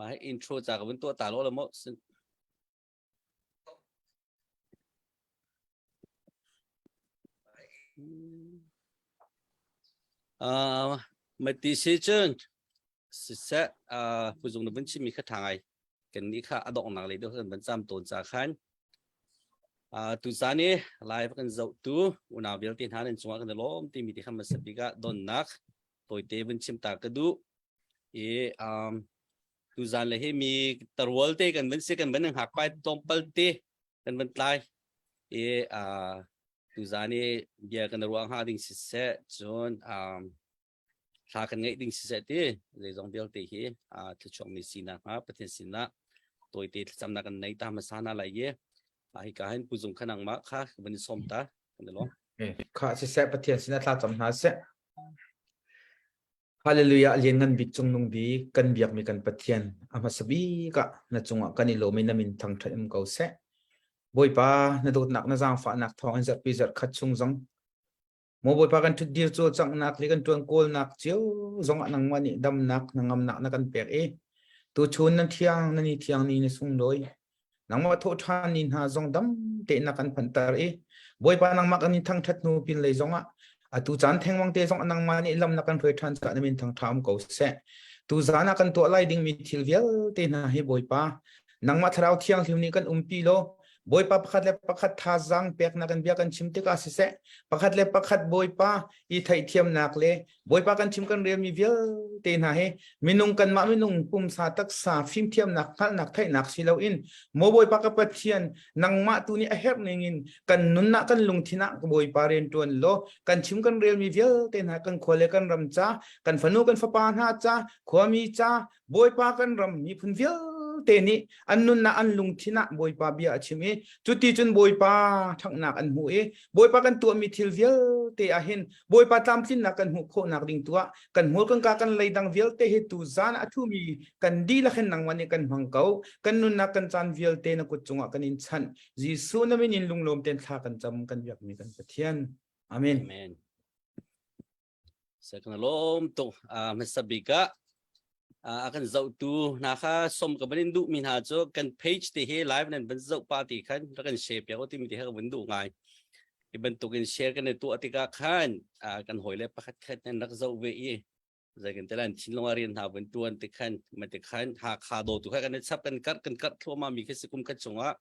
Mah hi intro ca ka vun tuah ta lo la maw? Uh, mati si cun siseh uh, puzung na vun chimmi kha ṭha ngai. Kan nih kha a donghnak lei deuh kan van cam tawn ca khan. Uh, tuzan i live kan zohtu unau vialte hna nan cungah kan i lawm timi ti kha hmasa bik ah donnak tawite vun chim ta ka duh. I um, tuzan le hi mi tarual te kan van si kan van hngak pai tlawmpal te kan van tlai i uh, tuzan i bia kan ruah hnga ding siseh cun um, thla kan ngeih ding siseh ti zeizong vialte hi uh, thluachuak mi sinak hnga Pathian sinah tawite thlacamnak kan nei ta hmasa na lai i hi ka hin puzung khanang ma kha van i som ta kan i lawm. Kha siseh Pathian sinah thla cam hna seh. Hallelujah Lianngan bik cungnung bik kan biakmi kan Pathian a hmasa bik ah na cungah kan i lawm i na min thangṭhat um ko seh. Bawipa na dawtnak na zaangfahnak thawng in zarhpi zarhkhat chung zong maw Bawipa kan ṭhutdir cawlcanghnak le kan ṭuan kawlnak cio zongah nangmah nih damnak na ngamnak na kan pek i tuchun na thiang na ni thiang ni na sunglawi Nangmah thawhṭhan ni hna zong dam tein na kan phanter i Bawipa nangmah kan in thangṭhat hnu pinlei zongah atu caan thengmang te zong nangmah nih lam na kan hruai ṭhan caah na min thangṭha um ko seh. Tuzaan ah kan tuah lai dingmi thil vialte hna hi Bawipa nangmah Thlarau Thianghlim nih kan umpi law Bawipa pakhat le pakhat thazaang peknak in bia kan chim tikah siseh pakhat le pakhat Bawipa i theihthiamnak le Bawipa kan chim kan relmi vialte hna hi minung kanmah minung pumsa taksa fimthiamnak hngalhnak theihnak si loin maw Bawipa ka Pathian nangmah tu nih a herh ningin kan nunnak kan lungthin ah Bawipa rian ṭuan law kan chim kan relmi vialte hna kan khua le kan ram ca kan fanu kan fapa hna ca khuami ca Bawipa kan ram miphun vialte nih an nunnak an lungthin ah Bawipa bia a chim i cuti cun Bawipa ṭhanghnak an hmu i Bawipa kan tuahmi thil vialte ah hin Bawipa tlamtlinnak kan hmuh khawhnak ding tu ah kan hmur kan ka kan leidang vialte hi tu zan a thumi kan dihlak hin nangmah nih kan hmang ko kan nunnak kan caan vialte na kut cungah kan in chanh Jesuh na min in lunglawm tein thla kan cam kan biakmi kan Pathian Amen. Amen. Kan lawm tuk. Hmasa bik ah a kan zohtu hna kha som ka van in duhmi hna cu kan page te hi live nan van zoh pa ti khan rak kan share piak timi te kha ka van duh ngai. Hi bantukin share kan i tuah tikah khan kan hawile pakhat khat nan rak zoh ve i zei kan te lan thinlung ah rian hna van tuan ti khan ma ti khan Hakha dawtu kha kan i chap kan karh kan karh thluahmah mi khi si kum khat chungah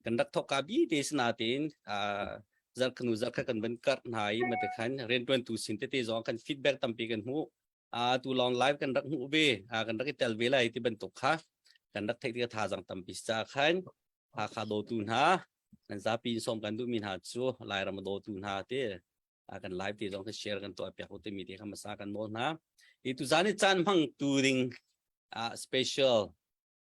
kan rak thawk ka bi te sinatin zarkhanu zarkha kan van karh hna i mate khan riantuantu sin tete zong kan feedback tampi kan hmuh a tu long live kan rak hmuh ve kan rak i tel ve lai ti bantuk kha kan rak theih tikah thazang tampi ca khan Hakha dawtu hna nan zapi in som kan duhmi hna cu Lairam dawtu hna te kan live te zong kan share kan tuah piak te mi te kha masa kan nawl hna i tu zan i caan hmang tu ding special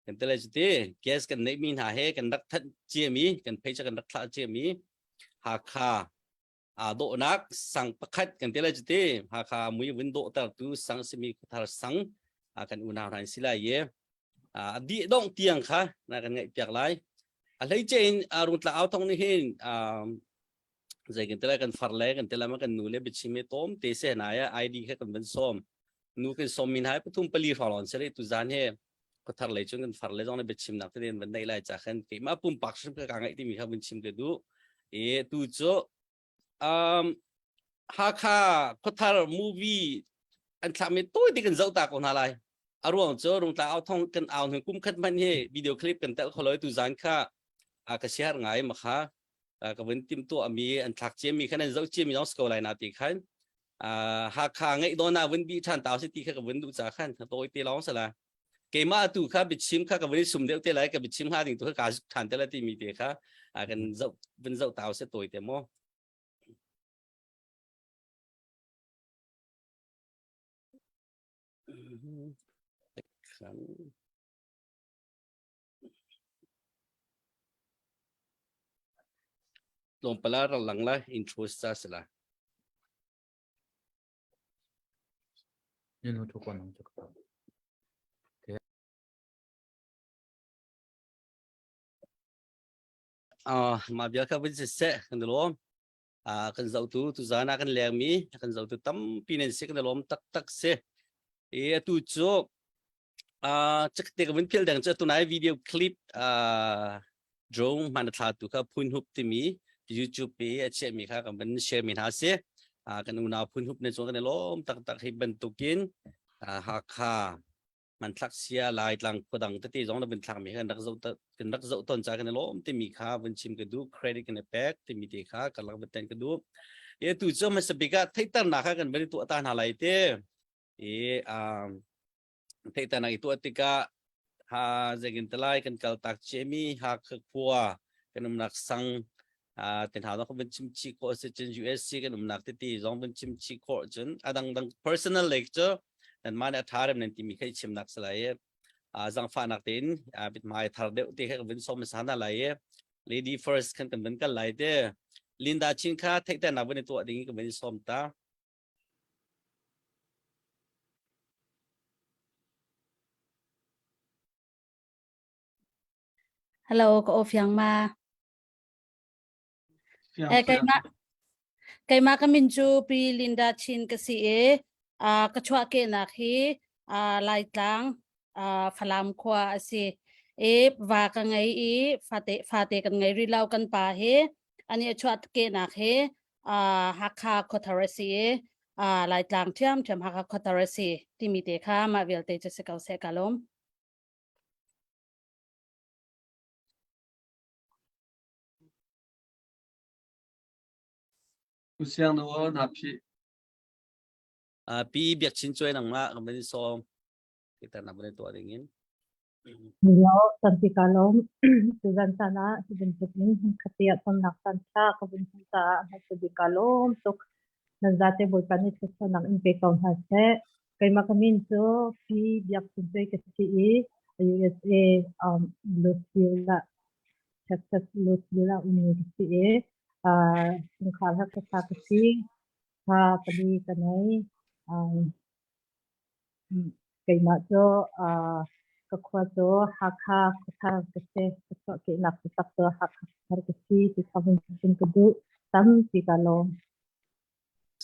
Kan tele cu ti gas kan neihmi hna he kan rak thanh ciami kan phei kan rak thlah ciami Hakha aa dawhnak sang pakhat kan tele cu ti Hakha mui vun dawhter tu sang simi khuathar sang kan unau hna si lai i a dih dongh tiang kha na kan ngaih piak lai a hleice in rungtla au thong nih hin zei kan tele kan far le kan tele ma kan nu le biachim i tom te se na ya ID kha kan van som nu kan som min hai pathum pali hrawng lon sere tu zan he khuathar lei cun kan far le zong le biachimnak te van nei lai cha khan keimah pumpak hrim ka ka ngaih timi kha vun chim te du e tu cu um Hakha khuathar movie an thlakmi tawi te kan zoh ta ko hna lai a ruang cu rungtla au thong kan au hnu kum khat hmanh hi video clip kan tel kho loi tu zan kha a ka share ngai ma kha ka vun tim tuah mi an thlak ciami khan an zoh ciami zong si ko lai na ti khan Hakha ngeih dawn ah vun bi ṭhan tau si ti kha ka vun duh ca khan tawi te lawng sala keimah tu kha biachim kha ka vun sum deuh te lai ka biachim hnga ding tu kha ka ṭhan te la ti mi te kha kan zoh vun zoh tau se tawi te maw Tlawmpal ah rak lang lai intro ca si lai. Uh, mah bia kha vun siseh kan i lawm. Uh, kan zohtu tuzaan ah kan lengmi kan zohtu tampi nan si kan i lawm taktak si. I atu cu. Cakte ka vun phil deng cu tunai video clip drone hman a thlatu kha Phun Hup timi YouTube i a chiahmi kha kan van share mi hna si. Kan unau Phun Hup ne chuan kan i lawm taktak hi bantukin Hakha hmanthlak sia Laitlang khuadang tete zong na vun thlak mi kan rak zoh kan rak zoh ton ca kan i lawm timi kha vun chim ka duh credit kan i pek timi te kha ka lak ten ka duh. E tu cu hmasa bik ah theihternak kha kan van i tuah ta hna lai te. I theihternak i tuah tikah ha zeikin talai kan kal tak ciami Hakha khua kan umnak sang ten hna zong van chim chih khawh si cun USC kan umnak tete zong van chim chih khawh cun adang dang personal lei cu nan mah nih a tha rem nan timi kha i chimnak si lai i zangfahnak tein mithmai thar deuh te kha kan vun som sa hna lai i lady first kan kan van kal lai te Linda Chin kha theihternak van i tuah ding kan van i sawm ta. Hello, ka aw fiang ma? Fiang Eh, fiang. keimah keimah ka min cu Pi Linda Chin ka si i ka chuahkehnak hi Laitlang Falam khua a si. I va ka ngei i fate fate kan ngei rih lo kan pa hi ani a chuahkehnak hi Hakha khuathar a si i Laitlang ṭhiamṭhiam Hakha khuathar a si timi te kha mah vialte cu si ko seh ka lawm. U siang na aw na phih. Pi Biak Chin Cuai nangmah kan van i sawm. Kita na van i tuah ding in. Hello, tampi ka lawm. Tuzan caan ah hi bantuk in hmunkhat ah tonnak caan ṭha ka vun hmuh caah hmasa bik ka lawm tuk. Nan zate Bawipa nih thluachuahnak in pe ko hna seh. Keimah ka min cu Pi Biak Cin Cuai ka si i USA Louisville ah Texas Louisville ah ummi ka si i chungkhar he khuasa ka si. Thla pali ka nei. Keimah cu ka khua cu Hakha khuathar ka si. Ka chuahkehnak taktak cu Hakha khuathar ka si ti kha vun chim ka duh. Tampi ka lawm.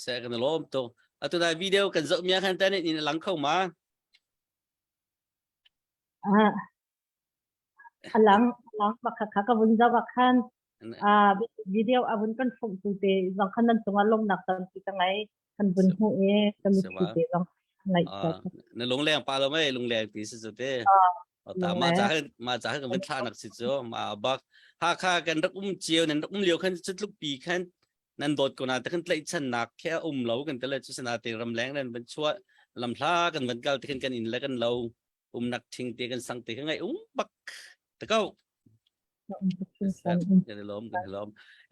Seh kan i lawm tuk. Atu dai video kan zoh mi ah khan tan in lang kho ma? Ah, a lang lang bakha kha ka vun zoh ah khan ah video a vun kan phomh tu te zong khan nan cungah lawmnak tampi ka ngei. Kan vun hmuh i ka mitthli te zong ngaih Na lungleng pa lo mei lungleng ti si cu te. Ta ma cha ma cha kan vun thla nak si cu ma bak Hakha kan rak um cio nan rak um lio khan cu tluk pi khan nan dawt ko na te kan tlaihchannak khi a um lo kan tele cu sana te ramleng nan van chuah lamhla kan van kal te khan kan inn le kan lo umnak thing te kan sang te kan ngai um bak te ko kan lom kan lom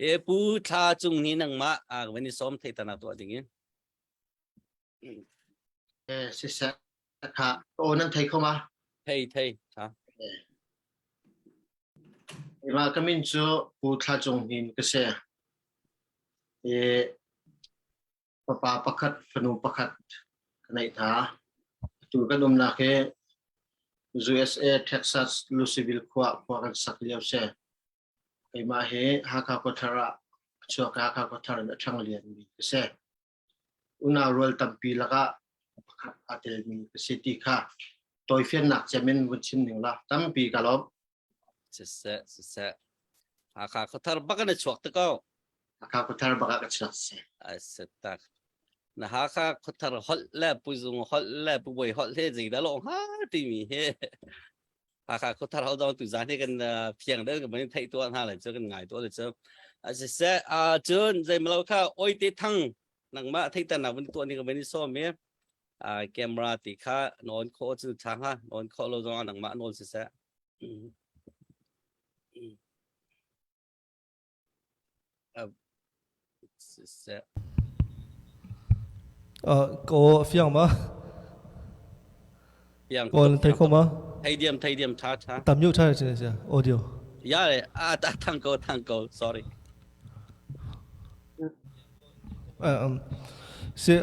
e pu thla cung ni nang ma a van i som thei tana to ding in Eh siseh kha o nan thei kho ma thei thei ha Ima ka min cu Pu Thla Cung Hnin ka si. I fapa pakhat, fanu pakhat ka neih hna. Atu kan umnak hi USA Texas Louisville khua khua kan sak lio si. Keimah hi Hakha Khuathar ah a chuak i Hakha Khuathar in a ṭhang lianmi ka si. Unau rual tampi lakah pakhat aa telmi ka si ti kha tawifiannak cem in vun chim ning la tampi ka lawm. Siseh, siseh. Hakha khuathar bak in a chuak te ko. Hakha khuathar bak ah ka chuak si. Ai tak. Na Hakha khuathar holh le puzung holh le pubawi holh he zeidah lawng ha timi he Hakha khuathar holh dong tu zan hi kan phiang deuh kan van theih tuah hna le cu kan ngai tuah le cu. Siseh, cun zeimalo kha oi te thang nangmah theihternak vun tuah ning ka van i sawm i camera ti kha nawn khawh cu ṭha hnga nawn khawh lo zongah nangmah nawn siseh. Siseh. Ko fiang ma? Fiang. Ko thei kho ma? Thei diam thei diam tha tha. Tam yu tha chi sia audio. Ya le a ta thang ko thang ko sorry. Si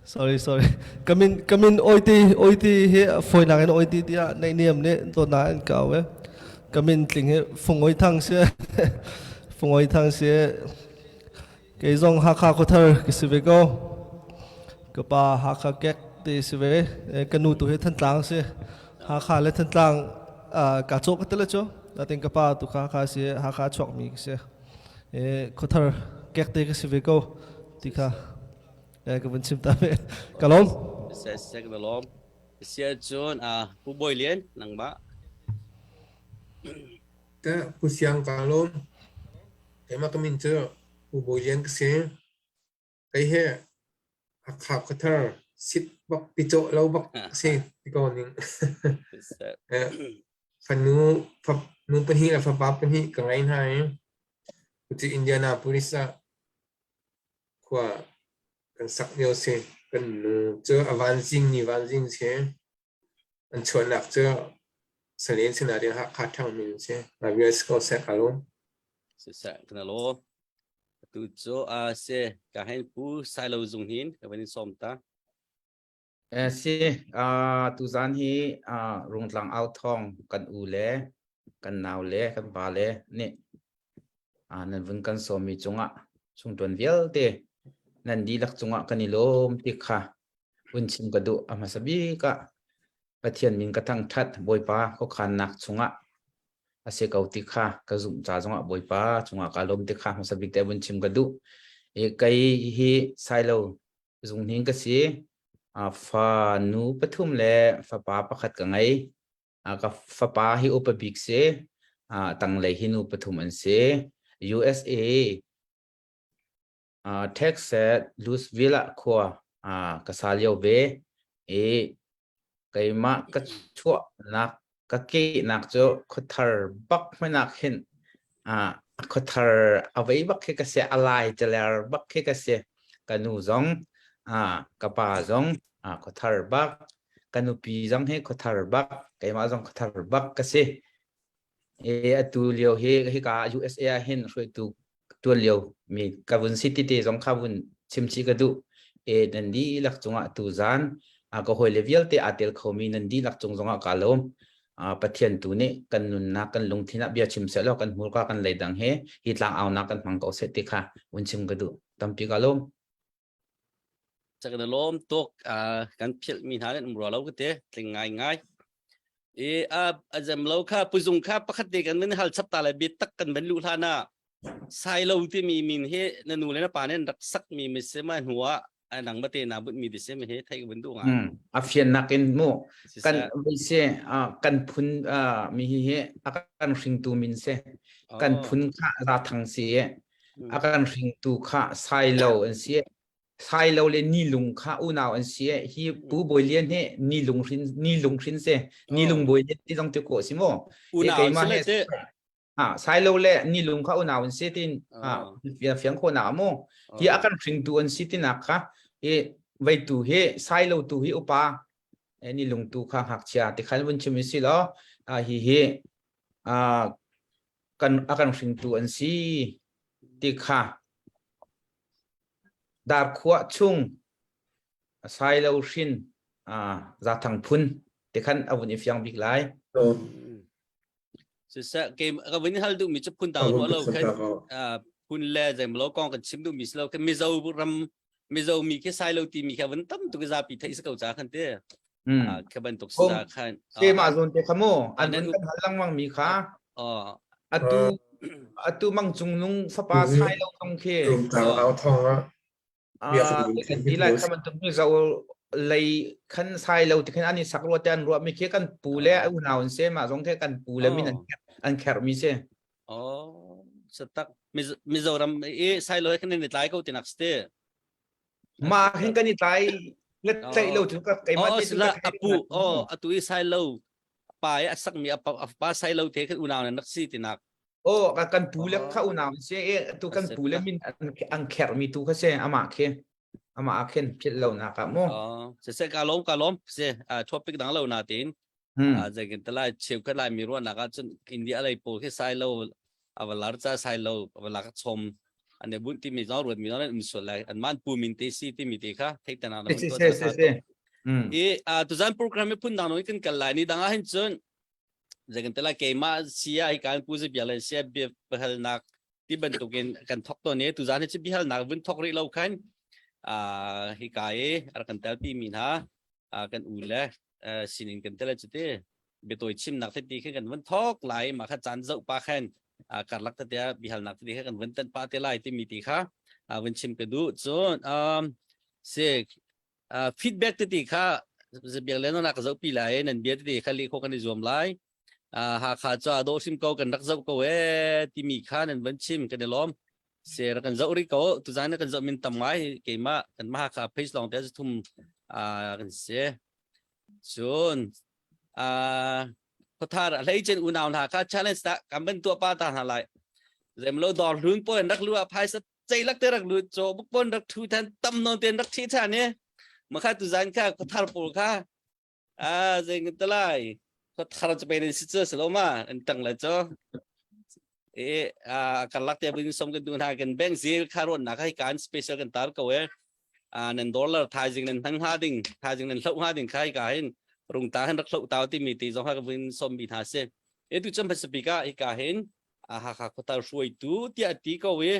sorry sorry kamin kamin oiti oiti hi foinak in oiti tiah naihniam nih dawtnak an kau e kamin tling hi fungoi thang si fungoi thang si kei zong Hakha khuathar ka si ve ko. Ka pa Hakha kek ti si ve. Ka nu tu hi Thantlang si. Hakha le Thantlang ka cawh ka tele cu. Natin ka pa tu kha Hakha si Hakha chuak mi si. Khuathar kek te ka si ve ko ti kha ka vun chim ta ve. Ka lawm. Seh seh ka lawm. Sia cun Pu Bawi Lian nangmah. Ka Pu Siang ka lawm. Keimah ka min cu Pu Bawi Lian ka si. Kei hi Hakha khuathar sit bak ticawh lo bak a si ti ko ning. Fanu nu pahnih le fapa pahnih ka ngei hna i cucu Indianapolis ah khua kan sak lio si. Kan nu cu a vanzing ni vanzing si. An chuahnak cu Salen sinah ding Hakha ṭhangmi an si. Mah vial si ko seh ka lung. Siseh kan alo. Tu cu a si ka hen pu Sailo Zung hin ka van in sawm ta. Eh, si uh, tuzan hi uh, Rungtlang au thong kan u le kan nau le kan pa le nih uh, nan vun kan sawmi cungah chungtuan vialte nan dihlak cungah kan i lawm ti kha vun chim ka duh a hmasa bik ah Pathian min ka thangṭhat Bawipa khuakhannak chungah a si ko ti kha ka zumh ca zongah Bawipa cungah ka lawm ti kha hmasa bik te vun chim ka duh. I kei hi Sailo zunghning ka si. Fa nu pathum le fapa pakhat ka ngei. Ka fapa hi upa bik si. Tanglei hi nu pathum an si. USA Texas Louisville ah khua ka sa lio ve i keimah ka chuahnak ka kehnak cu khuathar bak hmanh ah khin khuathar a vei bak khi ka si a lai caler bak khi ka si ka nu zong ka pa zong khuathar bak ka nupi zong hi khuathar bak keimah zong khuathar bak ka si E atu lio hi hika USA ah hin hruaitu tuan lio mi ka vun si tite zong kha vun chim chih ka duh. E nan dihlak cungah tu zan a ka hawile vialte aa tel khomi nan dihlak cung zongah ka lawm. Pathian tu nih kan nunnak kan lungthin ah bia chim seh law kan hmurka kan leidang he hi tlang aunak kan hmang ko seh ti kha vun chim ka duh. Tampi ka lawm. Cak na lawm tuk kan philh mi hna nih um rua lo ka te tling ngai ngai i a azem lo kha puzung kha pakhat te kan min hal chap ta lai bit tak kan van lu hlan ah sai lo ti mi min hi na nu le na pa nen rak sak mi mi se ma hnuah nang mate na but mi ti se mi he thai ka du nga a fian nak in mu kan se kan phun mi hi hi a kan hringtu min se kan phun kha ra thang si a kan hringtu kha sailo an si sailo le nilung kha unau an si hi pu bawi lian hi nilung hrin nilung hrin se nilung bawi lian ti zong ti ko si mo unau se le te ha sailo le nilung kha unau an si tin ha fiang kho na mo hi a kan hringtu an si tinak kha i vei tu hi sailo tu hi upa nilung tu kha ngakchia ti khan vun chim si lo hi hi kan a kan hringtu an si ti kha darkhuah chung sailo hrin zathang phun ti khan a vun i fiang bik lai. Siseh ke ka vun hal duh mi cu phun dang ruah lo khan phun le zeimlo kong kan chim duh mi si lo kan Mizo ram Mizo mi khi sailo ti mi kha vun tam tuk zapi theih si ko ca khan te. Kha bantuk sa khan. Se ma zawn te kha mu an vun kan hal lengmang mi kha. Atu atu mang cung nung fapa sai lo tong khi. Rum au thong ah. Kan ti lai kha bantuk mi zo lei khan sai lo ti khan ani sak ruwa te an ruah mi khi kan pu le unau an se ma zong the kan pu le min an kher mi se. Oh, satak Mizoram i sai lo khan ni tlai ko tinak ste. Ma hin kan i tlai le tlaih lo cu ka keimah te sila apu oh atu i sai lo pa i a sak mi a pa sai lo te khan unau nan rak si tinak oh kan pu le kha unau se e tu kan pu le min an kher mi tu kha se ama khi ama a khen phil lo na ka mu oh se se ka lom ka lom se topic dang lo na tin zeikin talai cheukhat lai mi ruahnak ahcun India lei pawl khi sai lo avalar ca sai lo avalak chom an i bunh timi zong ruat mi zong um sual lai an man pu min te si timi te kha theihter na si si si si i tuzan program hi phun dang no kan kal lai ni dang ah hin cun zeikin talai keimah sia hi kan pu zi bia le sia bia pahalnak ti bantukin kan thok to ne tuzan hi chu bihalnak vun thok rih lo khan. Hi ka i a rak kan telpi mi hna kan u le sinin kan tel cu ti biatawi chimnak te ti khin kan vun thok lai ma kha caan zoh pa khan karlak te bihalnak te kha kan vun tan pa te lai timi ti kha vun chim ka duh cun si feedback te ti kha biak le na ka zoh pi lai nan bia te kha leh kho kan i zuam lai Hakha cu a dawh hrim ko kan rak zoh ko ee timi kha nan van chim kan i lawm ser kan zoh rih ko tuzan kan zoh min tam ngai keimah kan mah Hakha page lawng te thum kan si cun khuathar a hlei cen unau hna kha challenge ta kan ban tua pa ta hna lai zemlo dor hlun po rak lu a phaisa ceilak te rak lut chaw buk pon rak thu than tam non ten rak thi than e makha tu zan kha khuathar pawl kha a zei ngan talai khuathar chu pe si chu selo ma an tang la cho e a karlak te bin som kan du na kan bank zil kha ron na khai kan special kan tar ko e a nan dollar thaizing nan hmang ha ding thaizing nan hlo ha ding khai ka hin rung ta hin rak hlo taw ti mi ti zong ha ka vin som bi tha se e tu cham pasipika hi ka hin Hakha khuatar hruaitu tiah ti ko i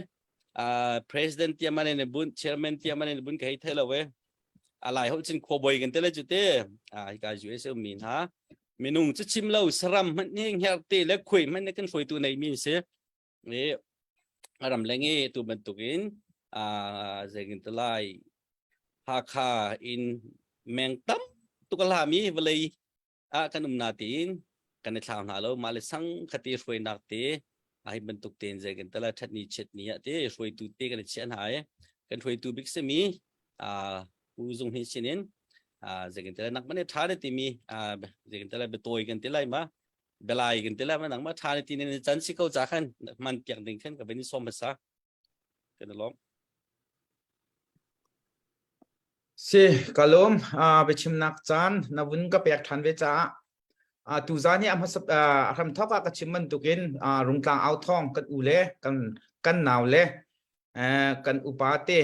president tia man in bun chairman tia man in bun ka hei thei lo e alai ho chin khuaboi kan te le chu te a hi ka US um min ha minung chu chim lo saram hmanh ni ngher te le khui hmanh ne kan hruaitu nei mi si e aram lengi tu bantukin a zengin talai Hakha in meng tam tukala mi vawlei ah kan um na tiin kan i thlau hna lo mah le sang khati hruainak te a hi bantuk tein zei kan tala that ni chet ni ah te hruaitu te kan i chiah hna i kan hruaitu bik simi a pu zung hin sinin a zei kan tala nak mane tha ne timi a zei kan tala betoi kan ti lai ma belai kan ti lai ma nang ma tha ne ti ne chan si ko cha khan man piak ding khan ka beni som hmasa Kan i lawm. Si, ka lawm. Uh, biachimnak caan na vun ka pek ṭhan ve caah uh, tuzaan hi a hmasa uh, a hramthawk ah ka chim bantukin uh, Rungtlang au thawng kan u le kan kan nau le uh, kan upa te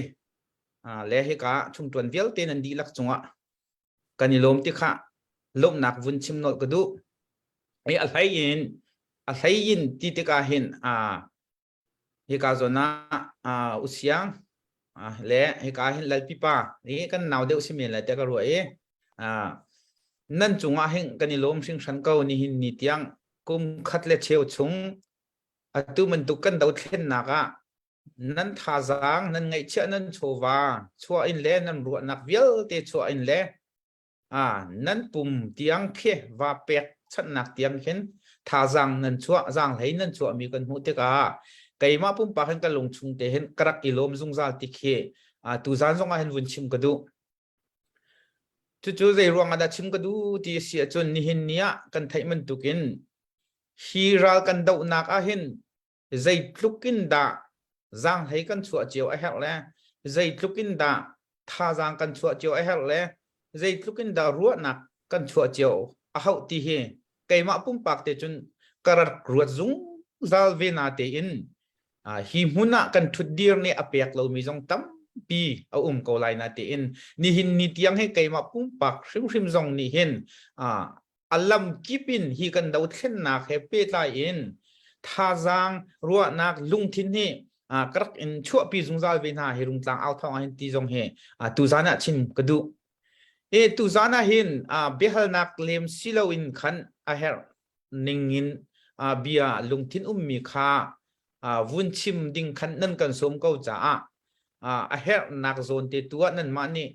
uh, le hika chungṭuan vialte nan dihlak cungah kan i lawm ti kha lawmhnak vun chim nolh ka duh. I a hlei in a hlei in ti tikah hin uh, Hika zawn ah Usiang le hika hin Lalpipa hi kan nau deuh si men lai tiah ka ruah i nan cungah hin kan i lawm hringhran ko nihin ni tiang kum khat le cheu chung atu bantuk kan dothlennak ah nan thazaang nan ngaihchiah nan chawva chuah in le nan ruahnak vialte chuah in le Ah, nan pum tiang khi va pek chanhnak tiang khin thazaang nan chuah zaanghlei nan chuahmi kan hmuh tikah keimah pumpak hin ka lungchung te hin ka rak i lawm zungzal ti khi ah, tuzaan zong ah hin vun chim ka duh. Cucu zei ruang ah dah chim ka duh ti a si ahcun nihin ni ah kan theih bantukin hi ral kan dohnak ah hin zeitluk in dah zaanghlei kan chuah cio a herh le zeitluk in dah thazaang kan chuah cio a herh le zeitluk in dah ruahnak kan chuah cio a hauh ti hi keimah pumpak te cun ka rak ruat zungzal ve na tein hi hmun ah kan ṭhutdir nih a pek lomi zong tampi a um ko lai na tein nihin ni tiang hi keimah pumpak hrimhrim zong nih hin a lamkip in hi kan dothlennak he pehtlai in thazaang ruahnak lungthin hi ka rak in chuahpi zungzal ve hna hi rungtlang au thawng ah hin ti zong hi tuzan ah chim ka duh e tuzan ah hin biahalnak lem si loin khan a herh ning in bia lungthin ummi kha vun chim ding khan nan kan sawm ko caah a herhnak zawn te tu ah nanmah nih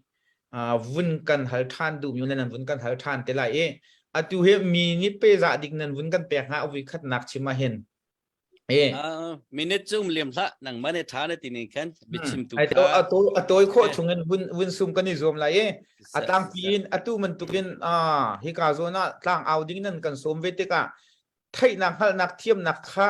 vun kan hal ṭhan duhmi le nan vun kan hal ṭhan te lai i atu hi mi nih pezah dik nan vun kan pek hnga vui khatnak chim ah hin e minute cu um liam hlah nangmah ne ṭha na ti ning khan biachim tu kha a tawi khawh chung in vun vun sum kan i zuam lai i a tlangpi in atu bantukin hika zawn ah tlang au ding nan kan sawm ve tikah theihnak hngalhnak thiamnak kha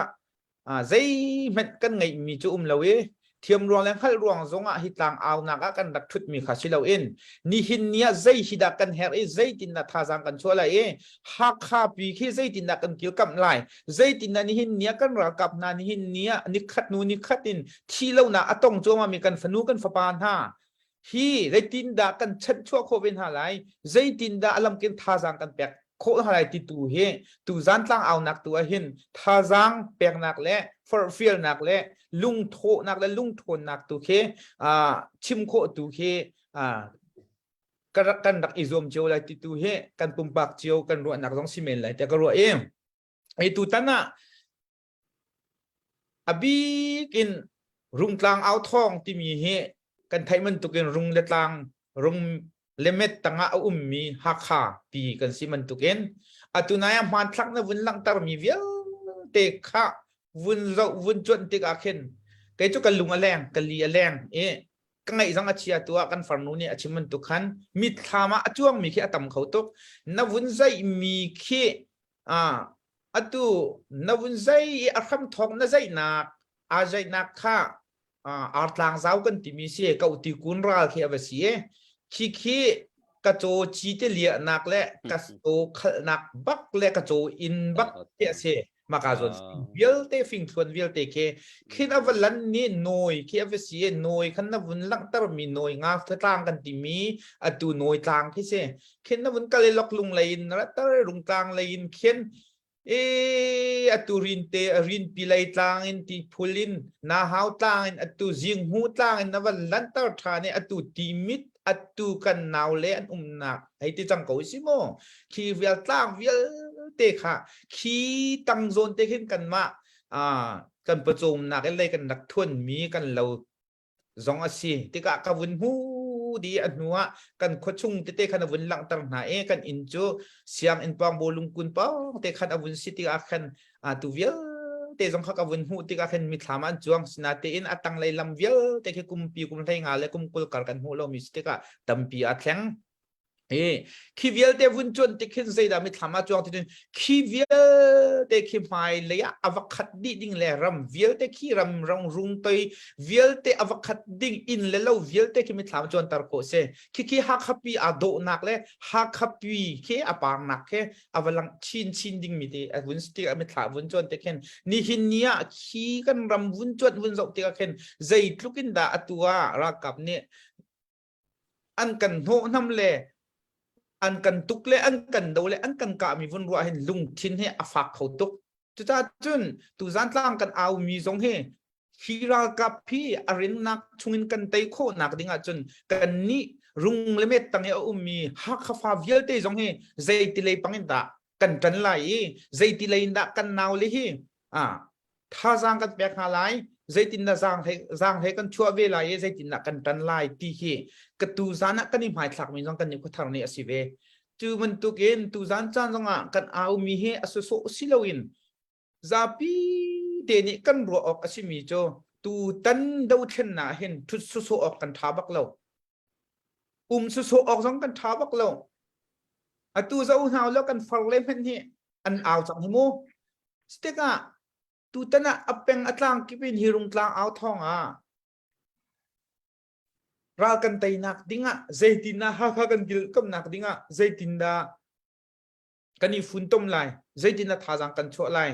zeihmanh kan ngeihmi cu um lo i thiam ruang le hngalh ruang zongah hi tlang aunak ah kan rak ṭhutmi kha si loin nihin ni ah zei hi dah kan herh i zeitindah thazaang kan chuah lai i Hakha pi khi zeitindah kan kilkamh lai zeitindah nihin ni ah kan ralkap hna nihin ni ah nikhat hnu nikhat in thi lonak a tong cuahmahmi kan fanu kan fapa hna hi zeitindah kan chanhchuah khawh ve hna lai zeitindah a lamkin thazaang kan pek khawh hna lai ti tu hi tu zan tlang aunak tu ah hin thazaang peknak le Forhfialnak le lungthawhnak le lungthawnnak tu khi chim khawh tu khi kan rak i zuam cio lai ti tu hi kan pumpak cio kan ruahnak zong si men lai tiah ka ruah i i tutan ah a bik in Rungtlang au thawng timi hi kan theih bantukin rung le tlang rung le met tangah a ummi Hakha pi kan si bantukin atu nai ah hmanthlak na vun langhtermi vialte kha vun zoh vun cuanh tikah khin kei cu ka lung a leng ka li a leng i ka ngaih zong a chia tu ah kan farnu nih a chim bantuk khan mitthlam ah a cuangmi khi a tam kho tuk na vun zaihmi khi atu na vun zai i a hram thawk na zaihnak aa zaihnak kha artlang zau kan timi si ko ti kun ral khi a va si e khi khi ka caw ci te liahnak le ka caw khalnak bak le ka caw inn bak te a si maka zawn vialte fingthluan vialte khi khin a va lan ni nawi khi a va si e nawi khan na vun langhter mi nawi nga tlang kan timi atu nawi tlang khi si khin na vun kal i loklung lei in ratar rungtlang lei in khin e atu rin te rin pi lei tlang in ti phul in na hau tlang in atu zing hu tlang in na van lantar tha ne atu ti mit atu kan nau le an umnak hei ti cang ko si mo khi vial tlang vialte kha khi tang zawn te khin kan mah a kan pawcawm nak in lei kan rak thuan mi kan lo zong a si tikah ka vun hmu di a hnu ah kan khuachung tete khan a vun langhter hna i kan inn cu sianginn pawng bawlung kun pawng te khan a vun si tikah khan a tu vialte zong kha ka vun hmuh tikah khan mithlam an cuang sinatein a tanglei lam vialte khi kumpi kum hlei nga le kum 20 kar kan hmuh lomi si tikah tampi a thleng Hi khi vialte vun cuan tik khin zeidah mithlam ah cuang ti cun khi vialte khi hmai lei ah a va khat dih ding le ram vialte khi ram rong rung toi vialte a va khat ding inn le lo vialte khi mithlam cuan tar khawh si khi khi Hakha pi aa dawhnak le Hakha pi khi a parnak khi a va lang chin chin ding mi te a vun tik a mithla vun cuan te khin nihin ni ah khi kan ram vun cuan vun zoh tikah khin zeitluk in dah atu ah ralkap nih an kan hnawhnam le an kan tuk le an kan do le an kan kahmi vun ruah hin lungthin hi a fak kho tuk. Cucaah cun tuzan tlang kan aumi zong hi hi ralkap hi a rinnak chungin kan tei khawhnak ding ahcun kan nih rung le met tang i a ummi Hakha fa vialte zong hi zeiti lei pang in dah kan ṭan lai i zeiti lei in dah kan nau le hi ah thazaang kan pek hna lai zeitindah zaang he zaang he kan chuah ve lai i zeitindah kan tan lai ti hi ka tu zan ah kan i hmaithlak mi zong kan i khuathar nih a si ve tu bantukin tu zan caan zongah kan au mi hi a sawsawh si loin zapi te nih kan ruah awk a si mi cu tu tan dothlennak hin thut sawsawh awk kan tha bak lo um sawsawh awk zong kan tha bak lo atu zo hna lo kan far le hmenh hi an au cang hi mu Tikah tutan ah a peng a tlang kip in hi rungtlang au thawng ah ral kan teinak dingah zeitindah Hakha kan kilkamnak dingah zeitindah kan i funtom lai zeitindah thazaang kan chuah lai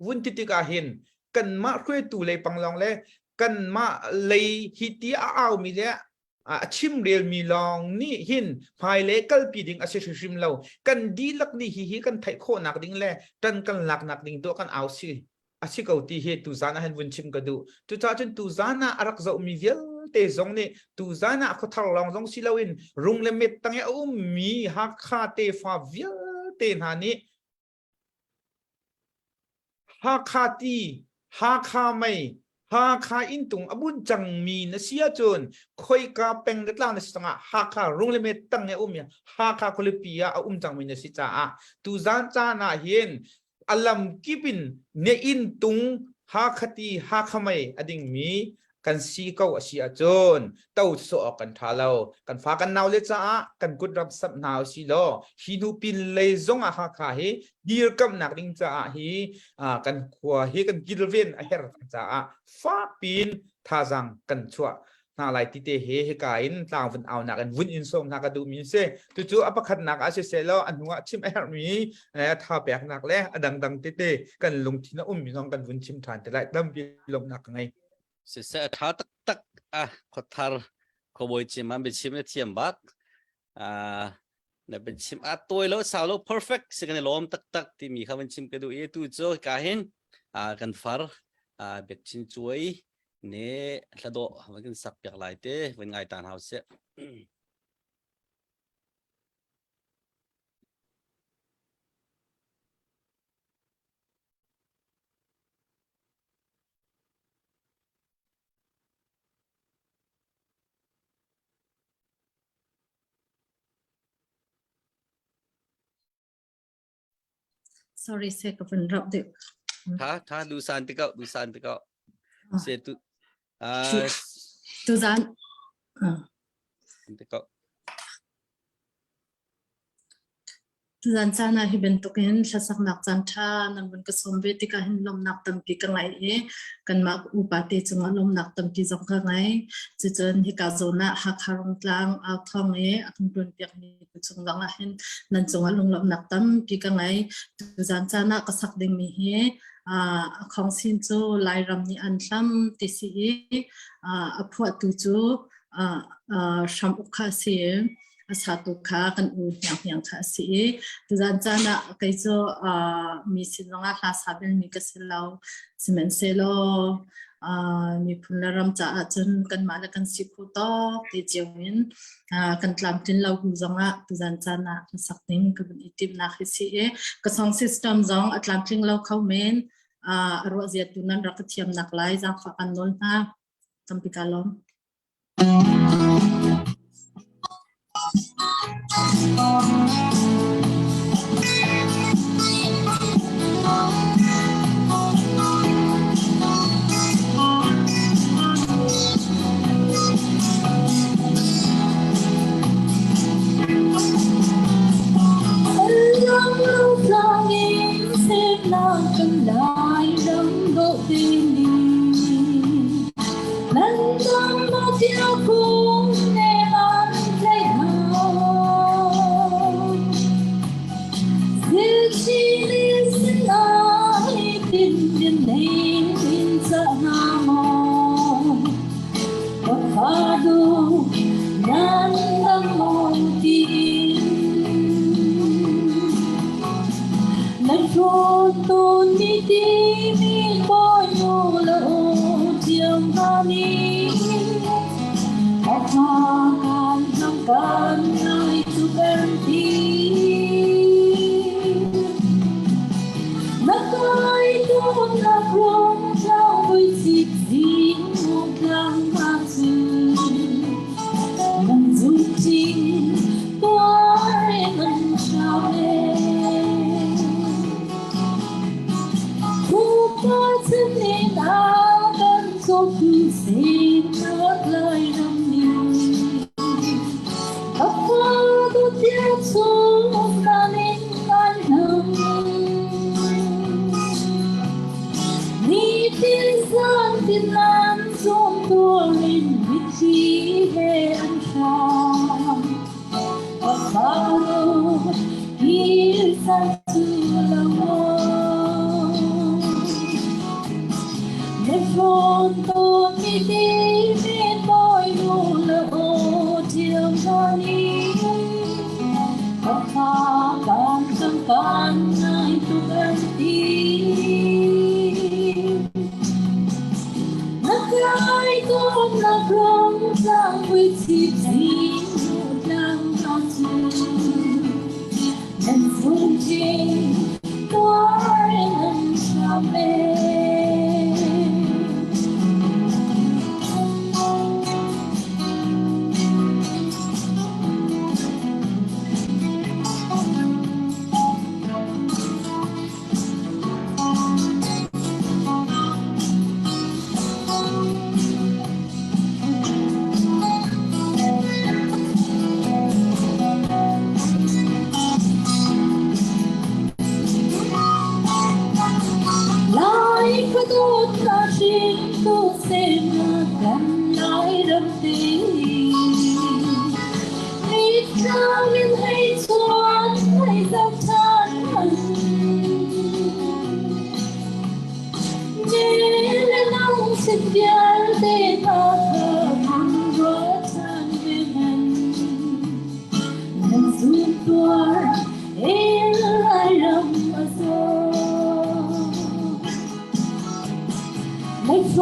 vun ti tikah hin kanmah hruaitu lei panglong le kanmah lei hi ti a aumi le a chimrelmi lawng nih hin hmailei kalpi ding a si hrimhrim lo kan dihlak nih hihi kan theih khawhnak ding le ṭan kan laknak ding tuah kan au si a si ko ti hi tuzan ah hin vun chim ka duh cucaah cun tuzan ah a rak zohmi vialte zong nih tuzan ah khuathar lawng zong si loin rung le met tang i a ummi Hakha tefa vialte hna nih Hakha ti, Hakha mei, Hakha inntung a bunh cangmi na si ahcun khoika peng le tlang na si zongah Hakha rung le met tang i a um i Hakha khualipi ah a um cangmi na si caah tuzaan caan ah hin a lam kip in na inntung Hakha ti, Hakha mei a dingmi kan si ko a si ahcun to sawh awk kan ṭha lo kan fa kan nau le caah kan kut ram samh hna u si law hi hnu pin lei zong ah Hakha hi dirkamhnak ding caah hi kan khua hi kan kilven a herh caah fakpiin thazaang kan chuah hna lai ti te he hika in tlang vun aunak in vun in sawm hna ka duhmi si tucu a pakhatnak ah siseh law a hnu ah chim a herhmi tha peknak le a dangdang tete kan lungthin a ummi zong kan vun chim ṭhan te lai tampi lawmhnak ka ngei Siseh a ṭha taktak a khuathar khuabawi cim an biachim na thiam bak. Uh, na biachim a tawi lo sau lo perfect si kan i lawm taktak timi kha van chim ka duh i tu cu ka hin uh, kan far. Biak Chin Cuai ne hladawh van kan sak piak lai te van ngai ta hna usih. Sorry se ka vun rauh deuh. Tha tha du san te ko du san te ko. Se tu Tu zan te ko. Tuzan caan ah hi bantukin hlasaknak caan ṭha nan vun ka sawm ve tikah hin lawmhnak tampi ka ngei i kanmah upa te cungah lawmhnak tampi zong ka ngei. Cucun hika zawn ah Hakha Rungtlang authawng i a kan ṭuanpiakmi cung zong ah hin nan cungah lunglawmhnak tampi ka ngei. Tuzan caan ah ka sak dingmi hi a khongsin cu Lairam nih an hlam ti si i a phuahtu cu hram uk kha a si. A satu kha kan u hnianghniang kha a si i tuzan caan ah kei cu mi sin zongah hla sa belmi ka si lo. Sihmanhsehlaw miphun le ram caah cun kanmah le kan si kho tawk te cio in kan tlamtlin lo hnu zongah tuzan caan ah kan sak ding ka vun i timhnak hi si i ka song system zong a tlamtling lo kho men a ruah zia tu nan rak ka thiamnak lai zaangfah kan nawl hna. Tampi ka lawm.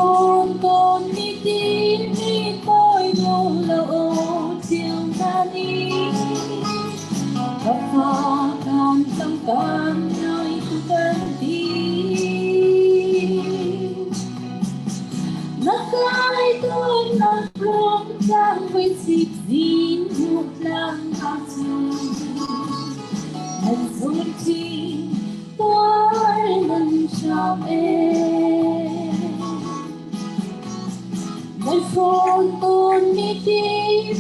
phone tawn mi ti mi toi nu lo chiang ta ni Ka fa kan tang kan ngai tu kan ti Na kai tuan na rong tlang với dịp zin hụt lang a chu Nan zun chi tuar nan cham e Nan phone tôn mi ti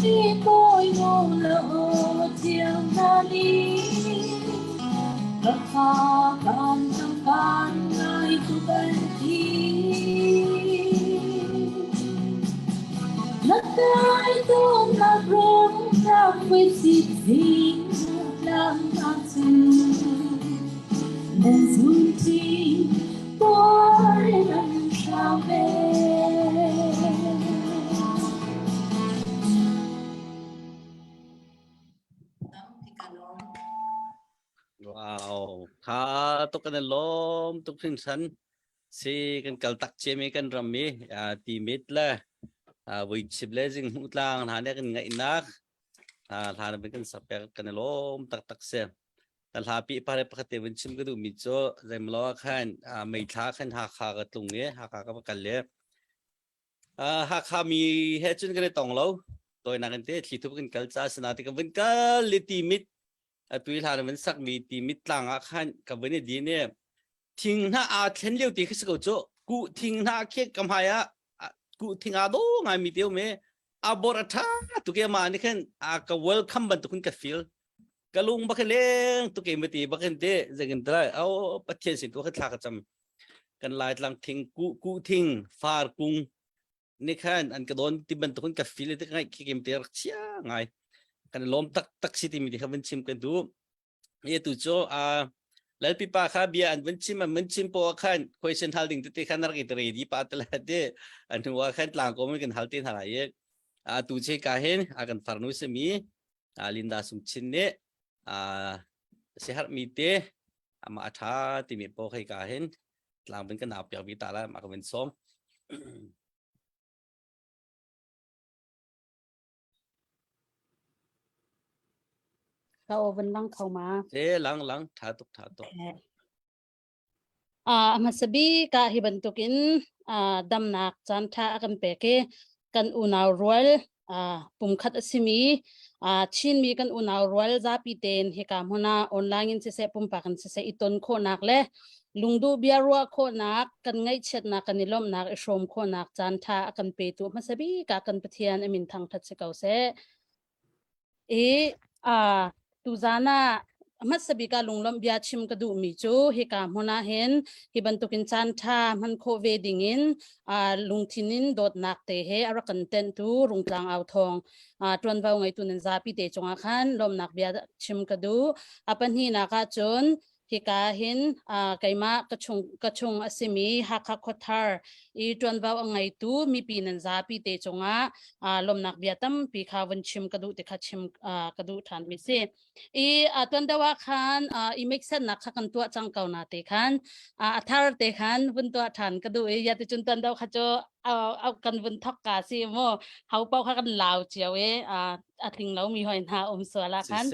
mi tôi nô lỡ chiang na ni Ka fa kan tang kan ngai tu kan ti Na kai tuan na rong tlang với dịp zin lang a chu Nan zun chi tuar nan cham e Wow, tha tuk kan i lawm tuk hringhran. Si kan kal tak cia mi kan ram i timit le vuichip le zinghmuh tlang hna nih kan ngaihnak hla na kan sak pek kan i lawm taktak si. Ka hla pi pare pakhat te vun chim ka duh mi cu zeimalaw ah khan meithla khan Hakha ka tlung i Hakha ka va kal i Hakha mi he cun kan i tong lo. Tawinak in te thli thup kan kal ca sina ti ka vun kal i timit atu i hla na vun sakmi timit tlang ah khan ka vun i din i thing hna aa thlen lio ti khi si ko cu kuh thing hna khi ka hmai ah kuh thing aa do ngai mi te um i a bor a tha tu ke ma ni khan a ka welcome bantuk in ka feel ka lung bak leng tu ke mati bak in te zengin trai au pathian sin tu kha thla ka cham kan lai tlang thing ku ku thing far kung ni khan an ka don ti bantuk in ka feel te ngai khi kem te rak chia ngai kan lom tak tak si ti mi ti kha van chim kan du ye tu cho a lalpi pa kha bia an van chim an van chim po khan question hal ding te khan rak i ready pa te la te an huwa khan tlang ko kan hal tin hala ye a tu che ka hen a kan farnu se mi a Linda Sung Chin ne a se har mi te ama a tha ti mi po khai ka hen tlang bin kan piak vi ta la ma ka van som. Ka oven lang kho ma. E lang lang tha tuk tha tuk. A hmasa bik ah hi bantukin damnak caanṭha a kan pek i kan unau rual pumkhat a simi Chinmi kan unau rual zapi tein hika hmun ah online in siseh pumpak in siseh i ton khawhnak le lungduh bia ruah khawhnak kan ngaihchiatnak kan i lawmhnak i hrawm khawhnak caanṭha a kan petu hmasa bik ah kan Pathian a min thangṭhat si ko seh. I uh, tuzan ah hmasa bik ah lunglawmh bia chim ka duhmi cu hika hmun ah hin hi bantukin caan ṭha hman khawh ve dingin uh, lungthin in dawtnak te he a rak kan tenhtu Rungtlang Au Thawng uh, ṭuanvo ngeitu nan zapi te cungah khan lawmnak bia chim ka duh. A pahnihnak ah cun Hika hin uh, keimah ka chung ka chung a simi Hakha Khuathar i ṭuanvo a ngeitu mipi nan zapi te cungah uh, lawmnak bia tampi kha vun chim ka duh ti kha chim uh, ka duh ṭhan mi si. I uh, tuan deuh ah khan uh, i mixennak kha kan tuah cang ko na te khan uh, a thar te khan vun tuah ṭhan ka duh i ya ti cun tuan deuh kha cu uh, kan vun thok ka si mu hau pau kha kan lau cio i uh, a tling lo mi hoi hna um sual ah khan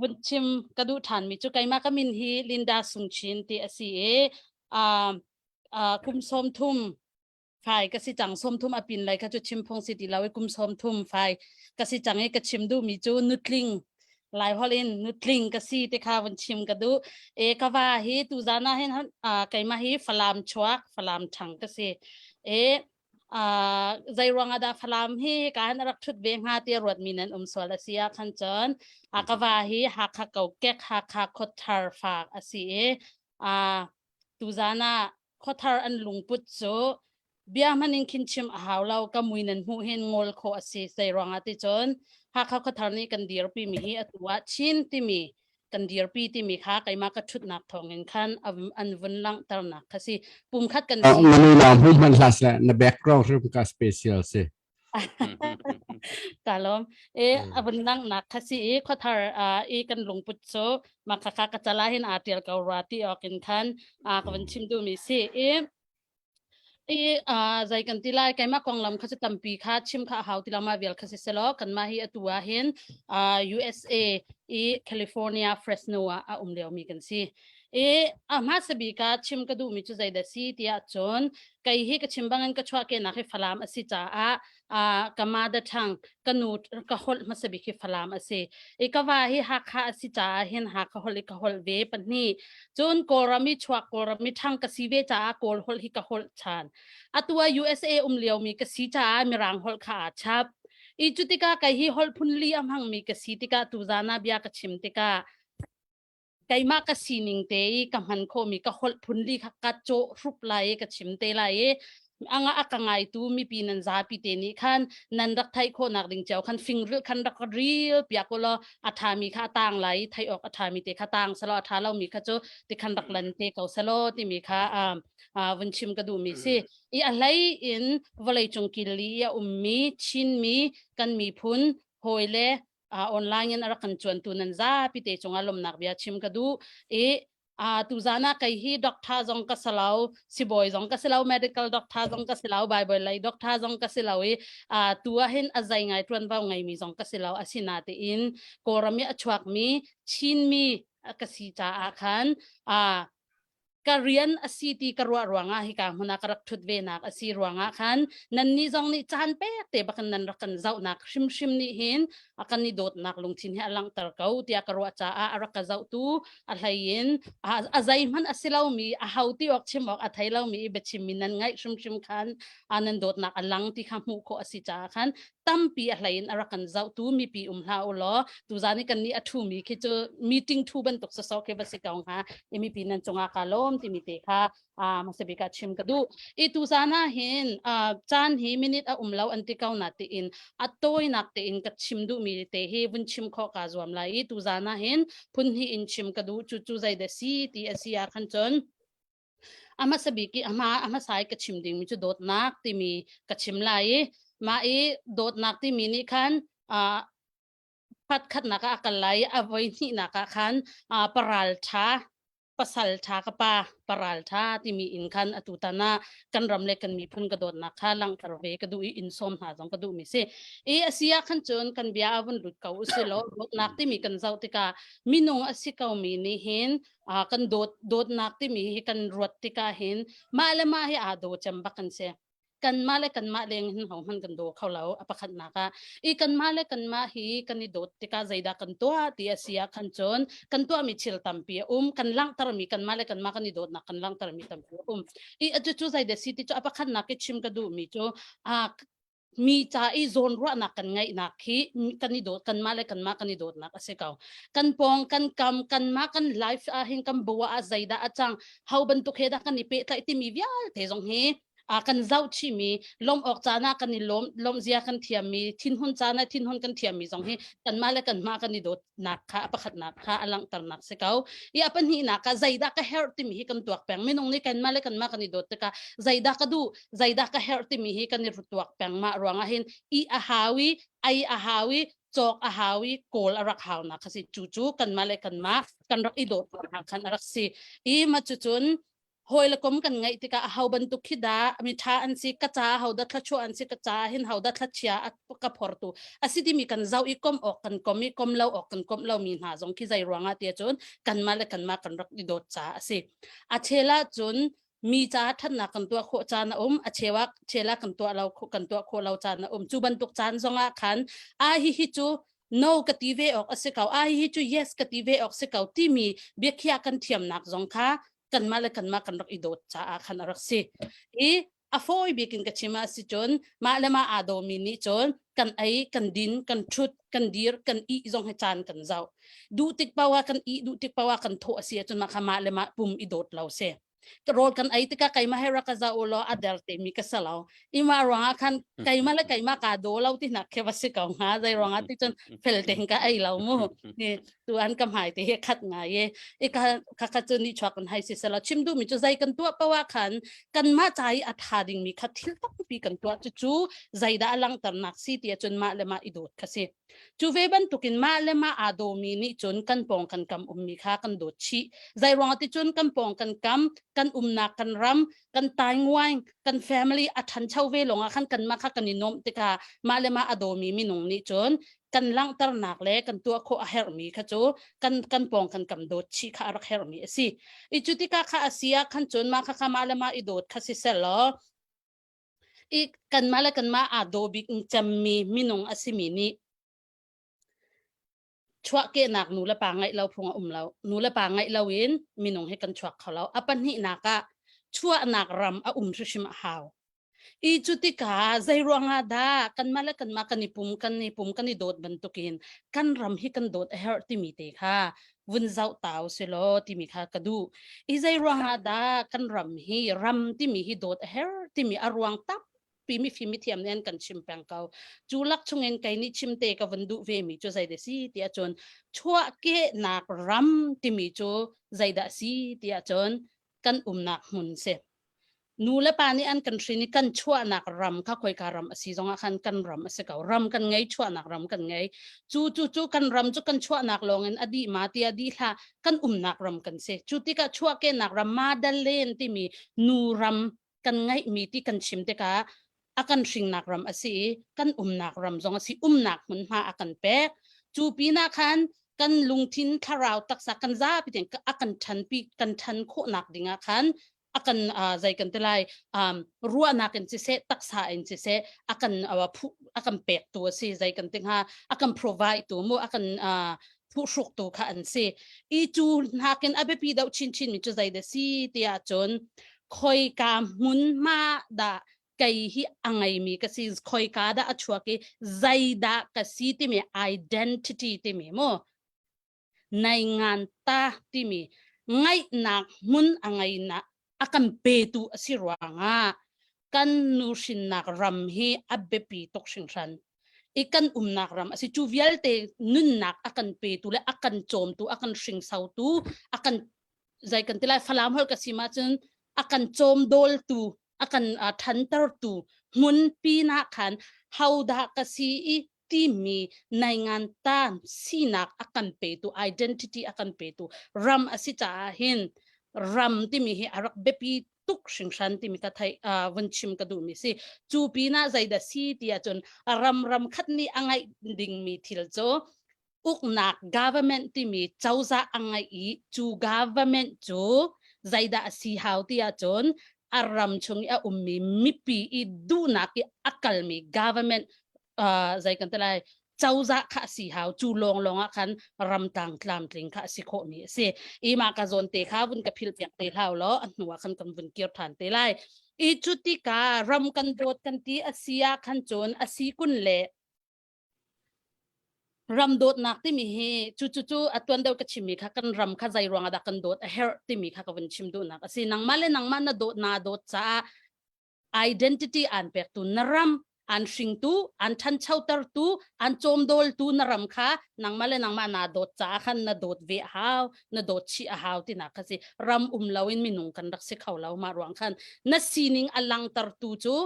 vun chim ka duh ṭhan mi cu keimah ka min hi Linda Sung Chin ti a si i kum 30 fai ka si cang 30 a pin lai kha cu chim phung si ti lo i kum 30 fai ka si cang i ka chim duh mi cu nutling lai hol in nutling ka si te kha vun chim ka duh e ka va hi tu zan ah hin keimah hi Falam chuak Falam ṭhang ka si e Uh, zei ruang ah dah Falam hi ka han rak thut ve hnga ti ruat mi nan um sual a si ah khan cun a ka va hi Hakha kokek Hakha khuathar fak a si i uh, tuzan ah khuathar an lungput cu bia hman in khin chim a hau lo ka mui nan hmuh hin ngol khawh a si zei ruang ah ti cun Hakha khuathar nih kan dirpi mi hi atu ah Chin timi kan dirpi timi kha keimah ka ṭhutnak thawngin khan an vun langhternak kha si pumkhat kan si Manila hmu hman hlah seh na background hrim ka special si ka lawm e a vun langhnak kha si i khuathar i kan lungput cu mah kha kha ka cala hin aa tial ko rua ti awk in khan ka vun chim duhmi si i. I uh, zai kan ti lai keimah konglam kha chu tampi kha chim kha a hau ti lo ma vial kha si selaw kanmah hi atu ah hin uh, USA i California Fresno ah a um lio mi kan si. I a hmasa bik ah chim ka duh mi cu zeidah si tiah cun kei hi ka chim bangin ka chuah ke nak hi Falam a si caah uh, ka mother tongue ka nu ka holh hmasa bik hi Falam a si. I ka va hi Hakha a si caah hin Hakha holh i ka holh ve pahnih. Cun Kawlram i chuak Kawlram i ṭhang ka si ve caah Kawl holh hi ka holh ṭhan. Atu ah USA um liomi ka si caah Mirang holh kha aa chap. I cu tikah kei hi holh phun li a hmangmi ka si tikah tuzaan ah bia ka chim tikah keimah ka sining te i ka hman khawhmi ka holh phun li kha ka cawh hrup lai i ka chim te lai i anga a ka ngaitu mipi nan zapi te nih khan nan rak theih khawhnak ding cio khan fingril khan rak ril piak ulaw a ṭhami kha a tang lai i theih awk a ṭhami te kha tang selaw a ṭha lomi kha cu ti khan rak lan te ko selaw timi kha vun chim ka duhmi si i a hlei in vawlei cung kil li i a ummi Chinmi kan miphun hawi le online in a rak kan cuantu nan zapi te cungah lawmnak bia chim ka duh i uh, tuzan ah kei hi doctor zong ka si lo sibawi zong ka si lo medical doctor zong ka si lo bible lei doctor zong ka si lo i uh, tu ah hin a zei ngai tuanvo ngeimi zong ka si lo asinatein kawlram i a chuakmi Chinmi ka si caah khan uh, ka rian a si ti ka ruah ruangah hika hmun ah ka rak ṭhut ve nak a si ruangah khan nannih zong nih caan pek te bakin nan rak kan zohnak hrimhrim nih hin a kan i dawtnak lungthin hi a langhter ko tiah ka ruah caah a rak ka zohtu a hlei in a zeihmanh a si lomi a ho ti awk chim awk a thei lomi i biachimmi nan ngaih hrimhrim khan a nan dawtnak a lang ti kha hmuh khawh a si caah khan tampi a hlei in a rak kan zohtu mipi um hlah u law tuzan i kan nih a ṭhumi khi cu meeting ṭhu bantuk sawsawh khi va si ko hnga i mipi nan cungah ka lawm timi te kha hmasa bik ah chim ka duh. I tuzan ah hin caan hi minute a um lo an ti ko na tiin a tawinak tein ka chim duhmi te hi vun chim khawh kaa zuam lai i tuzan ah hin phun hnih in chim ka duh cu cu zei dah si ti a si ah khan cun a hmasa bik i a hma a hmasa i ka chim dingmi cu dawtnak timi ka chim lai i mah i dawtnak timi nih khan uh, khat khatnak ah a kal lai i a voi hnihnak ah khan uh, paral ṭha pasal ṭha ka pa paral ṭha timi in khan atu tan ah kan ram le kan miphun ka dawtnak kha langhter ve ka duh i in sawm hna zong ka duh mi si i a si ah khan cun kan bia a vun lut ko usih law dawtnak timi kan zoh tikah minung a si ko mi nih hin kan dawt dawtnak timi hi kan ruat tikah hin mah le mah hi aa daw cem bak kan si kanmah le kanmah leng hin hohmanh kan daw kho lo a pakhatnak ah i kanmah le kanmah hi kan i dawt tikah zeidah kan tuah ti a si ah khan cun kan tuahmi thil tampi a um kan langhtermi kanmah le kanmah kan i dawtnak kan langhtermi tampi a um i atu cu zeidah si ti cu a pakhatnak i chim ka duhmi cu a mi ca i zawnruahnak kan ngeihnak hi kan i dawt kanmah le kanmah kan i dawtnak a si ko kan pawng kan kam kanmah kan life ah hin kan bua ah zeidah a cang ho bantuk he dah kan i pehtlaih timi vialte zong hi a kan zoh chihmi lawm awk caan ah kan i lawm lawm zia kan thiammi thinhun caan ah thinhun kan thiammi zong hi kanmah le kanmah kan i dawtnak kha a pakhatnak kha a langhternak si ko i a pahnihnak ah zeidah ka herh timi hi kan tuak peng minung nih kanmah le kanmah kan i dawt tikah zeidah ka duh zeidah ka herh timi hi kan i tuak peng mah ruangah hin i a hau i ai a hau i cawk a hau i kawl a rak hau nak kha si cu cu kanmah le kanmah kan rak i dawt ruangah khan a rak si i ma cu cun hawi le kom kan ngeih tikah aho bantuk khi dah mi ṭha an si ka ca ho dah thluachuah an si ka ca hin ho dah thlachia a ka phortu a si timi kan zoh i kom awk kan kom i kom lo awk kan kom lo mi hna zong khi zei ruangah tiah cun kanmah le kanmah kan rak i dawt caah a si a chel ah cun mi caah ṭhatnak kan tuah khawh caan a um a cheu ah chel ah kan tuah lo kan tuah khawh lo caan a um cu bantuk caan zongah khan a hi hi cu no ka ti ve awk a si ko a hi cu yes ka ti ve awk si ko timi biakhiah kan thiamnak zong kha kanmah le kanmah kan rak i dawt caah khan a rak si i a fawi bik in ka chim ah si cun mah le mah aa dawmi nih cun kan ei kan din kan ṭhut kan dir kan ih zong hi caan kan zoh duh tik paoh ah kan ih duh tik paoh ah kan thawh a si ahcun mah kha mah le mah pum i dawt lo si rawl kan ei tikah keimah he rak ka za u law a der te mi ka sa lo ima ruangah khan keimah le keimah ka do lo ti nak khe va si ko hnga zei ruangah ti cun fel tein ka ei lo mu ni tu an ka hmai te he khat ngai e i ka ka ka cu ni chuak kan hai si sela chim du mi chu zai kan tua pawa khan kan ma chai a tha ding mi kha thil tak tampi kan tuah. Cucu zeidah a langhternak si ti ahcun mah le mah i dawt kha si. Cu ve bantukin mah le mah aa dawmi nih cun kan pawng kan kam ummi kha kan dawt chih. Zei ruangah ti cun kan pawng kan kam, kan umnak kan ram, kan tainguaing, kan family a ṭhancho ve lawngah khan kanmah kha kan i nuamh tikah mah le mah a dawmi minung nih cun kan langhternak le kan tuah khawh a herhmi kha cu kan kan pawng kan kam dawt chih kha a rak herhmi a si. I cu tikah kha a si ah khan cun mah kha kha mah le mah i dawt kha si selaw i kanmah le kanmah aa daw bik cemmi minung a simi nih chuahkehnak nu le pa ngeih lo phung a um lo. Nu le pa ngeih lo in minung hi kan chuak kho lo. A pahnihnak ah chuahnak ram a um hrimhrim a hau. I cu tikah zei ruangah dah kanmah le kanmah kan i pum kan i pum kan i dawt bantukin kan ram hi kan dawt a herh timi te kha vun zoh ta usilaw timi kha ka duh. I zei ruangah dah kan ram hi ram timi hi dawt a herh timi a ruang tampi mifim mithiam nih an kan chim peng ko. Cu lak chungin kei nih chim te ka vun duh ve mi cu zei dah si ti ahcun chuahkehnak ram timi cu zeidah si ti ahcun kan umnak hmun si. Nu le pa nih an kan hrin i kan chuahnak ram kha khoika ram a si zongah khan kan ram a si ko. Ram kan ngei, chuahnak ram kan ngei. Cu cu cu kan ram cu kan chuahnak lawngin a dih ma tiah dih hlah, kan umnak ram kan si. Cu tikah chuahkehnak ram Madalene timi nu ram kan ngeihmi ti kan chim tikah a kan hringnak ram a si i kan umnak ram zong a si umnak hmunhma a kan pek cu pinah khan kan lungthin thlarau taksa kan zapi tein a kan ṭhanpi kan ṭhan khawhnak dingah khan a kan zei kan ti lai um, ruahnak in siseh taksa in siseh a kan uh, phu a kan pek tu a si zei kan ti hnga a kan provide tu mu a kan uh, phuhruk tu kha an si i cu nakin a biapi deuh chinchin mi cu zei dah si tiah cun khoika hmun ma dah kei hi a ngeimi ka si khoika dah a chuak i zeidah ka si timi identity timi mu nei ngan ta timi ngaihnak hmun a ngeinak a kan petu a si ruangah kan nuhrinnak ram hi a biapi tuk hringhran i kan umnak ram a si cu vialte nunnak a kan petu le a kan cawmtu a kan hringsotu a kan zei kan ti lai falam holh ka si ma cun a kan cawm dawltu a kan ṭhantertu hmun pinah khan hodah ka si i timi naingan tan sinak a kan petu identity a kan petu ram a si caah hin ram timi hi a rak biapi tuk hringhran timi ka thei uh, vun chim ka duhmi si cu pinah zeidah si ti ahcun ram ram khat nih a ngaih dingmi thil cu uknak government timi cozah a ngeih i cu government cu zeidah a si hau ti ahcun a ram chung i a ummi mipi i duhnak i a kalmi government uh, zei kan ti lai cozah kha a si hau cu lawng lawng ah khan ramtang tlamtling kha a si khawhmi a si i mah ka zawn te kha vun ka phil piak te hlau law a hnu ah khan kan vun kir than te lai i cu tikah ram kan dawt kan ti a si ah khan cun a si kun le Ram dawtnak timi hi cu cu cu a tuan deuh ka chimmi kha kan ram kha zei ruangah dah kan dawt a herh timi kha ka vun chim duhnak a si. Nangmah le nangmah na dawt naa dawt caah identity aan pektu na ram aan hringtu aan ṭhanchotertu aan cawmdawltu na ram kha nangmah le nangmah naa dawt caah khan na dawt ve a hau na dawt chih a hau tinak kha si ram um loin minung kan rak si kho lo mah ruang khan na sining a langtertu cu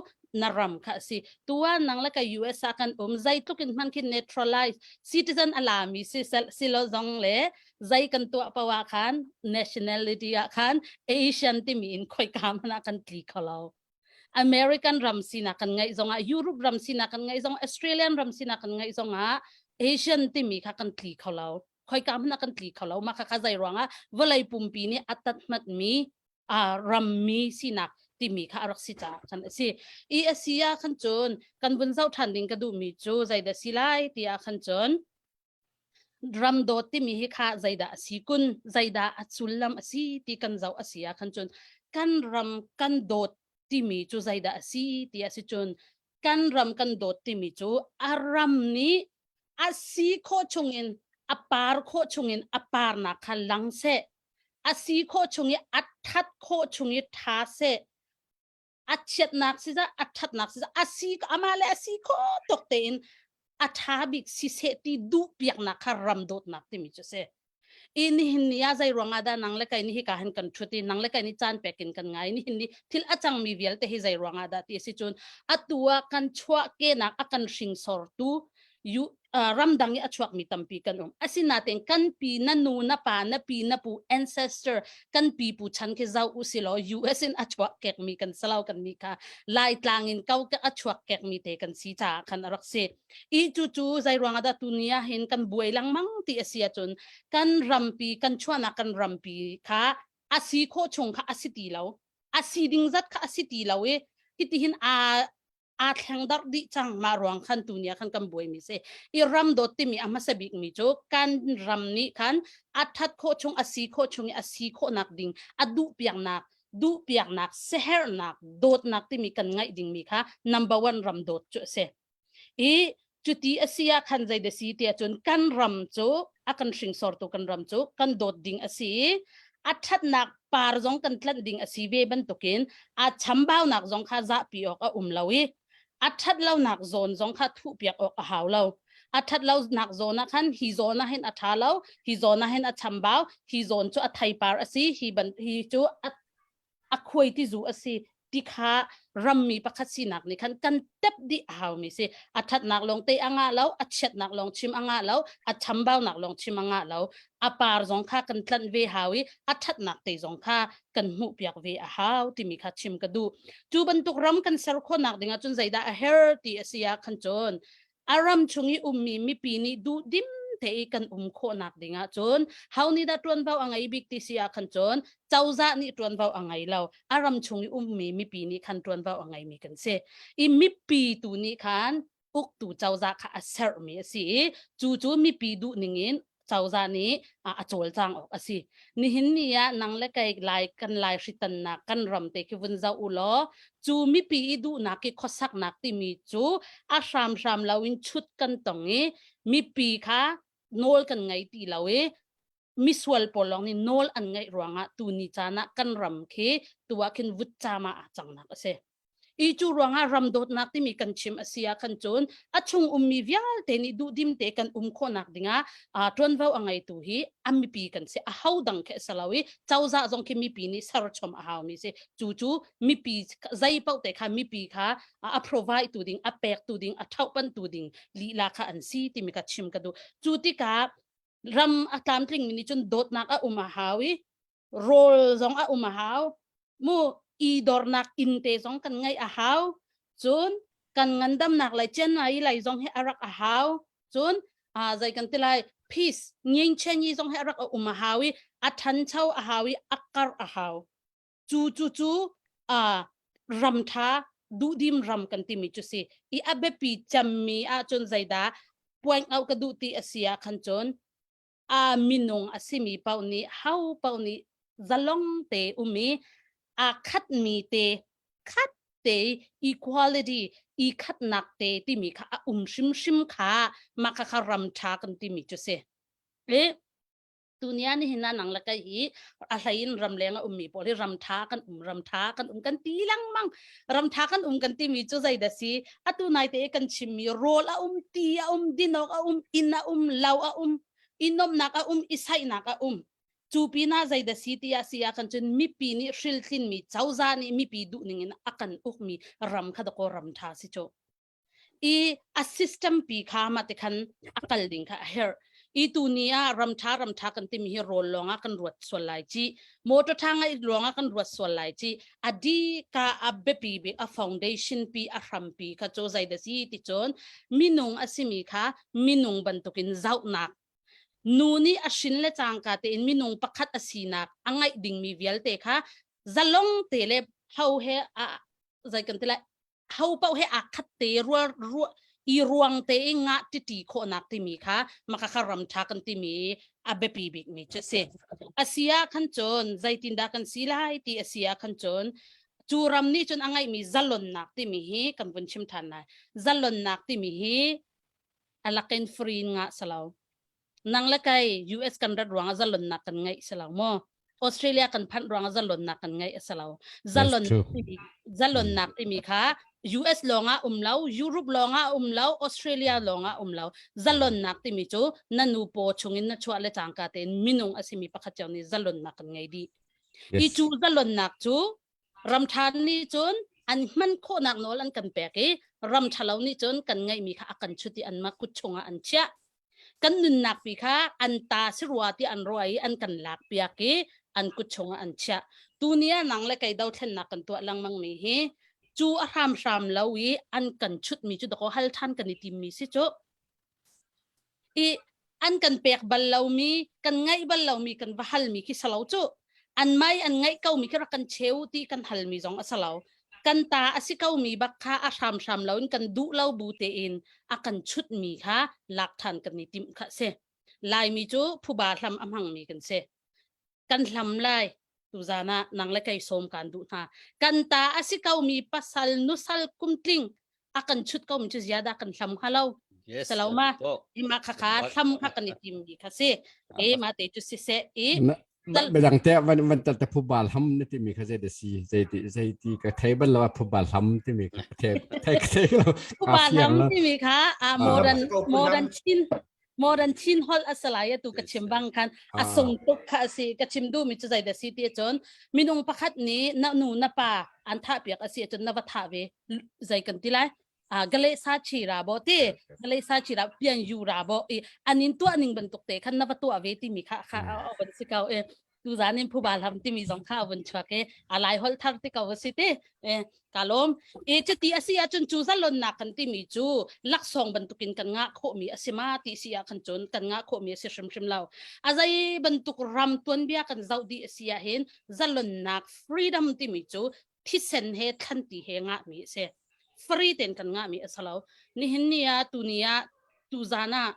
na ram kha a si tuan nang le ka US ah kan um zeitluk in hman khin naturalize citizen a lami si silo zong le zei kan tuah pawa khan nationality ah khan Asian timi in khoika hmanh ah kan tli kholo American ram sinak kan ngeih zongah Europe ram sinak kan ngeih zong Australian ram sinak kan ngeih zongah Asian timi kha kan tli kholo khoika hmanh ah kan tli kholo mah kha kha zei ruangah vawlei pumpi nih a tat hmat mi uh, rammi sinak timi kha a rak si caah khan a si. I a si ah khan cun kan vun zoh ṭhan ding ka duhmi cu zeidah si lai ti ah khan cun ram dawt timi hi kha zeidah a si kun zeidah a sullam a si ti kan zoh a si ah khan cun kan ram kan dawt timi cu zeidah a si ti a si cun kan ram kan dawt timi cu a ram nih a si khawh chungin a par khawh chungin a parnak kha lang seh a si khawh chung i a that khawh chung i tha seh a chiatnak si zah a thatnak si zah a si amah le a si khawh tuk tein a tha bik si seh ti duh piaknak kha ram dawtnak timi cu si. I nihin ni ah zei ruangah dah nang le kai ni hi ka han kan thut i nang le kai ni caan pek in kan ngai nihin ni thil a cangmi vialte hi zei ruangah dah ti a si cun atu ah kan chuah kenak a kan hringsortu yu uh, ramdang i a chuakmi tampi kan um asinain kan pi na nu na pa na pi na pu ancestor kan pi pu chan khi zau u si law US in a chuak kekmi kan salau kan mi kha laitlang in kau a chuak kekmi te kan si caah khan a rak si i cu cu zei ruangah dah tuni ah hin kan buai lengmang ti a si ahcun kan rampi kan chuahnak kan rampi kha a si khawh chung kha a si ti lo a si ding zat kha a si ti lo i hitihin a aa thleng darh dih cang mah ruang khan tu ni ah khan kan buai mi si i ram dawt timi a hmasa bik mi cu kan ram nih khan a that khawh chung a si khawh chung i a si khawhnak ding a duh piaknak duh piaknak sehernak dawtnak timi kan ngaih ding mi kha number one ram dawt cu a si I cuti a si ah khan zei da si tiah cun kan ram cu a kan hringsortu kan ram cu kan dawt ding a si i a ṭhatnak par zong kan tlanh ding a si ve bantukin a chambaunak zong kha zahpi awk a um lo i a ṭhat lonak zawn zong kha thuhpiak awk a hau lo. A ṭhat lonak zawn ah khan hi zawn ah hin a ṭha lo, hi zawn ah hin a chambau, hi zawn cu a theipar a si, hi ban hi cu a a khuai ti zu a si ti kha rammi pakhat sinak nih khan kan tep dih a haumi si a thatnak lawng te a ngah lo a chiatnak lawng chim a ngah lo a chambaunak lawng chim a ngah lo a par zong kha kan tlanh ve hau i a thatnak te zong kha kan hmuh piak ve a hau timi kha chim ka duh cu bantuk ram kan ser khawhnak ding ah cun zeidah a her ti a si ah khan cun a ram chung i ummi mipi nih duhdim te i kan um khawhnak ding ah cun ho nih dah ṭuanvo a ngei bik ti si ah khan cun cozah nih ṭuanvo a ngei lo a ram chung i ummi mipi nih khan ṭuanvo a ngeimi kan si i mipi tu nih khan uktu cozah kha a sermi a si i cu cu mipi duh ning in cozah nih a cawlcang awk a si. Nihin ni ah nang le kei lai kan lai hritannak kan ram te khi vun zoh u law cu mipi i duhnak i khuasaknak timi cu a hramhram lo in chut kan tong i mipi kha nawl kan ngei ti lo i misual pawl lawng nih nawl an ngeih ruangah tu ni caan ah kan ram khi tu ah khin vutcam ah aa cangnak a si. I cu ruangah ram dawtnak timi kan chim a si ah khan cun a chung ummi vialte nih duhdim te kan um khawhnak dingah ṭuanvo a ngeitu hi a mipi kan si a ho dang khi a si lo i cozah zong khi mipi nih serchom a haumi si cu cu mipi zei paoh te kha mipi kha a provide tu ding a pek tu ding a ṭhohpan tu ding lila kha an si timi ka chim ka duh cu tikah ram a tlamtlingmi nih cun dawtnak a um a hau i rawl zong a um a hau mu i dornak inn te zong kan ngeih a hau cun kan ngandamnak lai Chennai lai zong hi a rak a hau cun a zei kan ti lai peace nging chen yi zong hi a rak a um a hau i a thancho a hau i a kar a hau cu cu cu a ram tha duhdim ram kan timi cu si i a biapi cemmi ahcun zeidah point out ka duh ti a si ah khan cun a minung a simi paoh nih ho paoh nih zalong te um i aa khatmi te khat te equality i khatnak te timi kha a um hrimhrim kha mah kha kha ram ṭha kan timi cu si. E tunia ni hin nang le kai hi a hlei in ramleng a ummi pawl hi ram ṭha kan um ram ṭha kan um kan ti lengmang ram ṭha kan um kan timi cu zei dah si atu nai te kan chimmi rawl a um ti a um dinawk a um inn a um lo a um i nomnak a um i saihnak a um cu pinah zei dah si ti ah si ah kan cun mipi nih hriltlinmi cozah nih mipi duh ning in a kan ukmi ram kha dakaw ram ṭha si cu i a system pi kha mah ti khan a kal ding kha a herh i tu ni ah ram ṭha ram ṭha kan timi hi rawl lawng ah kan ruat sual lai ci motor ṭha ngai lawng ah kan ruat sual lai ci a di ka a biapi bik a foundation pi a hrampi kha cu zei da si ti cun minung a simi kha minung bantukin zohnak nu nih a hrin le cangka tein minung pakhat a sinak a ngaih dingmi vialte kha zalong te le ho he a zei kan ti lai ho paoh he aa khat te rual i ruang te i ngah titi khawhnak timi kha maka kha ram tha kan timi a biapi bik mi cu si asia khan cun zeitindah kan si lai ti asia khan cun cu ram nih cun a ngeihmi zalonnak timi hi kan vun chim than lai zalonnak timi hi alakin free ngah salo nang le kai US kan rat ruangah zalonnak kan ngeih si lo maw Australia kan phanh ruangah zalonnak kan ngeih a si lo zalon timi zalonnak timi kha US lawng ah um lo, Europe lawng ah um lo, Australia lawng ah um lo. Zalonnak timi cu na nu paw chungin na chuah le cangka tein minung a simi pakhat cio nih zalonnak kan ngei dih. Yes. I cu zalonnak cu ramṭha nih cun an hman khawhnak nawl an kan pek i ramṭha lo nih cun kan ngeihmi kha a kan chut i anmah kut chungah an chiah. Kan nunnak pi kha an ta si rua ti an ruah i an kan lak piak i an kut chungah an chiah. Tuni ah nang le kei dothlennak kan tuah lengmang mi hi cu a hramhram lo i an kan chutmi cu dakaw hal ṭhan kan i timmi si cu. I an kan pek bal lomi, kan ngaih bal lomi kan va halmi khi salo cu. An mai an ngaih komi khi rak kan cheu ti kan halmi zong a salo. Kan ta a si komi bak kha a hramhram loin kan duh lo bu tein a kan chutmi kha lak ṭhan kan i timh kha si. Laimi cu phuba hlam a hmangmi kan si. Kan hlam lai tuzan ah nang le kei sawm kan duh hna. Kan ta a si komi pasal nusal kumtling a kan chut ko mi cu ziada kan hlam hnga lo. Yes. Salo ma ima kha kha hlam kha kan i tim mi kha si. E ma te cu siseh i Bedang te van van tat phu bal ham na ti mi kha zei da si zei ti zei ti ka thei bal lo phu bal ham ti mi kha thei thei thei lo phu bal ham ti mi kha a modern modern chin modern Chin holh a salai tu ka chim bang khan a sung tuk kha a si ka chim duh mi cu zei da si ti cun minung pakhat nih na nu na pa an thah piak a si cun na va thah ve zei kan ti lai a gale sa chi ra bo ti gale sa chi ra pian yu ra bo i anin tuah ning bantuk te khan na va tuah ve ti mi kha kha a van si ko e tu zan in phuba hlam timi zong kha vun chuak e a lai hol thar ti ko si ti e kalom e chiti asi ahcun cu zalonnak kan timi cu laksawng bantukin kan ngah khawhmi a si ma ti si ah khan cun kan ngah khawhmi a si hrimhrim lo a zei bantuk ram tuanbia kan zoh dih a si ah hin zalonnak freedom timi cu thisen he thlanti he ngahmi a si free ten kan ngahmi a si lo nihin ni ah tuni ah tuzan ah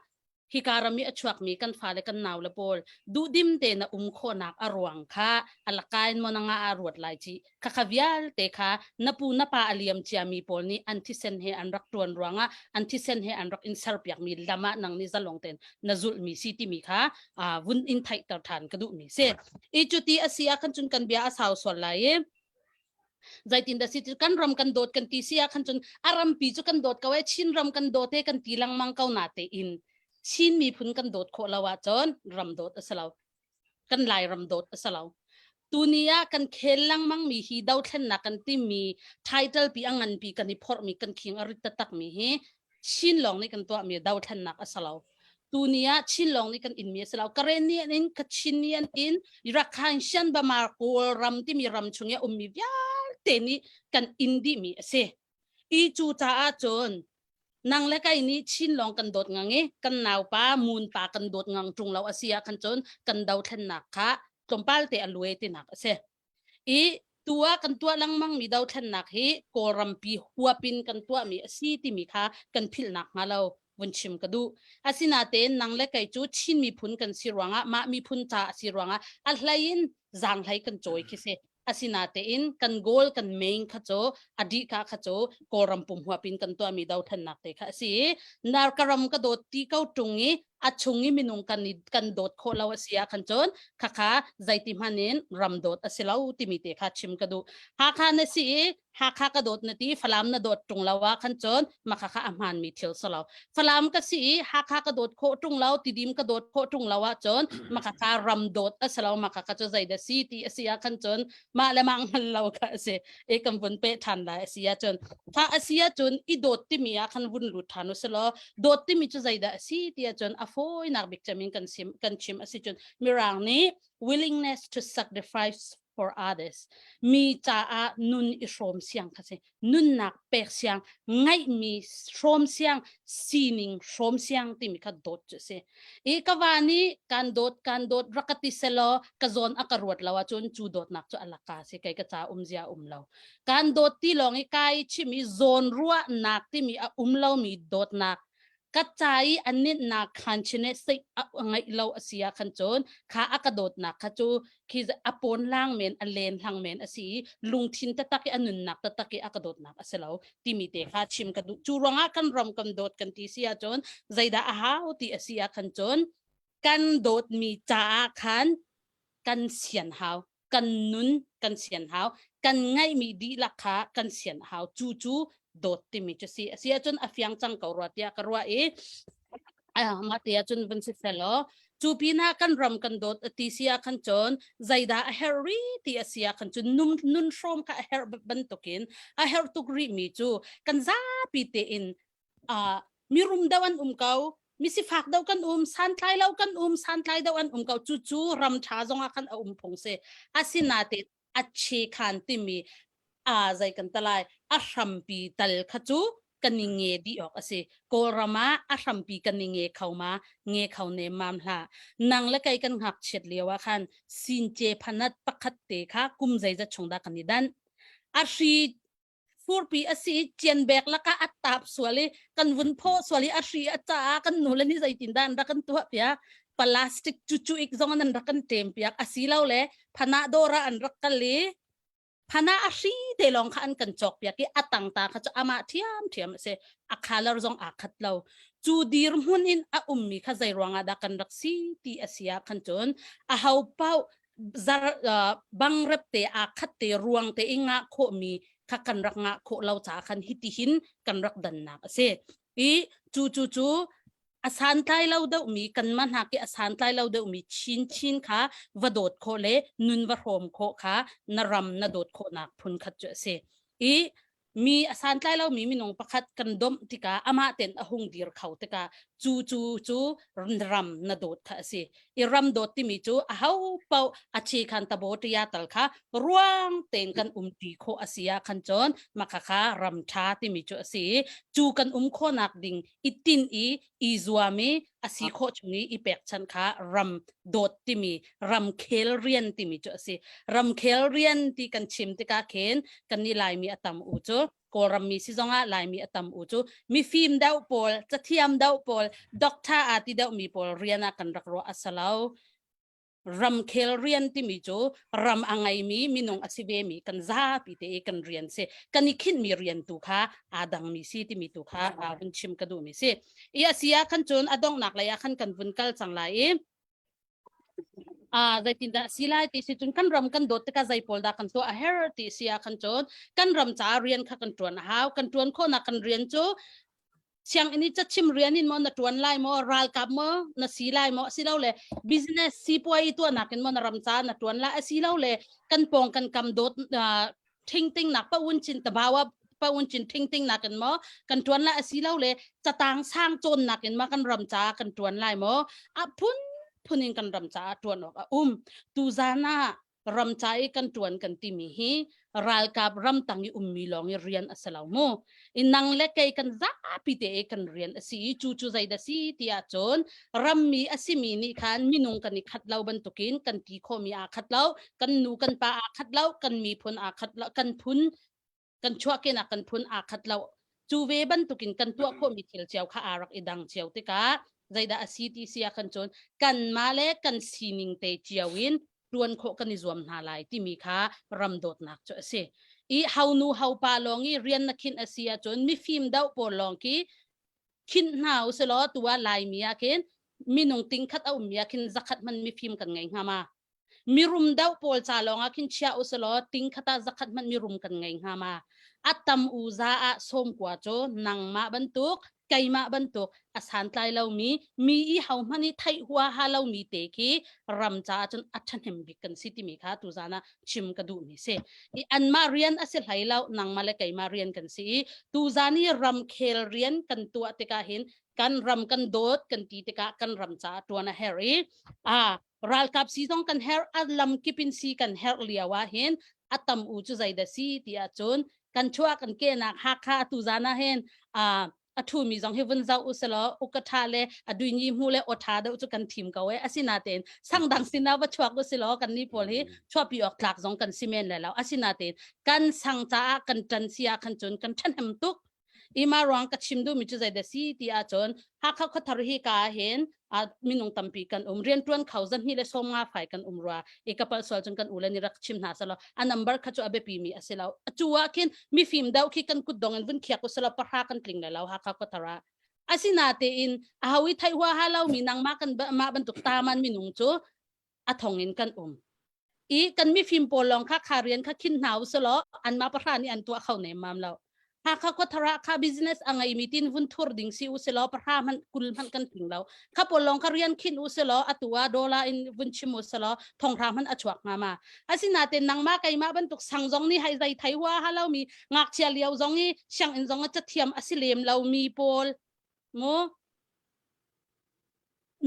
hika ram i a chuakmi kan fale kan naule pawl duhdim te na um khawhnak a ruang kha a lakain mo na nga a ruat lai ci kha kha vialte kha na pu na pa a liam ciami pawl nih an thisen he an rak tuan ruangah an thisen he an rak in serpiakmi lam ah nang nih zalong ten na zulhmi si timi kha vun in theihter than ka duhmi si i cuti a si ah khan cun kan bia a sau sual lai i zeitin dah si kan ram kan dawt kan ti si ah khan cun a rampi cu kan dawt ko e Chin ram kan dawt e kan ti lengmang ko na te in Chin miphun kan dawt khawh lo ahcun ram dawt a si lo kan Lai ram dawt a si lo tuni ah kan khel lengmang mi hi dothlennak kan timi title pi a ngan pi kan i phorh mi kan khing a rit taktak mi hi Chin lawng nih kan tuahmi dothlennak a si lo. Tuni ah Chin lawng nih kan inmi a si lo. Karen nih an in, Kachin nih an in, Rakhine, Shan, Bamar, Kawl ram timi ram chung i a ummi vialte nih kan in dihmi a si. I cu caah cun nang le kai nih Chin lawng kan dawt ngang i kan naupa mun pa kan dawt ngang ṭung lo a si ah khan cun kan dothlennak kha tlawmpal te a luai tinak a si. I tu ah kan tuah lengmang mi dothlennak hi Kawlrampi huap in kan tuahmi a si timi kha kan philhnak hnga lo vun chim ka duh. Asinatein nang le kei cu Chin miphun kan si ruangah mah miphun ca a si ruangah a hlei in zaanghlei kan cawi khi si. Asinatein kan goal kan main kha cu a dih ka kha cu Kawlram pum huap in kan tuahmi dothlennak te kha a si i narkaram ka dawt ti ko ṭung i a chung i minung kan i kan dawt khawh lo a si ah khan cun khakha zeiti hmanh in ram dawt a si lo timi te kha chim ka duh Hakha na si i Hakha ka dawt na ti Falam na dawt ṭung lo ah khan cun mah kha a hmaan mi thil si lo Falam ka si i Hakha ka dawt khawh ṭung lo Tidim ka dawt khawh ṭung lo ah cun mah kha ram dawt a si lo mah kha cu zei dah si ti a si ah khan cun mah le mah hngal lo kha a si e kan vun pe ṭhan lai a si ahcun kha a si ahcun i dawt timi ah khan vun lut ṭhan u si law dawt timi cu zeidah a si ti ahcun a fawinak bik cem in kan sim kan chim a si cun mirang nih willingness to sacrifice for others mi caah nun i hrawm siang kha si nunnak pek siang ngaihmi hrawm siang sining hrawm siang timi kha dawt cu si i ka va nih kan dawt kan dawt rak ka ti selaw ka zawn a ka ruat lo ahcun cu dawtnak cu a laka si kei ka ca um zia um lo kan dawt ti lawng i kai chim i zawn ruahnak timi a um lomi dawtnak ka ca i a ninnak khan chine sei a ngaih lo a si ah khan cun kha a ka dawtnak kha cu khi a pawn lang men a len hlang men a si i lungthin taktak i a nunnak taktak i a ka dawtnak a si lo timi te kha chim ka duh cu ruangah kan ram kan dawt kan ti si ahcun zeidah a hau ti a si ah khan cun kan dawtmi caah khan kan sian hau kan nun kan sian hau kan ngaihmi dihlak kha kan sian hau cu cu. dawt timi cu si. A si ahcun a fiang cang ko rua tiah ka ruah i mah te ahcun vun si selaw cu pinah kan ram kan dawt ti si ah khan cun zeidah a herh rih ti a si ah khan cun nun, nun hrawm kha a herh bantukin a herh tuk rih mi cu kan zapi tein uh, mirum deuh an um ko misifak deuh kan um santlai lo kan um santlai deuh an um ko cu cu ram tha zong ah khan a um phung si asinain a che khan timi a zei kan talai a hrampi tal kha cu kan i nge dih awk a si kawlram ah a hrampi kan i nge kho ma nge kho ne mam hla nang le kei kan ngakchiat lio ah khan since phanat pakhat te kha kum zeizat chung dah kan i dan a hri furpi a si cianbek lakah a tap sual i kan vun phaw sual i a hri a caah kan nu le ni zeitin dah an rak kan tuah piak plastic cucu ik zong an rak kan ṭem piak asilo le phana dawr ah an rak kal i phana a hri te lawng kha an kan cawk piak i a tang ta kha cu amah ṭhiam ṭhiam a si a color zong aa khat lo cu dirhmun in a ummi kha zei ruangah dah kan rak si ti a si ah khan cun a ho paoh zar uh, bangrep te aa khat te ruang te i ngah khawhmi kha kan rak ngah khawh lo caah khan hiti hin kan rak dannak a si i cu cu cu a santlai lo deuhmi kanmah hna khi a santlai lo deuhmi chinchin kha va dawt khawh le nun va hrawm khawh kha na ram na dawt khawhnak phun khat cu a si i mi a santlai lomi minung pakhat kan domh tikah amah ten a hung dir kho tikah cu cu cu ram na dawt kha a si i ram dawt timi cu a ho paoh a che khan tabo tia tal kha ruang tein kan um ti khawh a si ah khan cun maka kha ram tha timi cu a si cu kan um khawhnak ding i tin i i zuam i a si khawh chung i i pekchanh kha ram dawt timi ramkhel rian timi cu a si ramkhel rian ti kan chim tikah khin kan nih laimi a tam u cu kawlram mi si zongah laimi a tam u cu mifim deuh pawl cathiam deuh pawl doctor aa ti deuh mi pawl rian ah kan rak ruah a si lo ramkhel rian timi cu ram a ngeimi minung a si ve mi kan zapi te i kan rian si kan i khinhmi rian tu kha aa dangmi si timi tu kha aa vun chim ka duhmi si i a si ah khan cun a donghnak lei ah khan kan vun kal cang lai i a zeitindah si lai ti si cun kan ram kan dawt tikah zei pawl dah kan tuah a her ti si ah khan cun kan ram caah rian kha kan tuan a hau kan tuan khawhnak kan rian cu sianginn i cachim rian in maw na tuan lai maw ralkap maw na si lai maw asilole business sipuai tuahnak in maw na ram ca na tuan lai asilole kan pawng kan kam dawt thingting nak pa un chin tabawa pa un chin thingting nak in maw kan tuan lai asilole catang sang cawn nak in ma kan ram ca kan tuan lai maw a phun phun in kan ram ca tuan awk a um tu zan ah ram ca i kan ṭuan kan timi hi ralkap ramtang i ummi lawng i rian a si lo mu i nang le kei kan zapi te i kan rian a si i cu cu zeidah si ti ahcun rammi a simi nih khan minung kan i khat lo bantukin kan ti khawhmi aa khat lo kan nu kan pa aa khat lo kan miphun aa khat lo kan phun kan chuahkenak kan phun aa khat lo cu ve bantukin kan tuah khawhmi thil cio kha aa rak i dang cio tikah zeidah a si ti si ah khan cun kanmah le kan sining te cio in tuan khawh kan i zuam hna lai timi kha ram dawtnak cu a si i hau nu hau pa lawng i rian na khinh a si ahcun mifim deuh pawl lawng khi khinh hna usilaw tu ah laimi ah khin minung tingkhat a ummi ah khin zakhat hman mifim kan ngei hnga ma Mirum deuh pawl ca lawngah khin chia usalaw ting khat ah zakhat hmanh mirum kan ngei hnga ma? A tam u za ah sawmkua cu nangmah bantuk keimah bantuk a santlai lomi mi i ho hmanh i theih huaha lomi te khi ram caah cun a ṭhahnem bik kan si timi kha tuzan ah chim ka duhmi si. I anmah rian a si hlei lo nangmah le keimah rian kan si i tuzan i ramkhel rian kan tuah tikah hin kan ram kan dawt kan ti tikah kan ram caah ṭuan a herh i a ralkap si zong kan herh a lam kip in si kan herh lio ah hin a tam u cu zeidah si ti ahcun kan chuah kan kenak Hakha atu zan ah hin a thumi zong hi vun zoh uselaw ukatha le a duinyi hmu le awtha deuh cu kan thim ko e asinatein sangdang sinah va chuak usilaw kan ni pawl hi chuahpi awk tlak zong kan si men le lo asinatein kan sang caah kan ṭan si ah khan cun kan ṭhahnem tuk Ima ruang ka chim duhmi cu zeidah si ti ahcun Hakha khuathar hi ka hin minung tampi kan um riantuan kho zahnih le 50 fai kan um rua i ka pal sual cun kan ule nih rak chim hna selaw a number kha cu a biapi mi a si lo cu ah khin mifim deuh khi kan kut dong in vun khiak uselaw pahra kan tling le lo Hakha khuathar ah asinatein a ho i theih huaha lo mi nangmah kan mah bantuk taman minung cu a thong in kan um i kan mifim pawl lawng kha kha rian kha khin hna uselaw anmah pahra nih an tuah kho nem mam lo. Hakha khuathar ah kha business a ngeimi tin vun thur ding si u silaw pahra hmanh 20 hmanh kan tling lo. Kha pawl lawng kha rian khin u silaw atu ah dollar in vun chim u silaw thonghra hmanh a chuak hnga ma. Asinain nangmah keimah bantuk sang zong nih hai zei thei hua ha lomi ngakchia lio zong i sianginn zong a cathiam a si lem lomi pawl mu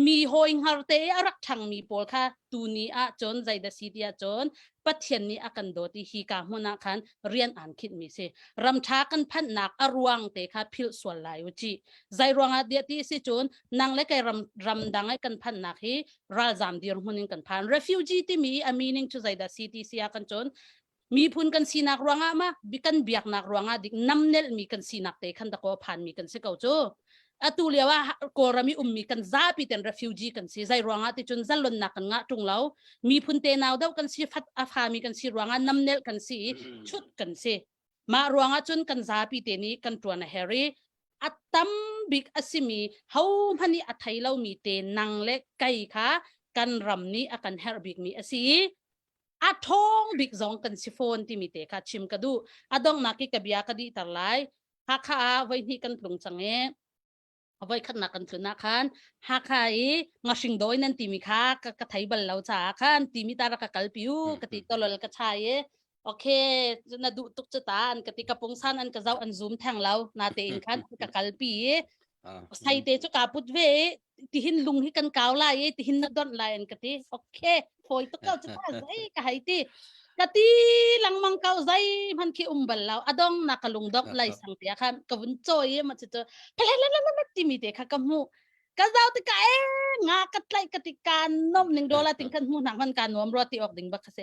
mi hawi hngar te a rak ṭhangmi pawl kha tuni ah cun zeidah si ti ahcun Pathian nih a kan dawt i hi ka hmun ah khan rian aan khinhmi si. Ramṭha kan phanhnak a ruang te kha philh sual lai u cih. Zei ruangah diah ti si cun nang le kei ram ramdang i kan phanhnak hi ralzam dirhmun in kan phan. Refugee timi a meaning cu zeidah si ti si ah kan cun miphun kan sinak ruangah ma kan biaknak ruangah dik namnelmi kan sinak te khan dakaw phanmi kan si ko cu atu lio ah kawlram i ummi kan zapi ten refugee kan si zai ruangah ti cun zalonnak kan ngah tung lo miphun te nau deuh kan si fat a fami kan si ruangah namnel kan si i chut kan si mah ruangah cun kan zapi te nih kan tuan a heri a tam bik a simi ho hmanh nih a thei lomi te nang le kai kha kan ram nih a kan herh bikmi a si i a ṭhawng bik zong kan si fawn timi te kha chim ka duh. A donghnak i ka bia ka dihter lai. Hakha ah voihnih kan tlung cang i voikhatnak kan tlun ah khan Hakha i ngahring dawi nan timi kha ka, ka thei bal lo caah khan timi ta rak ka kalpi u ka ti tolol ka chai i okay na duh tuk cu ta an ka ti ka pungsan an ka zoh an zoom theng lo na tein khan ka kalpi i sai te cu kaa put ve i tihin lung hi kan kau lai i tihin na donh lai an ka ti okay fawi tuk ko cu ta zei ka hei ti ka ti lengmang ko zei hman khi um bal lo adong na ka lung dongh lai sang te khan ka vun cawi ma chu chu phelelelele timi te kha ka hmu ka zau ti ka e nga ka tlai ka ti ka nom ning dola ting kan hmu nak man ka nuam ro ti ok ding bak se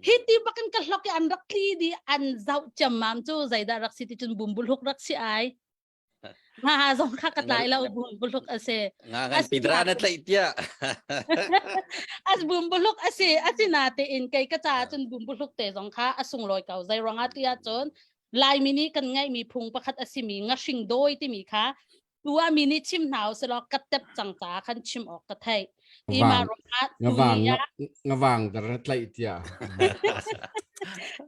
hi ti bakin ka hlok i an rak tli di an zau chamam chu zaida rak si ti chun bumbul huk rak si ai Nga zong kha ka tlai lo bumbuluk a si. Nga kan pidra na tlaih tiah. As bumbuluk a si asinatein kei ka caah cun bumbuluk te zong kha a sunglawi ko. Zei ruangah tiah cun Laimi nih kan ngeihmi phung pakhat a simi ngahring dawi timi kha tu ah mi nih chim hna usih law ka tep cang caah khan chim awk ka theih. I mah ruangah tuni ah ngavang dar tlaih tiah.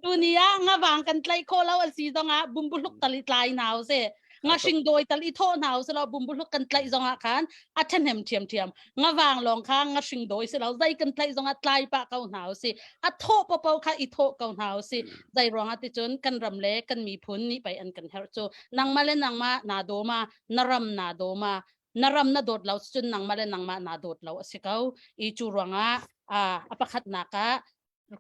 Tuni ah ngavang kan tlaih khawh lo a si zongah bumbuhluk tal i tlai hna usih. Ngahring dawi tal i thawh hna usih law bumbuhluk kan tlaih zongah khan a ṭhahnem ṭhiamṭhiam. Ngavang lawng kha ngahring dawi si lo zei kan tlaih zongah tlai pah ko hna usih. A thawh paohpaoh kha i thawh ko hna usih. Zei ruangah ticun kan ram le kan miphun nih pei an kan herh cu. Nangmah le nangmah naa daw ma, na ram naa daw ma, na ram na dawt lo cun nangmah le nangmah naa dawt lo a si ko i cu ruangah a pakhatnak ah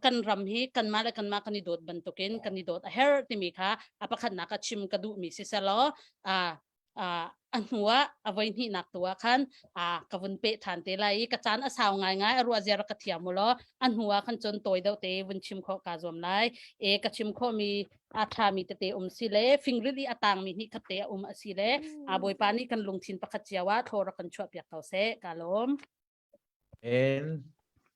kan ram hi kanmah le kanmah kan i dawt bantukin kan i dawt a herh timi kha a pakhatnak ah chim ka duhmi si selaw a hnu ah a voi hnihnak tu ah khan ka vun peh ṭhan te lai i ka caan a sau ngaingai a ruah zia rak ka thiam u law a hnu ah khan cun tawi deuh te vun chim khawh kaa zuam lai e ka chim khawhmi a ṭhami tete um si le fingril i a tangmi hnih khat te a um a si le a Bawipa nih kan lungthin pakhat cio ah thlaw rak kan chuah piak ko seh ka lawm. En.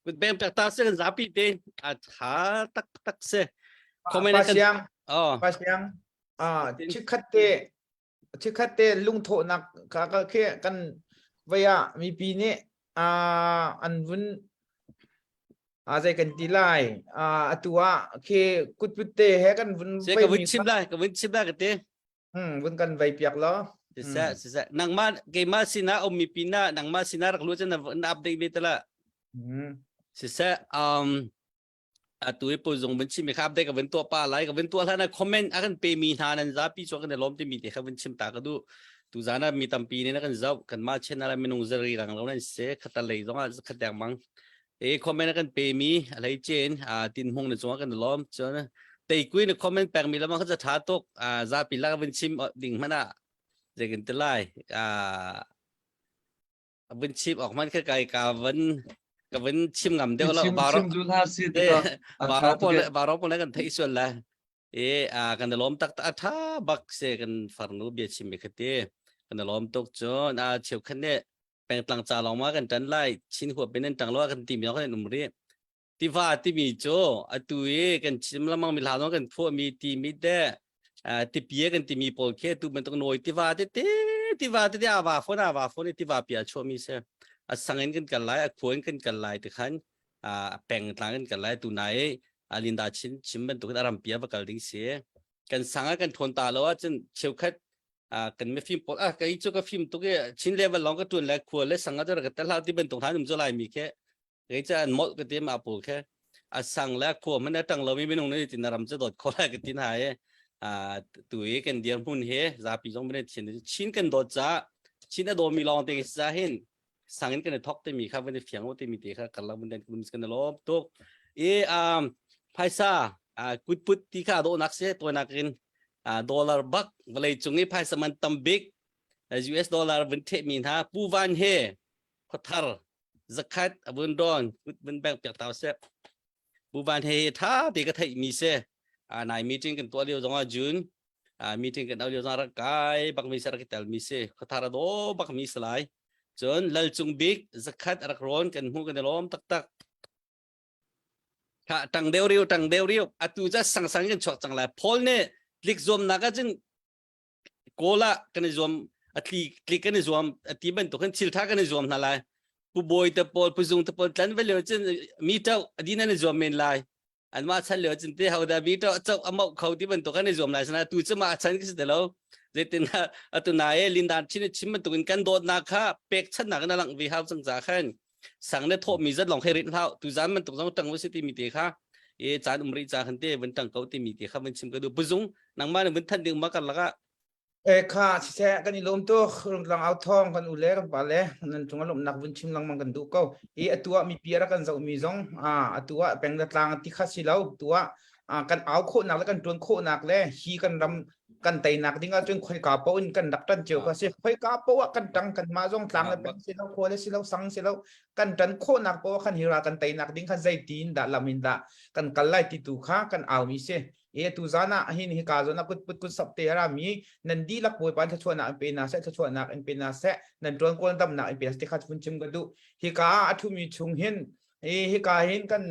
Kut beng pek ta se kan zapi te a tha tak tak se. Comment pa siang. Oh. Pa siang. Ah chikhat te chikhat te lungthawhnak ka ka khi kan vei ah mipi nih an vun a zei kan ti lai atu ah khi kutput te he kan vun se ka vun chim lai ka vun chim lai ka te hmm vun kan vei piak lo siseh siseh nangmah keimah sinah um mipi na nangmah sinah rak lu cun na update ve tala siseh um atu i puzung vun chim mi kha update ka vun tuah pa lai ka vun tuah hlan ah comment a kan pe mi hna nan zapi chu kan i lawm timi te kha vun chim ta ka duh tu zan ah mi tampi nih na kan zoh kan mah channel ah minung zari rang lo nan se khata lei zong ah khat deng mang e comment a kan pe mi a hlei chen a tin hmung na cungah kan i lawm cun tei kui na comment pek mi lamang kha cha tha tuk a zapi lak vun chim ding hmana zei kan ti lai a vun chim awk hmanh kha kai ka van ka van chim ngam deuh lo baro chim hna si baro pawl baro pawl kan theih sual la e a kan lawm tak tak tha bak se kan farnu bia chim mi khati kan lawm tuk chun a cheu khan ne pengtlang cha long ma kan tan lai chin huap bin an tang lo kan ti mi kan um ri Tiva timi cu atu i kan chim lengmang mi hla kan phuahmi timi te tipi kan timi pawl khi tu bantuk nawi tiva tete tiva tete a va phone a va phone i tiva pia chuahmi si a sang in kan kal lai a khua in kan kal lai ti khan a peng tlang in kal lai tu nai a Linda chin chim bantuk in a ram pia va kal ding si. Kan sang ah kan thawn ta lo ahcun cheukhat kan mifim pawl ah kei cu ka fim tuk i Chin level lawng ka tuan le khua le sang ah ka tel hau ti bantuk hna um cu lai mi khi kei cu an molh ka ti ma pawl khi a sang le khua man a tang lomi minung nih tin ram cu dawt kho lai ka tin hai tu i kan dir hmun he zapi zong ban chin Chin kan dawt ca Chin a dawmi lawng te sa hin sang in kan i thok timi kha van i fiang timi te kha karlak mun den kum kan lawm tuk i um phaisa kutput ti kha dawhnak se toinak in dollar bak vawlei cung i phaisa man tam bik US dollar vun the mi hna pu van he khuathar zakhat avun don kut vun bank piak tau se pu van he tha te ka theih mi se nai meeting kan tuah lio zong ah June meeting kan au lio zong rak kai bak mi se rak tel mi se khuathar do bak mi salai cun lal cung bik zakhat rak rawn kan hmu kan i lawm taktak Kha tang deu riu tang deu riu atu ca sang sang kan chuak cang lai Paul nih tlik zuamnak ah cun kawl ah kan i zuam a tli tlik kan i zuam a ti bantuk khan thil tha kan i zuam hna lai pu bawi te pawl pu zung te pawl tlan ve lio cun mi to adin an i zuam men lai anmah chan lio cun te hoda mi to cho amau kho ti bantuk kan i zuam lai sana tu cu ma chan ki si te lo zeitin atu na e lindan chin chim bantuk in kan dawtnak kha pek channak in alang vi hau cang za khan sang ne thawh mi zat long he rit hlau tu zan bantuk zong tang si ti mi te kha e caan um ri cha khan te vun tang ko ti mi te kha vun chim ka du buzung nangmah ne vun than ding ma kar laka E kha siseh kan i lawm tuk rungtlang au thawng kan u le kan pa le nan cung a lawmhnak vun chim lengmang kan duh ko i atu ah mipi a rak kan zohmi zong atu ah peng le tlang ti kha si lo tu ah kan au khawhnak le kan tuan khawhnak le hi kan ram kan teinak ding ahcun khoika paoh in kan rak tan cio kha si khoika paoh ah kan tang kan mah zong tlang le peng si lo khua le si lo sang si lo kan tan khawhnak paoh ah khan hi ra kan teinak ding khan zeitin dah lam in dah kan kal lai ti tu kha kan au mi si e tu zan ah hin hi ka zon ah kut put kut sap te ara mi nan dihlak bawipa thluachuahnak in pe na seh thluachuahnak in pe na seh nan tuan kawl damnak in pe na seh ti kha vun chim ka duh hi ka ah a thumi chung hin hi hi ka hin kan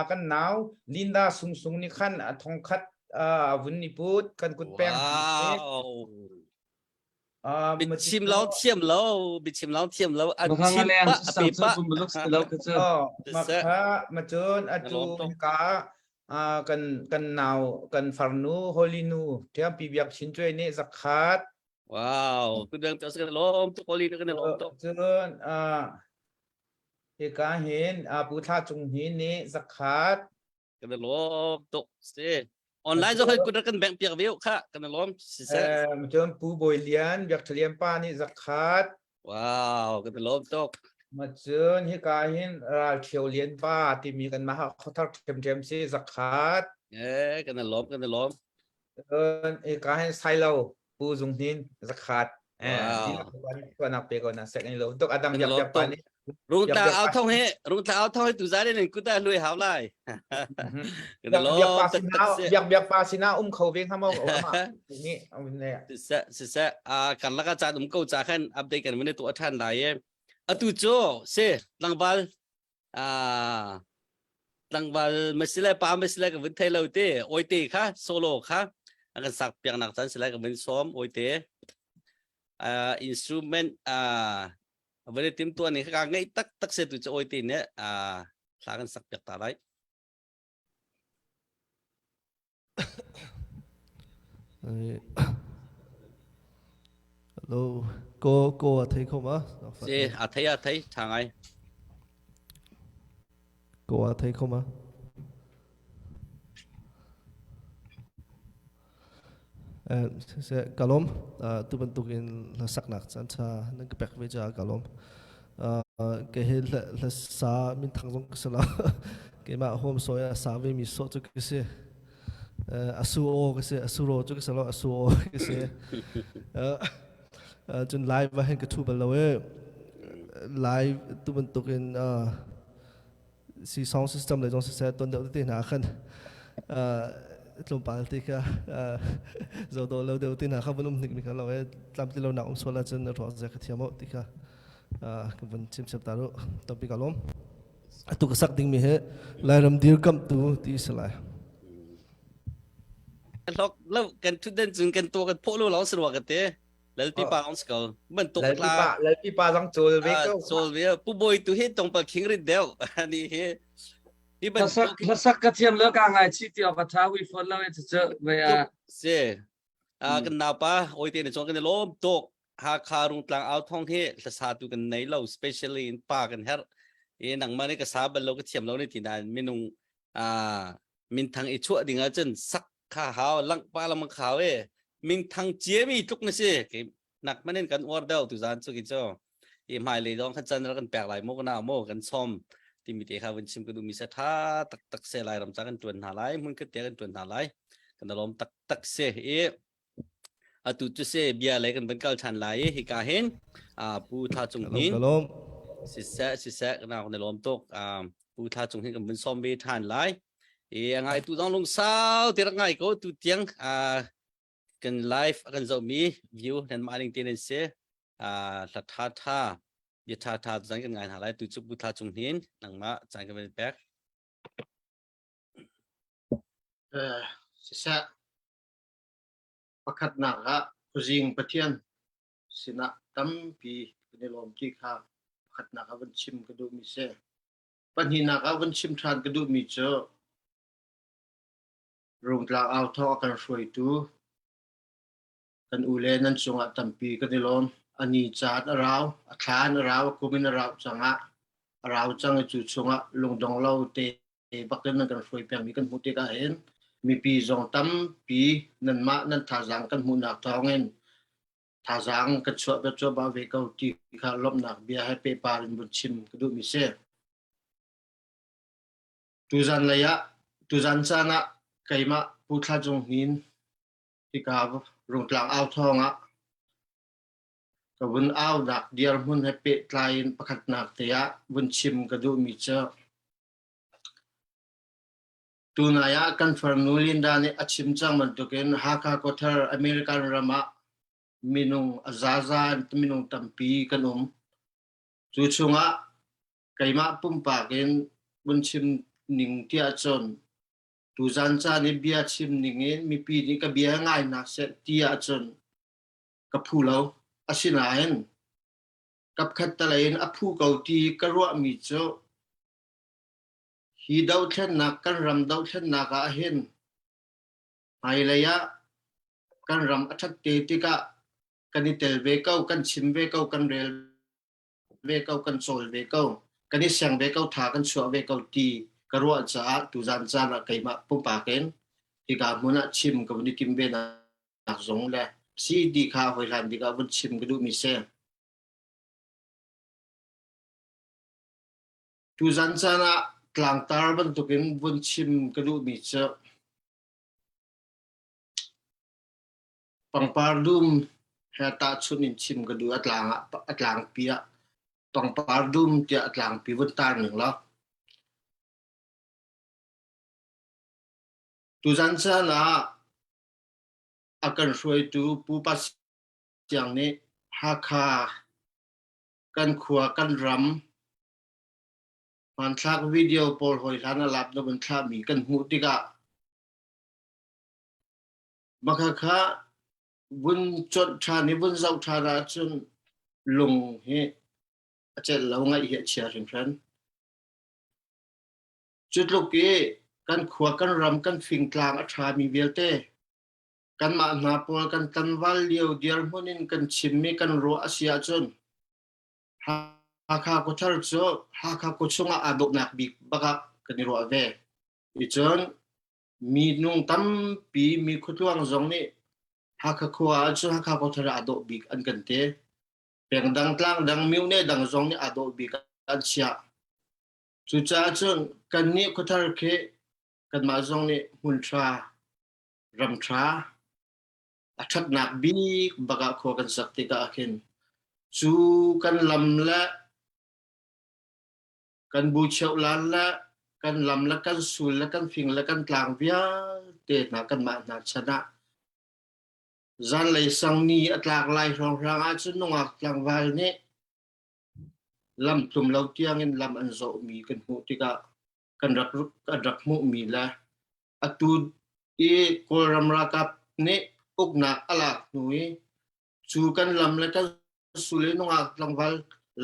kan nau Linda Sung Sung nih khan thongkhat a vun ni put kan kut peng wow Biachim lo thiam lo biachim lo thiam lo an chim pa a pe pa makha macun atu ka kan kan nau kan farnu holy nu thiam pi biak chin chuai nih zakhat wow tu dang tu kan lom tu holy kan lom to cun hika hin pu thla cung hin nih zakhat Kan i lawm tuk. Si. Online zong kut kan bank piak ve kha kan i lawm. Si seh. Cun Pu Bawi Lian Biak Tha Lian pa nih zakhat. Wow, kan i lawm tuk. Ma cun hika hin Ral Ṭhio Lian pa timi kan mah khuathar ṭhiamṭhiam si zakhat. Eh, kan i lawm, kan i lawm. Cun hika hin Sailo Pu Zung Hnin zakhat. Eh, nak pe ko na sek ni lo tuk adang biak biak pa ni. Rungtla au thong he rungtla au thong he tu za nen kuta lui hau lai. Biak pa sina biak biak pa sina um kho ve ngam o ama ni ne. Se se se a kan laka cha um ko cha khan update kan mene tu athan lai e. Atu chu se tlangval a tlangval masile pa masile ka vun thei lo te oite kha solo kha a kan sak piak nak chan sile ka vun som oite uh, instrument uh, vun tim tuan ni ka ngai tak tak se tu chu oite ne uh, thla kan sak piak ta lai Hello, ko ko a thei kho ma? Si, a thei a thei, tha ngai. Ko a thei kho ma? Se kalom tu bantuk in hlasaknak caan tha nan ka pek ve ca kalom ke he hla sa min thang zong ka si lo keimah home soya sa ve mi so cu ka si asu o ka si asu ro cu ka si lo asu o ka si cun live va hen ka thu bal lo e live tu bantuk in si sound system le zong siseh ton deuh te hna khan tlawmpal te kha zo do lo deuh te hna kha vun um hnik mi kha lo e tlam ti lo nak um sual ahcun ruak zia ka thiam o ti kha ka vun chim chap ta ru tampi ka lawm atu ka sak ding mi he lairam dirkamh tu ti si lai hlok lo kan thu den cun kan to kan pho lo lo sirwa ka te Lalpi pa on ko bantuk Lalpi pa Lalpi pa zong cul ve ko cul ve pu boy tu hi tong pa khing rit deuh ani hi. Hi bantuk Hlasak ka thiam lo ka ngai chi ti awk a tha hui fawn lo e cu ve a. Si. Ah kan naupa oi te ne chong kan lom tuk. Hakha Rungtlang au thong hi hlasa tu kan nei lo especially in pa kan her. E nangmah nih ka sa bal lo ka thiam lo ni ti nain minung ah minthang i chuah ding ahcun sak kha hau langh pa lam khau e minthang ciami tluk na si ke nak manin kan uar deuh tu zan chu ki cho i hmai lei dong khan chan kan pek lai mo kana mo kan som timi te kha vun chim ka duh mi se tha tak tak se lai ram cha kan tuan hna lai mun ka te kan tuan hna lai kan lom tak tak se i atu cu se bia lei kan van kal than lai i hika hin pu Thla Cung Hnin siseh siseh kana kan lawm tuk pu Thla Cung Hnin kan vun som ve than lai i ngai tu zong lungsau ti rak ngai ko tu tiang kan live kan zoh mi view nan mah ning te nan si hla tha tha bia tha tha zan kan ngai hna lai tu cu pu Thla Cung Hnin nangmah caan kan van pek Siseh Pakhatnak ah Khuazing Pathian sinah tampi kan i lawm ti kha pakhatnak ah van chim ka duhmi si. Pahnihnak ah van chim ṭhan ka duhmi cu Rungtlang authawng a kan hruaitu kan u le nan cungah tampi kan i lawm. A ni caan a rau, a thla in a rau, a kum in a rau cangah a rau cang i cu chungah lungdong lo te bak in nan kan hruai pengmi kan hmuh tikah hin mipi zong tampi nanmah nan thazaang kan hmuhnak thawngin thazaang kan chuah ve cuahmah ve ko ti kha lawmhnak bia he pehpar in vun chim ka duhmi si. Tuzan lei ah tuzan caan ah keimah Pu Thla Cung Hnin hika Rungtlang au thawng ah Ka vun aunak dirhmun he pehtlai in pakhatnak te ah vun chim ka duhmi cu tunai ah kan farnu Linda nih a chim cang bantukin Hakha Kawthar American ram ah minung a zaza in minung tampi kan um. Cu chungah keimah pumpak in vun chim ning tiah cun tuzan caan i bia chim ning in mipi nih ka bia ngai hna seh ti ahcun ka phu lo. Asinain kapkhat talei in a phu ko ti ka ruahmi cu hi dothlennak kan ram dothlennak ah hin hmailei ah kan ram a ṭhat te tikah kan i tel ve ko, kan chim ve ko, kan rel ve ko, kan cawl ve ko, kan i seng ve ko, tha kan chuah ve ko ti ka ruah caah tuzan caan ah keimah pumpak in hika hmun ah chim ka vun i tim ve nak zong le si ti kha hoi hlan bik ah vun chim ka duhmi si. Tuzan caan ah tlangtar bantukin vun chim ka duhmi cu pangpar dum he tahchunh in chim ka duh a tlang ah a tlangpi ah pangpar dum tiah a tlangpi vun tar ning law tuzan caan ah a kan hruaitu Pupa Siang nih Hakha kan khua kan ram hmanthlak video pawl hawi hlan a lap na vun thlahmi kan hmuh tikah Makhakha vun conh ṭhan i vun zoh ṭhan ahcun lung hi a celh lo ngaih hi a chia hringhran. Cu tluk i kan khua kan ram kan fingtlang a ṭhami vialte kanmah hna pawl kan tlanval lio dirhmun in kan chimmi kan ruah a si ahcun Hakha khuathar cu Hakha khua chungah aa dawhnak bik bak ah kan i ruah ve. Icun minung tampi mi khuatluang zong nih Hakha khua ahcun Hakha khuathar ah aa dawh bik an kan ti. Peng dang tlang dang myone dang zong nih aa dawh bik an chiah. Cucaah cun kannih khuathar khi kanmah zong nih hmun ṭha, ram ṭha, a ṭhatnak bik bak ah khua kan sak tikah khin cu kan lam le kan bu cheuhlan le kan lam le kan sul le kan fing le kan tlang vialte hna kanmah hna chan ah zanlei sang ni a tlak lai hrawnghrang ahcun nungak tlangval nih lam tlum lo tiangin lam an zawhmi kan hmuh tikah kan rak kan rak hmuhmi le atu i Kawlram ralkap nih uknak a lak hnu i cu kan lam le kan sul i nungak tlangval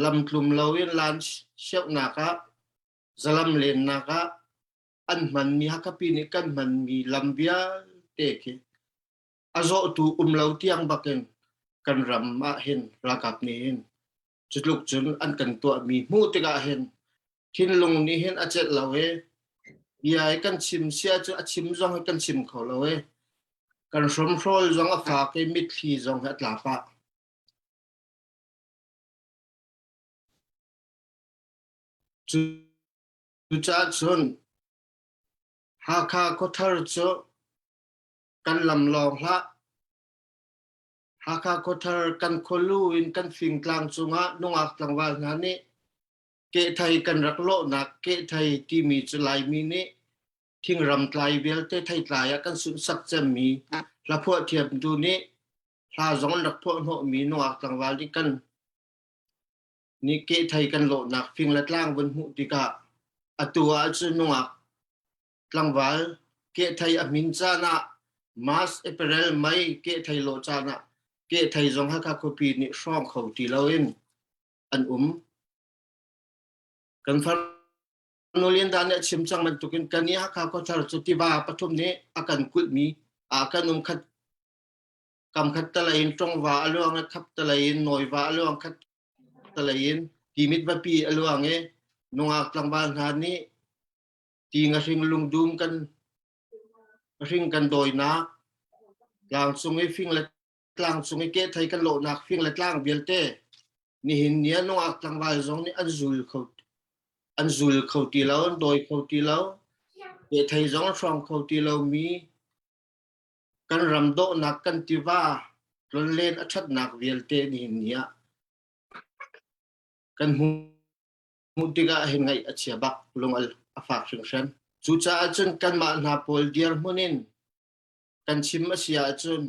lam tlum lo in lan siauhnak ah zalam lennak ah. An hmanmi Hakhapi nih kan hmanmi lam vialte khi a zawhtu um lo tiang bakin kan ram ah hin ralkap nih hin cutluk cun an kan tuahmi hmuh tikah hin thinlung nih hin a celh lo i bia i kan chim sia cu a chim zong hi kan chim kho lo i kan hromhrawl zong a fak i mitthli zong hi a tla pah. Cucaah cun Hakha khuathar cu kan lam lawng hlah. Hakha khuathar kan khualu in kan fingtlang cungah nungak tlangval hna nih kehthei kan rak lawhnak kehthei timi cu Laimi nih thingram tlai vialte theitlai ah kan sunhsak cemmi hlaphuah thiamtu nih hla zong an rak phuah hnawhmi nungak tlangval nih kan nih kehthei kan lawhnak fing le tlang vun hmuh tikah atu ahcun nungak tlangval kehthei a hmin caan ah March, April, May kehthei lawh caan ah kehthei zong Hakha khuapi nih hrawng kho ti loin an um. Kan farnu Linda nih a chim cang bantukin kan i Hakha khuathar cu tiva pathum nih a kan kulhmi ah kan um khat kam khat talei in Tongva a luang i khap talei in Nawiva a luang khat talei in Timit vapi a luang i nungak tlangval hna nih ti ngahring lungdum kan hring kan dawinak tlangcung i fing le tlangcung i kehthei kan lawhnak fing le tlang vialte nihin ni ah nungak tlangval zong nih an zul kho an zul kho ti lo an dawi kho ti lo kehthei zong an hrawng kho ti lo mi kan ram dawhnak kan tiva tlonlen a ṭhatnak vialte nihin ni ah kan hmuh tikah hin ngaih a chia bak lung a fak hringhran. Cucaah cun kanmah hna pawl dirhmun in kan chim a si ahcun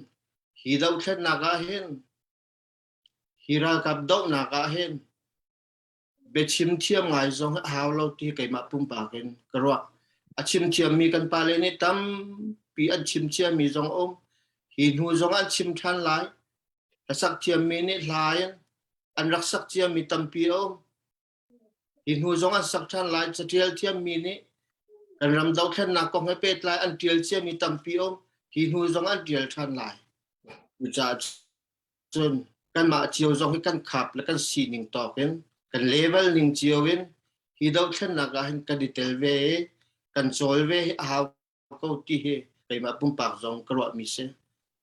hi dothlennak ah hin hi ralkap dohnak ah hin biachim thiam ngai zong a hau lo ti keimah pumpak in ka ruah. A chim thiammi kan pale nih tampi an chim ciami zong um. Hi hnu zong an chim ṭhan lai. Hlasak thiammi nih hla in an rak sak ciami tampi a um. Hi hnu zong an sak ṭhan lai. Caṭial thiammi nih kan ram dothlennak kong he pehtlai an ṭial ciami tampi um. Hi hnu zong an ṭial ṭhan lai. Cucaah cun kanmah cio zong hi kan khap le kan sining tawk in kan level ning cio in hi dothlennak ah hin kan i tel ve i kan cawl ve hi a hau ko ti hi keimah pumpak zong ka ruahmi si.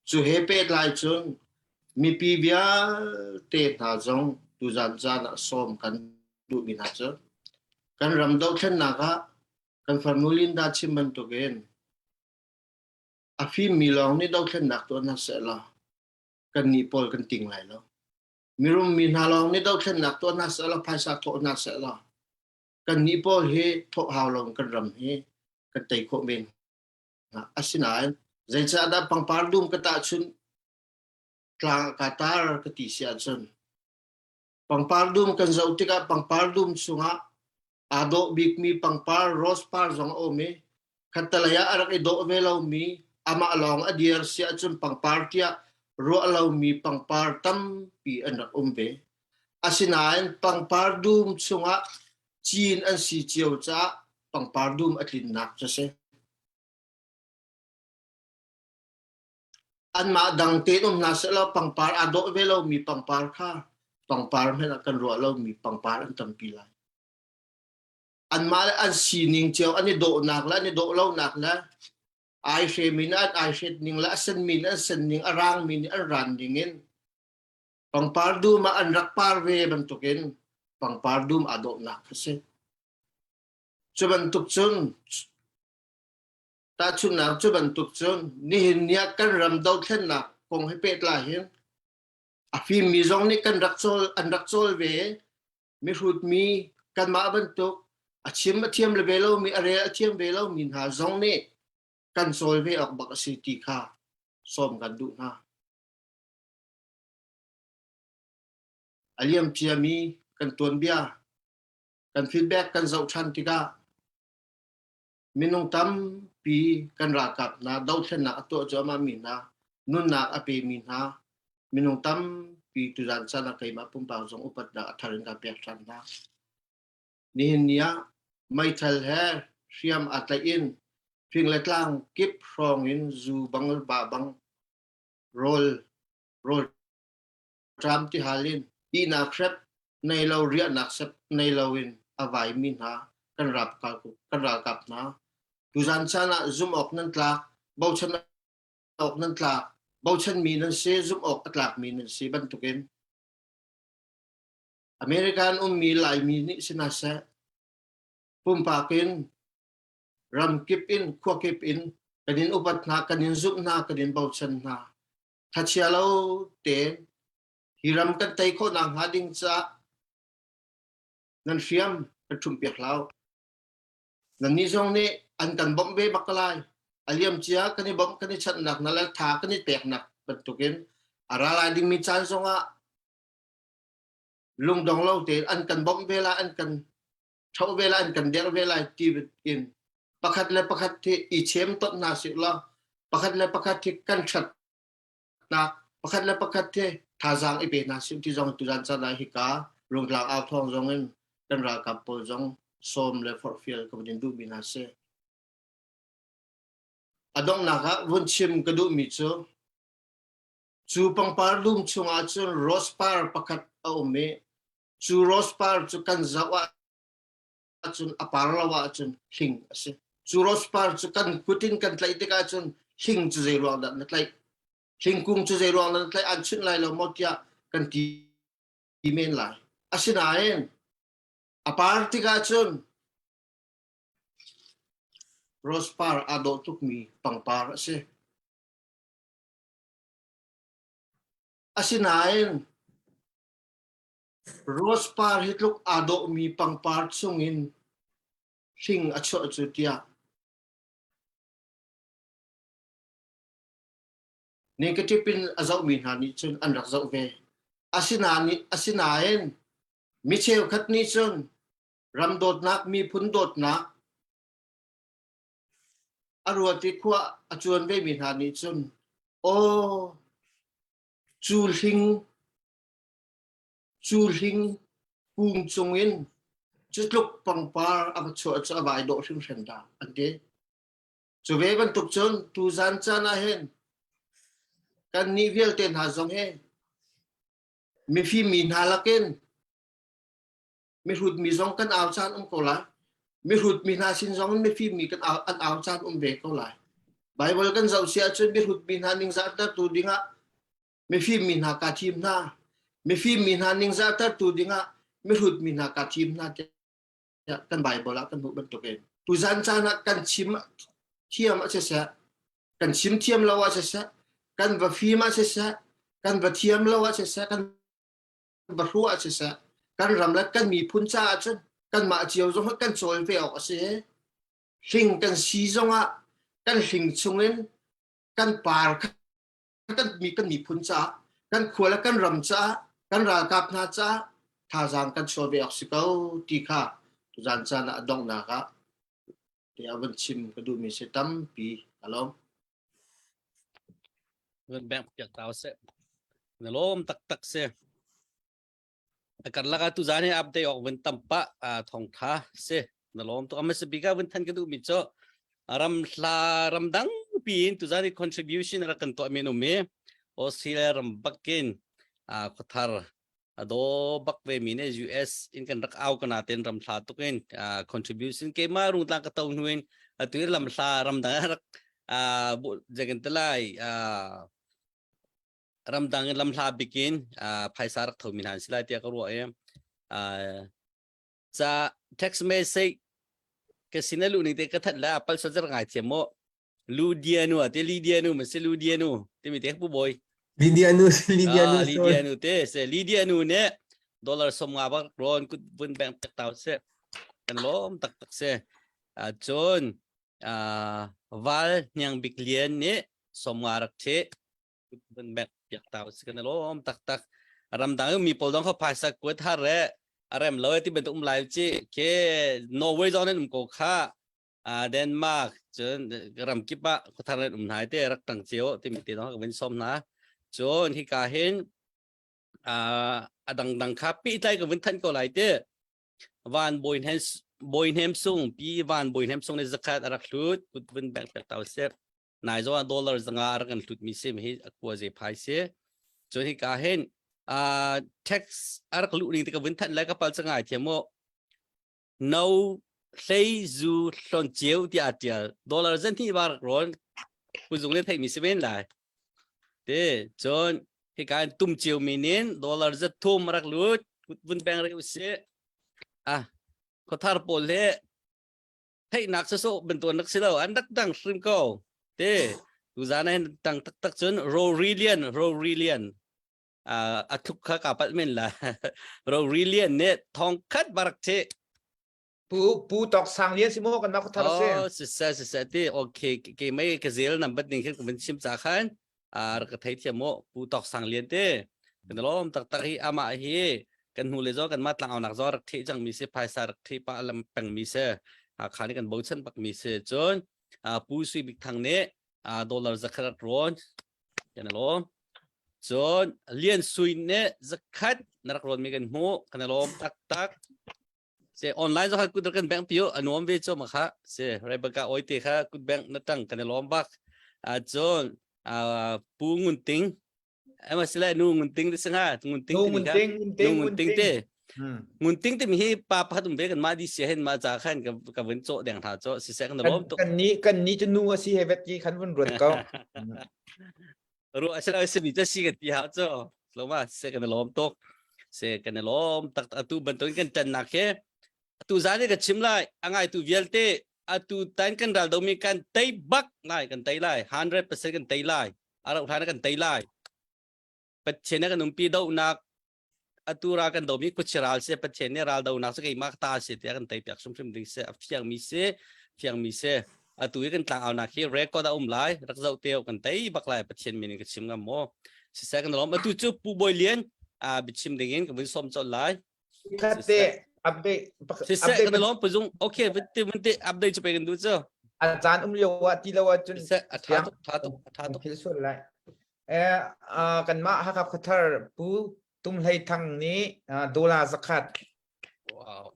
Cu he pehtlai cun mipi vialte hna zong tuzan caan ah sawm kan duhmi hna cu kan ram dothlennak ah kan farnu Linda chim bantukin a fimmi lawng nih dothlennak tuah hna seh law kannih pawl kan ting lai lo. Mirum mi hna lawng nih dothlennak tuah hna seh law phaisa thawh hna seh law kannih pawl hi thawh hau lo kan ram hi kan tei khawh men hna. Asinain zeicahdah pangpar dum ka tahchunh tlang ka tar ka ti si ahcun pangpar dum kan zoh tikah pangpar dum chungah aa dawh bikmi pangpar rose par zong a um i khattalei ah a rak i dawh ve lomi amah lawng a dir si ahcun pangpar tiah ruah lomi pangpar tampi an rak um ve. Asinain pangpar dum chungah cin an si cio caah pangpar dum a tlinnak cu a si. Anmah dang tein um hna sehlaw pangpar aa dawh ve lomi pangpar kha pangpar hmanh ah kan ruah lomi pangpar an tampi lai. Anmah le an sining cio an i dawhnak le an i dawh lonak le ai hremi nih an ai hret ning le a senmi nih an sen ning a rangmi nih an ran ning in pangpar dum ah an rak par ve bantukin pangpar dum aa dawhnak kha si. Cu bantuk cun Tahchunhnak cu bantuk cun nihin ni ah kan ram dothlennak kong he pehtlai hin a fimmi zong nih kan rak cawl an rak cawl ve mihrutmi kanmah bantuk a chim a thiam le ve lomi a rel a thiam ve lomi hna zong nih kan cawl ve awk bak a si ti kha sawm kan duh hna. A liam ciami kan tuanbia kan feedback kan zoh ṭhan tikah Minung tampi kan ralkap hna dothlennak a tuah cuahmahmi hna, nunnak a pemi hna, minung tampi tuzan caan ah keimah pumpak zong upatnak a thar in ka pek ṭhan hna. Nihin ni ah meithal he hriam aa tlaih in fing le tlang kip hrawng in zu bang ba bang rawl rawl ṭam tihal in ihnak hrep nei lo riahnak sep nei lo in a vaimi hna kan ralkap kan ralkap hna tuzan caan ah zumh awk nan tlak bochan awk nan tlak bochanmi nan si zumh awk a tlakmi nan si bantukin American ummi Laimi nih si hna seh pumpak in ramkip in khuakip in kan in upat hna kan in zumh hna kan in bochan hna thachia lo tein hi ram kan tei khawh nak hnga ding caah nan hriam kan ṭhumh piak hlah u. Nannih zong nih an kan bawmh ve bak lai. A liam cia kan i bawmh kan i chanhnak na le tha kan i peknak bantukin a ra lai dingmi caan zongah lungdong lo tein an kan bawmh ve lai, an kan ṭho ve lai, an kan derh ve lai ti in pakhat le pakhat hi i chem tot hna sih law pakhat le pakhat hi kan ṭhatnak pakhat le pakhat hi thazaang i pe hna sih ti zong tuzan caan ah hika rungtlang au thawng zong in kan ralkap pawl zong sawm le forhfial ka van in duhmi hna si. A donghnak ah vun chim ka duhmi cu cu pangpar dum chungah cun rose par pakhat a um i cu rose par cu kan zoh ah ahcun a par lo ahcun hling a si. Cu rose par cu kan kut in kan tlaih tikah cun hling cu zei ruang dah na tlaih? Hlingkung cu zei ruang dah na tlaih? An chunh lai lo maw tiah kan ti men lai. Asinain a par tikah cun rose par aa dawh tukmi pangpar a si. Asinain Rose par hi tluk aa dawhmi pangpar chungin hling a chuah cu tiah negative in a zohmi hna nih cun an rak zoh ve. Asinain, asinain mi cheukhat nih cun ram dawtnak, miphun dawtnak a ruat i khua a cuan vemi hna nih cun aw cu hling Cu hling kung cungin cutluk pangpar a va chuah cu a vai dawh hrimhrim dah an ti. Cu ve bantuk cun tuzan caan ah hin kannih vialte hna zong hi mifim mi hna lakin mihrut mi zong kan au caan um ko lai. Mihrut mi hna sin zong in mifim mi kan au, an au caan um ve ko lai. Bible kan zoh si ahcun mihrut mi hna ningzahtertu dingah mifim mi hna kaa thim hna mifim mi hna ningzahtertu dingah mihrut mi hna kaa thim hna tiah kan Bible ah kan hmuh bantukin tuzan caan ah kan chim thiam ah siseh kan chim thiam lo ah siseh kan va fim ah siseh kan va thiam lo ah siseh kan va hru ah siseh kan ram le kan miphun caah cun kanmah cio zong kan cawl ve awk a si hling kan si zongah kan hling chungin kan par kan mi kan miphun caah kan khua le kan ram caah kan ralkap hna caah thazaang kan chuah ve awk si ko ti kha tuzan caan ah a donghnak ah te a van chim ka duhmi si tampi a lawm. Van bank piak tau seh. Na lawm taktak si. Karlak ah tuzan hi update awk vun tam pah thawngtha si na lawm tuk amma speaker vun than ka duh mi cu ram hla ram dang piin tuzan hi contribution rak kan tuah mi an um i Australia ram bakin khuathar ado bak ve mi ne US in kan rak au kana ten ram hla tuk in contribution ke ma rung tlang ka to hnu in atu lam hla ram dang rak jagan talai ramdang in lamhla bik in phaisa rak thomi hna an si lai tiah ka ruah i ca text message ka sin a luh ning te ka that la pal so zer ngai thiam mo Ludia nu ate Lydia nu ma si Ludia nu timi te pu boy Lydia nu Lydia nu Lydia nu te se Lydia nu ne dollar som nga bak ron kut vun bank tak tau se kan lom tak tak se cun val hniang bik lian nih som nga rak the van bek piak ta si kan lom tak tak ramdang mi pawl dong kha phaisa kuat har re arem lo ti bantuk um lai chi ke Norway zong nan um ko kha Denmark cun ram kip ah khuathar nan um hnai te rak tang cio ti mi te dong ka vin som na cun hika hin a dang dang kha pi tlai ka vin than ko lai te van boin hen. Bawi Hnem Sung Pi Van Bawi Hnem Sung nih zakhat a rak hlut kut vun bek pek tau seh. Nai zong ah dollar zanga a rak kan hlut mi si hi akua ze phai si. Cun hi ka hin uh, tax a rak luh ning te ka vun thanh lai ka pal changai thiam mo no hlei zu hlon ceu tiah a tial dollar zan hi ba rak rawn puzung le theih mi si men lai te cun hika in tum cio mi nin dollar zat thum rak lut vun beng re usih ah khothar pawl he theihnak sawsawh bantuan rak si lo an rak dang hrim ko te tuzan hin tang taktak cun Rorilian Rorilian a thluk kha ka palh men la Rorilian nih thong khat barak che Pu Pu Tok Sang Lian si maw kan nak thar si. Oh siseh siseh ti okay ke mei ka zel nam bat ning khin ka van chim cha khan a rak ka thei thiam mo Pu Tok Sang Lian te kan lom tak tak hi ama hi kan hnu le zo kan ma tlang au nak zo rak thi chang mi se phaisa rak thi pa lam peng mi se a kha ni kan bochan pak mi se chun Pu Sui Bik Thang ne dollar zakhat ron kan lom cun Lian Sui ne zakhat na rak ron mi kan hmu kan lom tak tak Se online zo kha kut kan bank pio anuam ve cho ma kha se Rebecca oi te kha kut bank na tang kan lom bak a chon a pu ngun ting ema sila nu ngun ting te singa ngun ting Nu ngun ting ngun ting nu ngun ting te ngun ting te mi hi pa pakhat um ve kan ma di se hen ma cha khan ka ka vun cho deng tha cho si se kan lom to kan ni kan ni chu nu a si he vet ki khan vun ruat ko ru asila se mi cha si ka ti ha cho lo ma se kan lom tok se kan lom tak atu bantuin kan tan nak he atu zan ka chim lai angai tu vialte atu tan kan ral do mi kan tei bak lai kan tei lai 100% kan tei lai arau thana kan tei lai Pathian kan umpi do nak atu ra kan domi khuachi ral se Pathian nih ral donak cu keimah ta si tiah kan tei piak hrimhrim ding si a fiang mi si fiang mi si atu i kan tlangau nak hi record a um lai rak zoh teo kan tei bak lai Pathian min in ka chim ngam maw siseh kan lawm atu cu Pu Bawi Lian a biachim ding in ka vun som colh lai Khat te update siseh kan lawm puzung okay vun te vun te update chu pe kan du chu a caan um lio ah ti lo ahcun siseh a tha tuk tha tuk tha tuk phil sual lai Eh, uh, kanmah Hakha Khuathar Pu Tum Hlei Thang nih uh, dollar zakhat. Wow.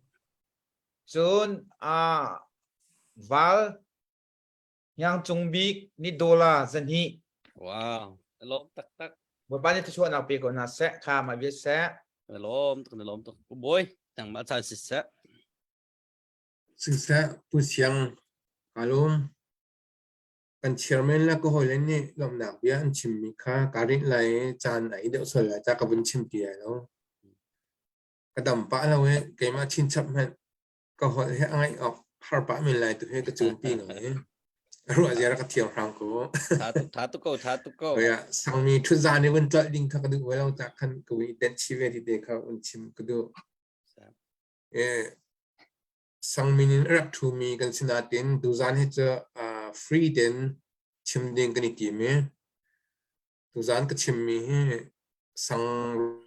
Cun uh, Val Yang Cung Bik nih dollar zahnih. Wow. Lawm taktak. Bawipa nih thluachuahnak pe ko hna seh, kha mah vial seh. Lawm tuk, lawm tuk. Boy, nangmah caan siseh. Siseh, Pu Siang, ka lawm. Kan chairman le ka hawile nih lawmhnak bia an chimmi kha kaa rinh lai i caan a i deuh sual lai ca ka vun chim ti lai lo. Ka dam pah lo i keimah chinchap hmanh ka holh hi a ngaih awk har pah men lai tu hi ka cumpi ngai i ruah zia ka thiam hram ko. Tha tuk tha tuk ko tha tuk ko. Oya sangmi ṭhut-zaan i vun tlolh ding kha ka duh ve lo cah khan ka vun i tenh chih ve ti te kha vun chim ka duh. Eh, Sangmin in a rak ṭhumi kan si nain tuzaan hi cu free tein chim ding kan i tim i tuzaan ka chimmi hi sang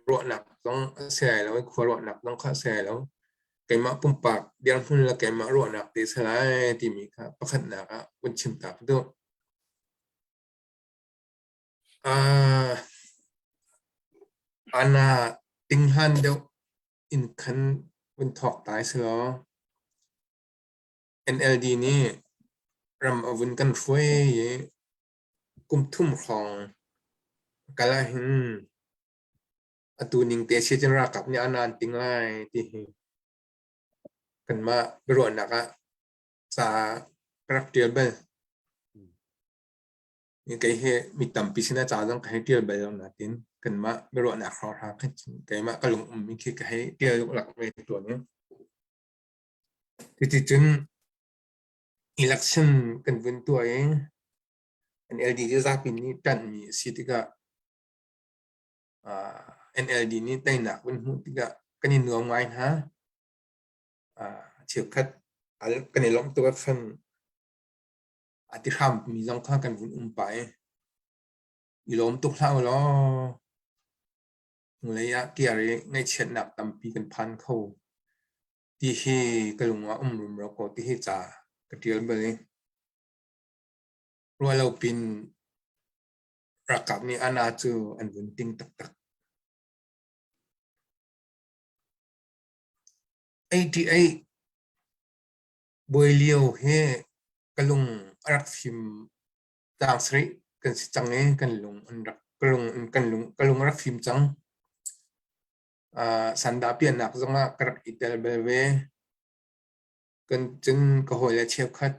ruahnak zong a si lai lo i khua ruahnak zong kha a si lai lo. Keimah pumpak dirhmun le keimah ruahnak te a si lai timi kha pakhatnak ah vun chim ta ka duh. Uh, ana tinghan deuh in khan vun thawk tai selaw NLD nih ram a vun kan hruai i kum thum hrawng kal ahhin atu ning te si cun ralkap nih an an ting lai ti hi kanmah biaruahnak ah ca ka rak ṭial bal. Kei hi mi tampi sinah ca zong ka hei ṭial bal lo nain kanmah biaruahnak hrawnghrang khin cun keimah ka lung ummi khi ka hei ṭial luklak ve tawn i cuticun election kan vun tuah i NLD cu zapi nih ṭanhmi a si tikah NLD nih teinak vun hmuh tikah kan i nuam ngai hna. Cheukhat kan i lawmh tuk ah khan A ti hrammi zong kha kan vun um pah i i lawm tuk hlah u law hnulei ah kir i ngaihchiatnak tampi kan phan kho ti hi ka lung ah um rumro ko ti hi ca ka ṭial bal i ruah lo pin ralkap nih ana cu an vun ting taktak. 88. Buai lio hi ka lung a rak fim tlang sarih kan si cang i kan lung an rak ka lung kan lung ka lung a rak fim cang. Uh, sandah piahnak zongah ka rak i tel bal ve. Kan cun ka hawile cheukhat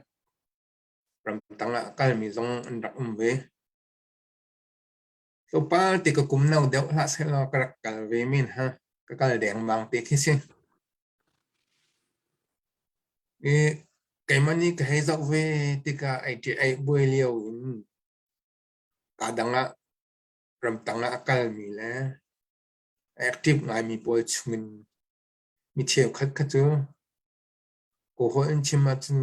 ramtang ah kalmi zong an rak um ve. Tlawmpal te ka kum no deuh hlah sehlaw ka rak kal ve men ha. Ka kal dengmang te khi si. I keimah nih ka hei zoh ve tikah ai ṭi ai buai lio in kaa dang ah ramtang ah a kalmi le active ngaimi pawl chungin mi cheukhat kha cu Kawlholh in chim ahcun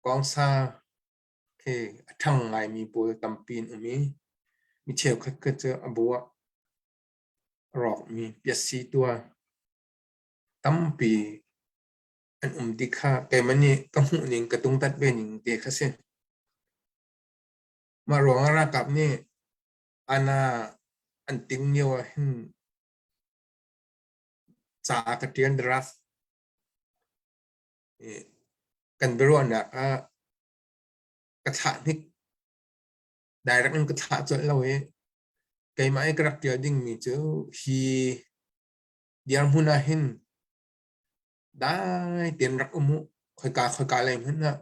kawngsa khi a ṭhang ngaimi pawl tampi an um i mi cheukhat kha cu a bu ah a rawkmi piasi tua tampi an um ti kha keimah nih ka hmuh ning ka tungtat ve ning te kha si. Mah ruangah ralkap nih ana an ting lio ah hin ca ka ṭian draft kan biaruahnak ah ka thlah hnik direct in ka thlah colh lo i keimah i ka rak ṭial dingmi cu hi dirhmun ah hin dai tein rak um u khoika khoika lei hmanh ah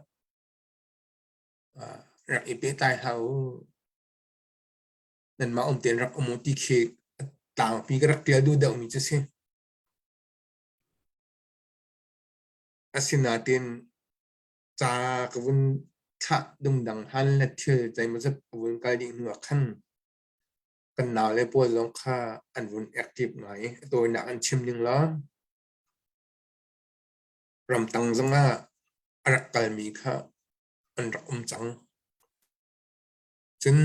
rak i pehtlai hlah u nanmah um tein rak um u ti khi tlangpi ka rak ṭial duh deuhmi cu si. Asinain ca ka vun thlah dungdang han le thil zeimawzat ka vun kal dih hnu ah khan kan naule pawl zong kha an vun active ngai i a tawinak an chim ning law ramtang zongah a rak kalmi kha an rak um cang. Cun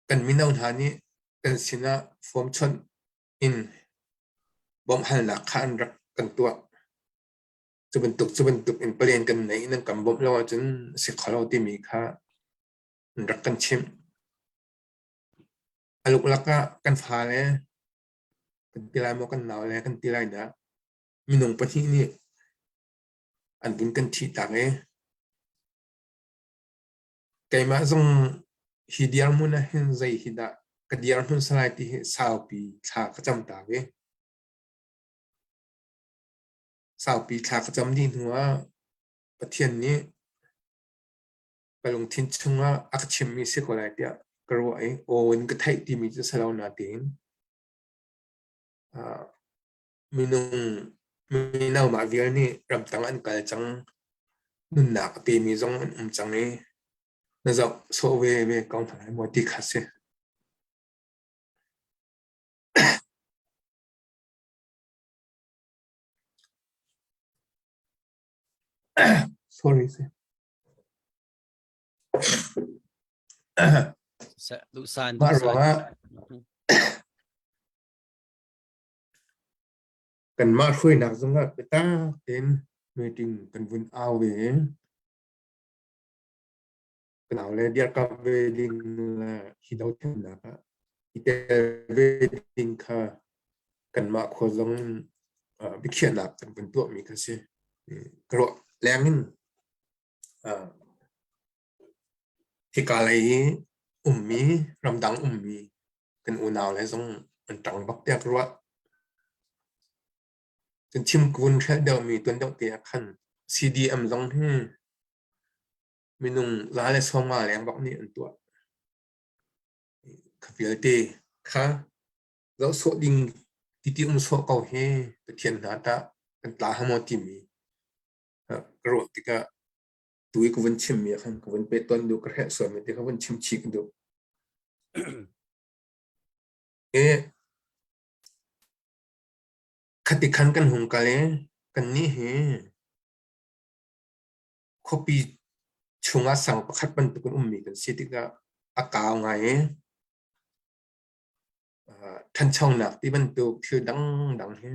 kan mino hna nih kan sinah form chawnh in bawmhhalnak kha an rak kan tuah. Cu bantuk cu bantuk in palen kan nei nan kan bawmh lo ahcun a si kho lo timi kha an rak kan chimh. A luklak ah kan fale kan ti lai maw kan naule kan ti lai dah minung pahnih nih an vun kan thih tak i Keimah zong hi dirhmun ah hin zei hi dah ka dirhmun salai ti hi saupi thla ka cam ta ve. Saupi thla ka cam dih hnu ah Pathian nih ka lungthin chungah a ka chimmi si ko lai tiah ka ruah i aw in ka theih timi cu si lo natein minung mino mah vial nih ramtang an kal cang nunnak a pemi zong an um cang i na zoh sawh ve ve ko hna lai maw ti kha si. Sorry. Duhsan, Mah ruangah Kanmah hruainak zongah biatak tein meeting kan vun au ve i ka naule dirkamh ve ding le hi dothlennak ah i tel ve ding kha kanmah khua zong in biakhiahnak kan vun tuahmi kha si. Ka ruah leng in hika lei i ummi ramdang ummi kan unau le zong an ṭang bak tiah ka ruah. Cun chim ka vun hrelh deuhmi tuan deuh te ah khan CDM zong hi minung 150 leng bak nih an tuah. Kha vialte kha zoh sawh ding titi um sawh ko hi Pathian hna tah kan tla hamaw timi ka ruah tikah tu i ka vun chimmi ah khan ka vun pe ton duh ka hreh sualmi te kha vun chim chih ka duh. E khati khan kan hung kal i kannih hi khuapi chungah sang pakhat bantuk in ummi kan si tikah a kau ngai i ṭhanchonak ti bantuk thil dangdang hi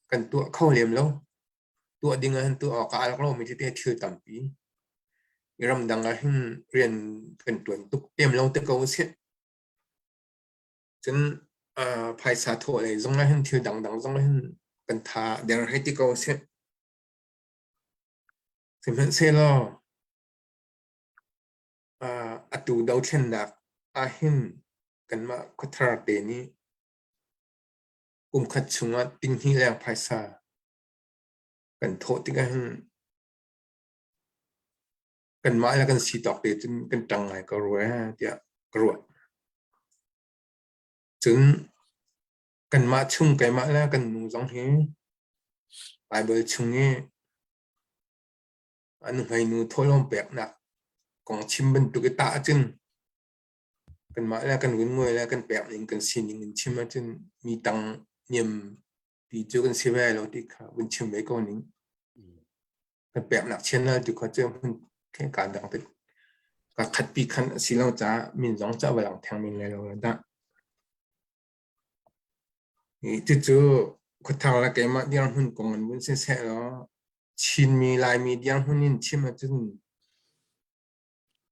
kan tuah kho lem lo. Tuah ding ahhin tuah awk ah aa lak lomi tete thil tampi. Ramdang ah hin rian kan ṭuan tuk lem lo te ko usih. Cun phaisa thawh lei zong ah hin thil dangdang zong ah hin kan tha der hei ti ko usih. Sihmanhsehlaw atu dothlennak ahhin kanmah khuathar te nih kumkhat chungah tinghnih leng phaisa kan thawh tikah hin kanmah le kan si tawk te cun kan ṭang ngai ko rua tiah ka ruah. Cun kanmah chung keimah le kan nu zong hi Baibal chung i a nuhmeinu thawhlawm peknak kong chim bantuk i tah ahcun kanmah le kan runmuai le kan pek ning kan sining in chim ahcun mi tang niam pi cu kan si ve lo ti kha vun chim ve ko ning. Kan peknak channel tu kha cu hmun ka dang te ka khat pi khan a si lo caah min zong ca va lang theng min lai lo dah. Cucu khuathar le keimah dirhmun kong in vun siseh law Chinmi Laimi dirhmun in chim ahcun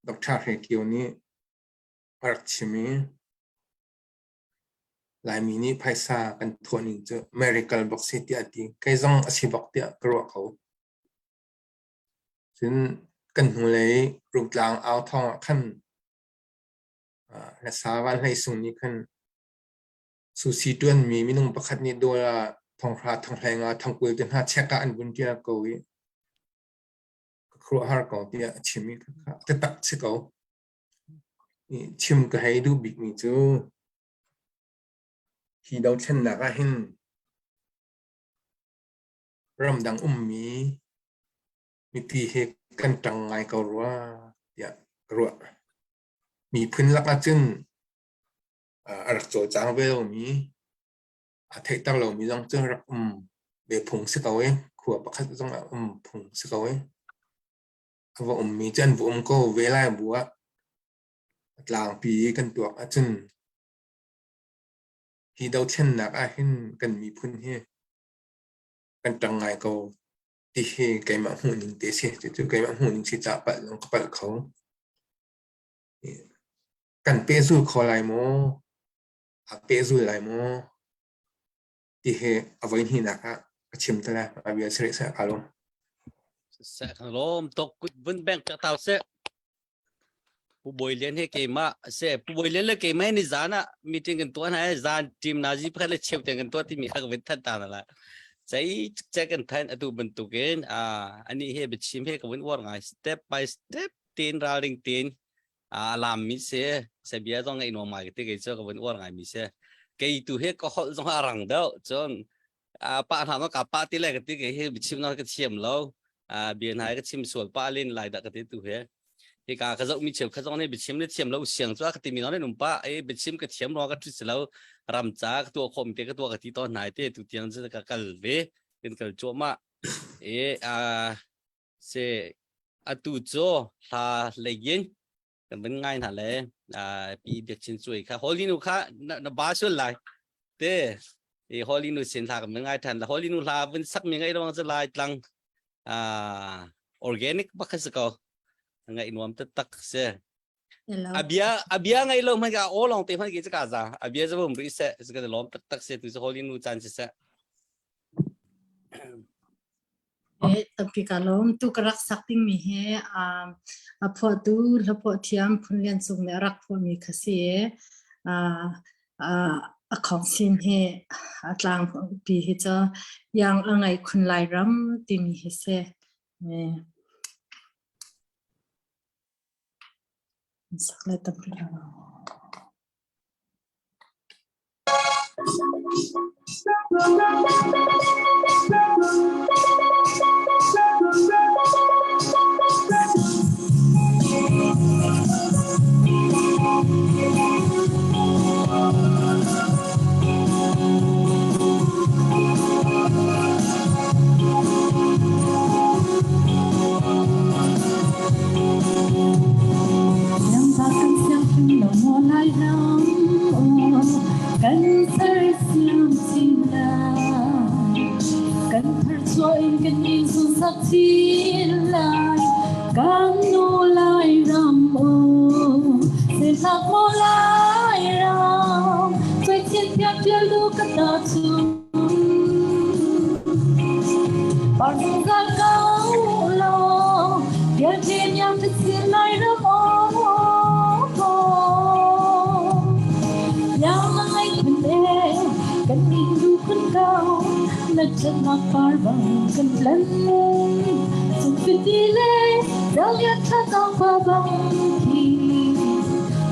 Dr. Hre Kio nih a rak chim i Laimi nih phaisa kan thawh ning cu miracle bak si tiah a ti. Kei zong a si bak tiah ka ruah ko. Cun kan hnulei Rungtlang au thawng ah khan Hlasa Van Hlei Sung nih khan Sushi ṭuanmi minung pakhat nih dollar thonghra, thonghlei nga, thongkul te hna check ah an vun ṭial ko i ka khuaruahhar ko tiah a chim i taktak si ko. Chim ka hei duh bikmi cu hi dothlennak ah hin ramdang ummi mipi hi kan ṭang ngai ko rua tiah ka ruah. Miphun lak ahcun a rak cawlcang ve lomi, aa theihter lomi zong cu rak um ve phung si ko i khua pakhat zong ah um phung si ko i a va ummi cu an va um ko ve lai bu ah a tlangpi i kan tuak ahcun hi dothlennak ah hin kan miphun hi kan ṭang ngai ko ti hi keimah hmuhning te si. Cucu keimah hmuhning si caah palh zong ka palh kho. Kan pehzul kho lai maw? A pehzul lai maw? Ti hi a voi hnihnak ah ka chim te lai. A bia sirih seh kaa lawm. Seh kan lawm tuk kut vun beng ka tau seh. Pu Bawi Lian he keimah se Pu Bawi Lian le keimah ni zan ah meeting kan tuah hna zan team nazi pakhat le cheu tiang kan tuah timi kha ka vun thanh ta na la. Cei ce kan than atu bantukin a ani he biachim he ka vun uar ngai step by step tin ralring tin a lam mi si se bia zong ngai nuam ngai te kei cu ka vun uar ngai mi si kei tu he ka holh zong a rang deuh cun a pa hna ma ka pa ti le ka ti kei hi biachim na ka thiam lo a bia hna ka chim sual pa len lai dah ka ti tu he hi ka ka zoh mi cheu kha zong nih biachim le thiam lo siang cu ka ti mi non um pa e biachim ka thiam ro ka thu lo ram cha ka tua khom te ka tua ka ti to hnai te tu tiang chu ka kal ve kan kal chuah e a Se atu cu hla leiin kan van ngai hna le pi biakchin cuai kha Holy nu kha na ba sul lai te i Holy nu sin hla kan van ngai than la Holy nu hla vun sak mi ngai ruang cu lai tlang organic bak si ko ngai nuam tak se abia abia ngai lo man ka o long te man ki ka za abia zu bum ri se se ka lom tak tak se tu Holy nu chan si se Tampi ka lawm. Tu ka rak sak dingmi hi a phuahtu hlaphuah thiam Phun Lian Cung nih a rak phuahmi kha si i a khawngsin hi a tlangpi hi cu Iang a ngei khun Lairam timi hi si. Sak le tampi ka lawm. Kan sersiam chin lai, kan tharchuah in kan in sunsak chin lai, kan nu lai ram o, sehlak maw lai ram, cuai chin piak pial du ka ta chu. Par zungzal ko law. in du khun kau na ṭhatnak par bang kan tlan. Sungfiti le dalian ṭha tang pa bang khi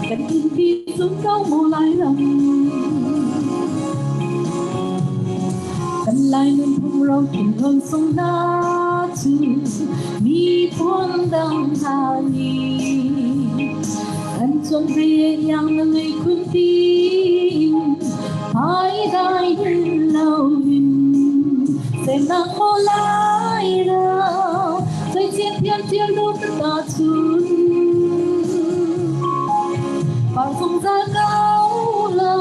kan innpi zum ko maw lai ram. Kan lai nunphung ro thinlung sung na cu miphun dang hna nih an chuan ve yang na ngei khun tin ai dai hin lo in semnak maw lai ram zei chian thiam thiam lo ka ta chun par zungzal kau lo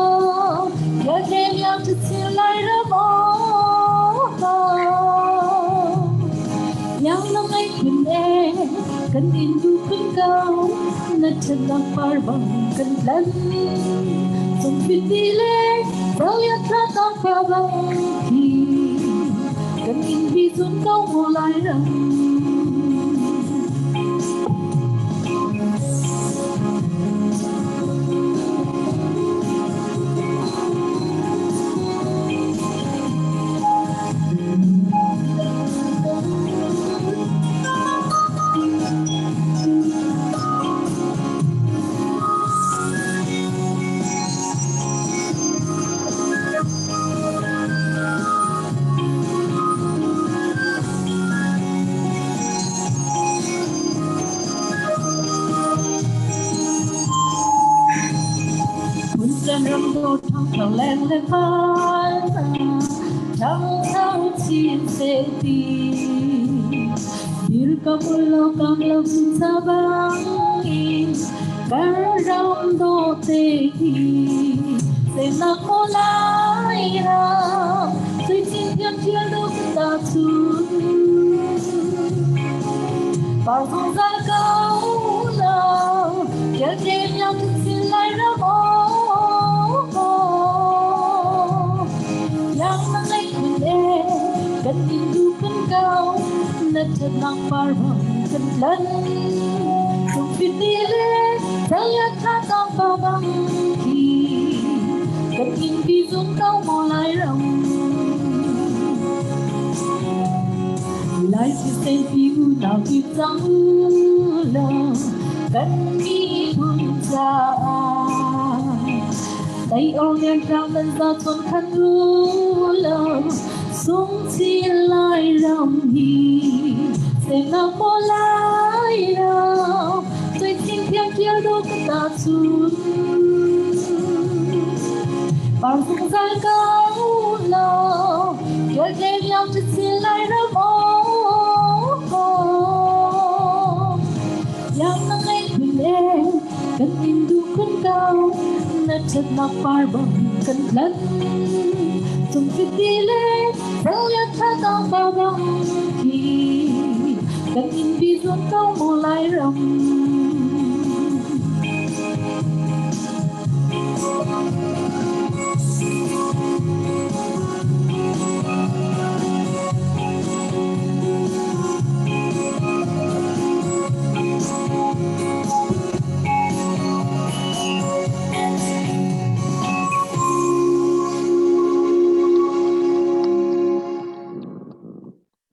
ya kem yang chu chin lai ram yang na ngai khun e kan in du khun kau na ṭhatnak par bang kan tlan Sung fiti le dalian thla tang pa bang khi kan in hi zun ko maw lai ram. Ram do thang thang leng le van thang thang chin se ti dir ka mulo kam lo sa bang in kan ram do te hi se na ko lai ram 最今天天都大村 par zungzal ko lo kel yang chin lai ram yang na ngai khun e kan in du kan kau na ṭhatnak par bang kan tlan sungfiti le dalian tha tang pa bang khi kan in pi zung kau maw lai ram Lai thisen pi u nau ti cang law kan miphun caah Tei or lian tlang nan za chon khan u law sung chi lai ram hi semnak maw lai ram 最今天天都个大村 par zungzal ko law kel yang chin lai ram yang na ngai khun e kan in du khun kau na ṭhatnak par bang kan tlan tung fiti le ya tha tang pa bang khi kan in bi zuan kau maw lai ram.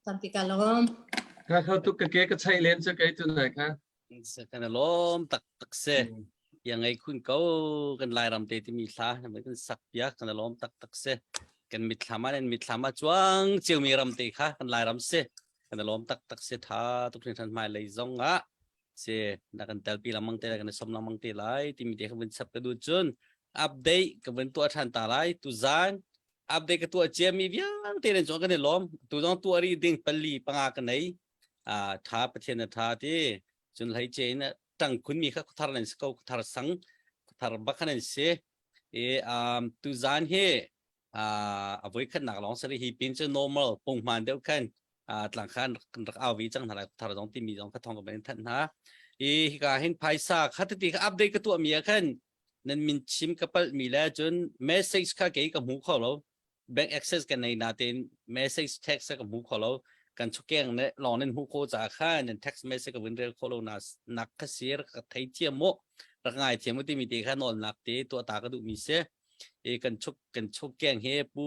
Tampi ka lawm. Ka kho tuk ka ke ka chai len cu kei tu nai kha. Kan lawm tak tak se. Ya ngai khun ko kan Lairam te timi thla kan sak piak kan lawm tak tak se. Kan mitthlam ah mitthlam ah chuang ciumi ram te kha kan Lairam se. Kan lawm tak tak se tha tuk hringhran hmai lei zong ah se na kan telpi lamang te kan som lamang te lai timi te kha vun chap ka du cun update ka vun tuah than ta lai tu zan update ka tuah ciami vialte nan cung kan i lawm tu zong tuah ri ding pali panga ka nei a tha pathian na tha ti cun hlei che in tang khun mi kha khuthar nan si ko khuthar sang khuthar bak nan si e um tu zan hi a voi khatnak lawng sari hi pin cu normal punghman deuh khan tlang khan rak au vi cang hna lai thar zong timi zong kha thong ka ban thanh hna i hika hin phaisa kha ti kha update ka tuah mi ah khan nan min chim ka palh mi le cun message kha kei ka hmu kho lo bank access ka nei na tein message text ka hmu kho lo kan chukeng ne long nan hmu kho cha kha nan text message ka vun rel kho lo na nak kha sir ka thei thiam mo rak ngai thiam ti mi te kha nol nak te to ta ka du mi se. I kan chuk kan chuk keng he pu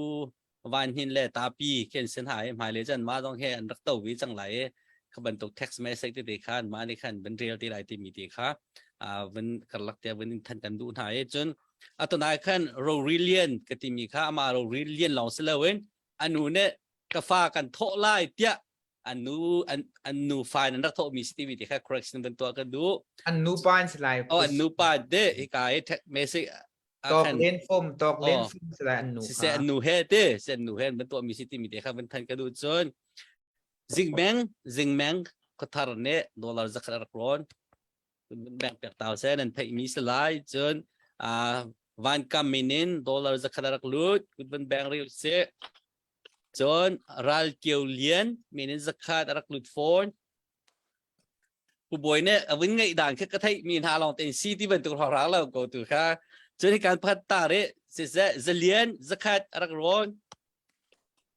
van hin le tapi khen sen hai hmai le chan ma dong he an rak to vi chang lai i kha bantuk text message te te khan ma ni khan van rel te lai ti mi te kha a van karlak te van in than kan duh hna i cun atonai khan Rorilian ka ti mi kha ama Rorilian lawng si loin anu ne ka fa kan thawh lai tiah an nu an an nu fa in an rak thawh mi si ti mi te kha correction van tuah kan duh an nu pa in si lai oh an nu pa de hika i text message Tok len fom tok len fom si lai an nu si se an nu he te se an nu he an tuah mi si ti mi te kha van than ka duh cun zingmeng zingmeng khuathar ne dollar zakhat rak rawn bank pek tau se nan theih mi si lai cun van kam min in dollar zakhat rak lut kut van bank ri se cun ral kio lian min in zakhat rak lut phone Pu Bawi nih a vun ngeih dan kha ka theih mi hna lawng tein si ti bantuk hrawkhrang lo ko tu kha. Cun hi kan pakhat ta rih siseh zalian zakhat a rak rawn.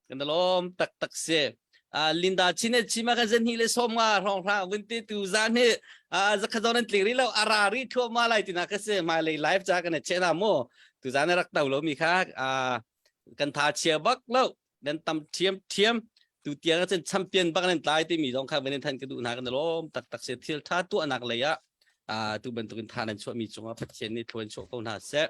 Kan lawm taktak si. Uh, Linda chin e chima kan zan hi le som nga hrawng hrang vun ti tu zan hi uh, zakhat zon an tling ri lo ara ri thua ma lai tina ka si mai lei live cha kan che na mo tu zan rak tau lo mi kha uh, kan tha chia bak lo nan tam thiam thiam tu tiang cun champion bak nan tlai timi zong kha van than ka duh hna kan lawm taktak si thil tha tuahnak lei ah tu bantukin tha nan chuahmi cungah Pathian nih thlua in chuah ko hna seh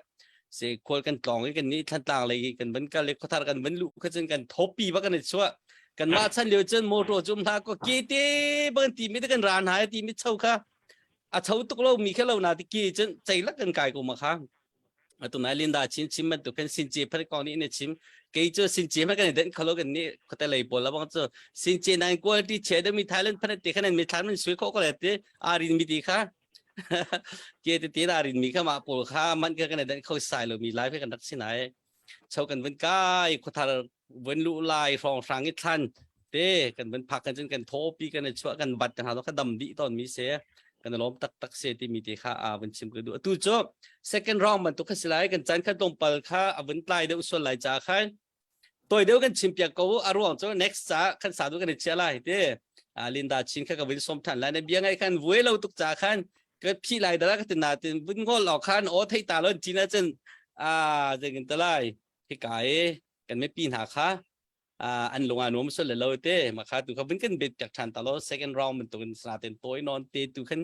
se khual kan tlawng i kan nih thlantlang lei kan van kal i khuathar kan van luh kha cun kan thopi bak kan i chuah kan mah chan lio cun motor cum hna ko ke te bang ti mi te kan ra hna ti mi cho kha a cho tuk lo mi kha lo na ti ki cun ceilak kan kai ko ma kha atu nai Linda chin chim bantuk khan since phat kong nih na chim kei cu since ma kan den kholo kan ni khote lei pawl labang cu since nan quality che de mi Thailand phat te khan mi thlan man sui kho ko le te arin mi ti kha ke te te arin mi kha ma pawl kha man ka kan den kho sai lo mi live kan rak sinai cho kan vun kai khuathar vun lu lai rong hrang i thlan te kan vun phak kan cun kan thopi kan i chuah kan bat kan halo kha dam dih ton mi se kan lawm tak tak se ti mi te kha a vun chim ka du atu cu second round bantuk kha silai kan chan kha tlawmpal kha a vun tlai deuh sual lai cha khan toi deuh kan chim piak ko a ruang cu next ca kan sa du kan i chia lai te Linda chin kha ka vun som than lai na bia ngai khan vuai lo tuk cha khan ka phi lai dara ka tin na tin vun ngol lo khan o thei ta lon chin a cun a zengin ta lai hika i kan mipi hna kha an lung a nuam sul le lo te ma kha tu kha vun kan bet piak than ta lo second round bantukin sa ten toi non te tu khan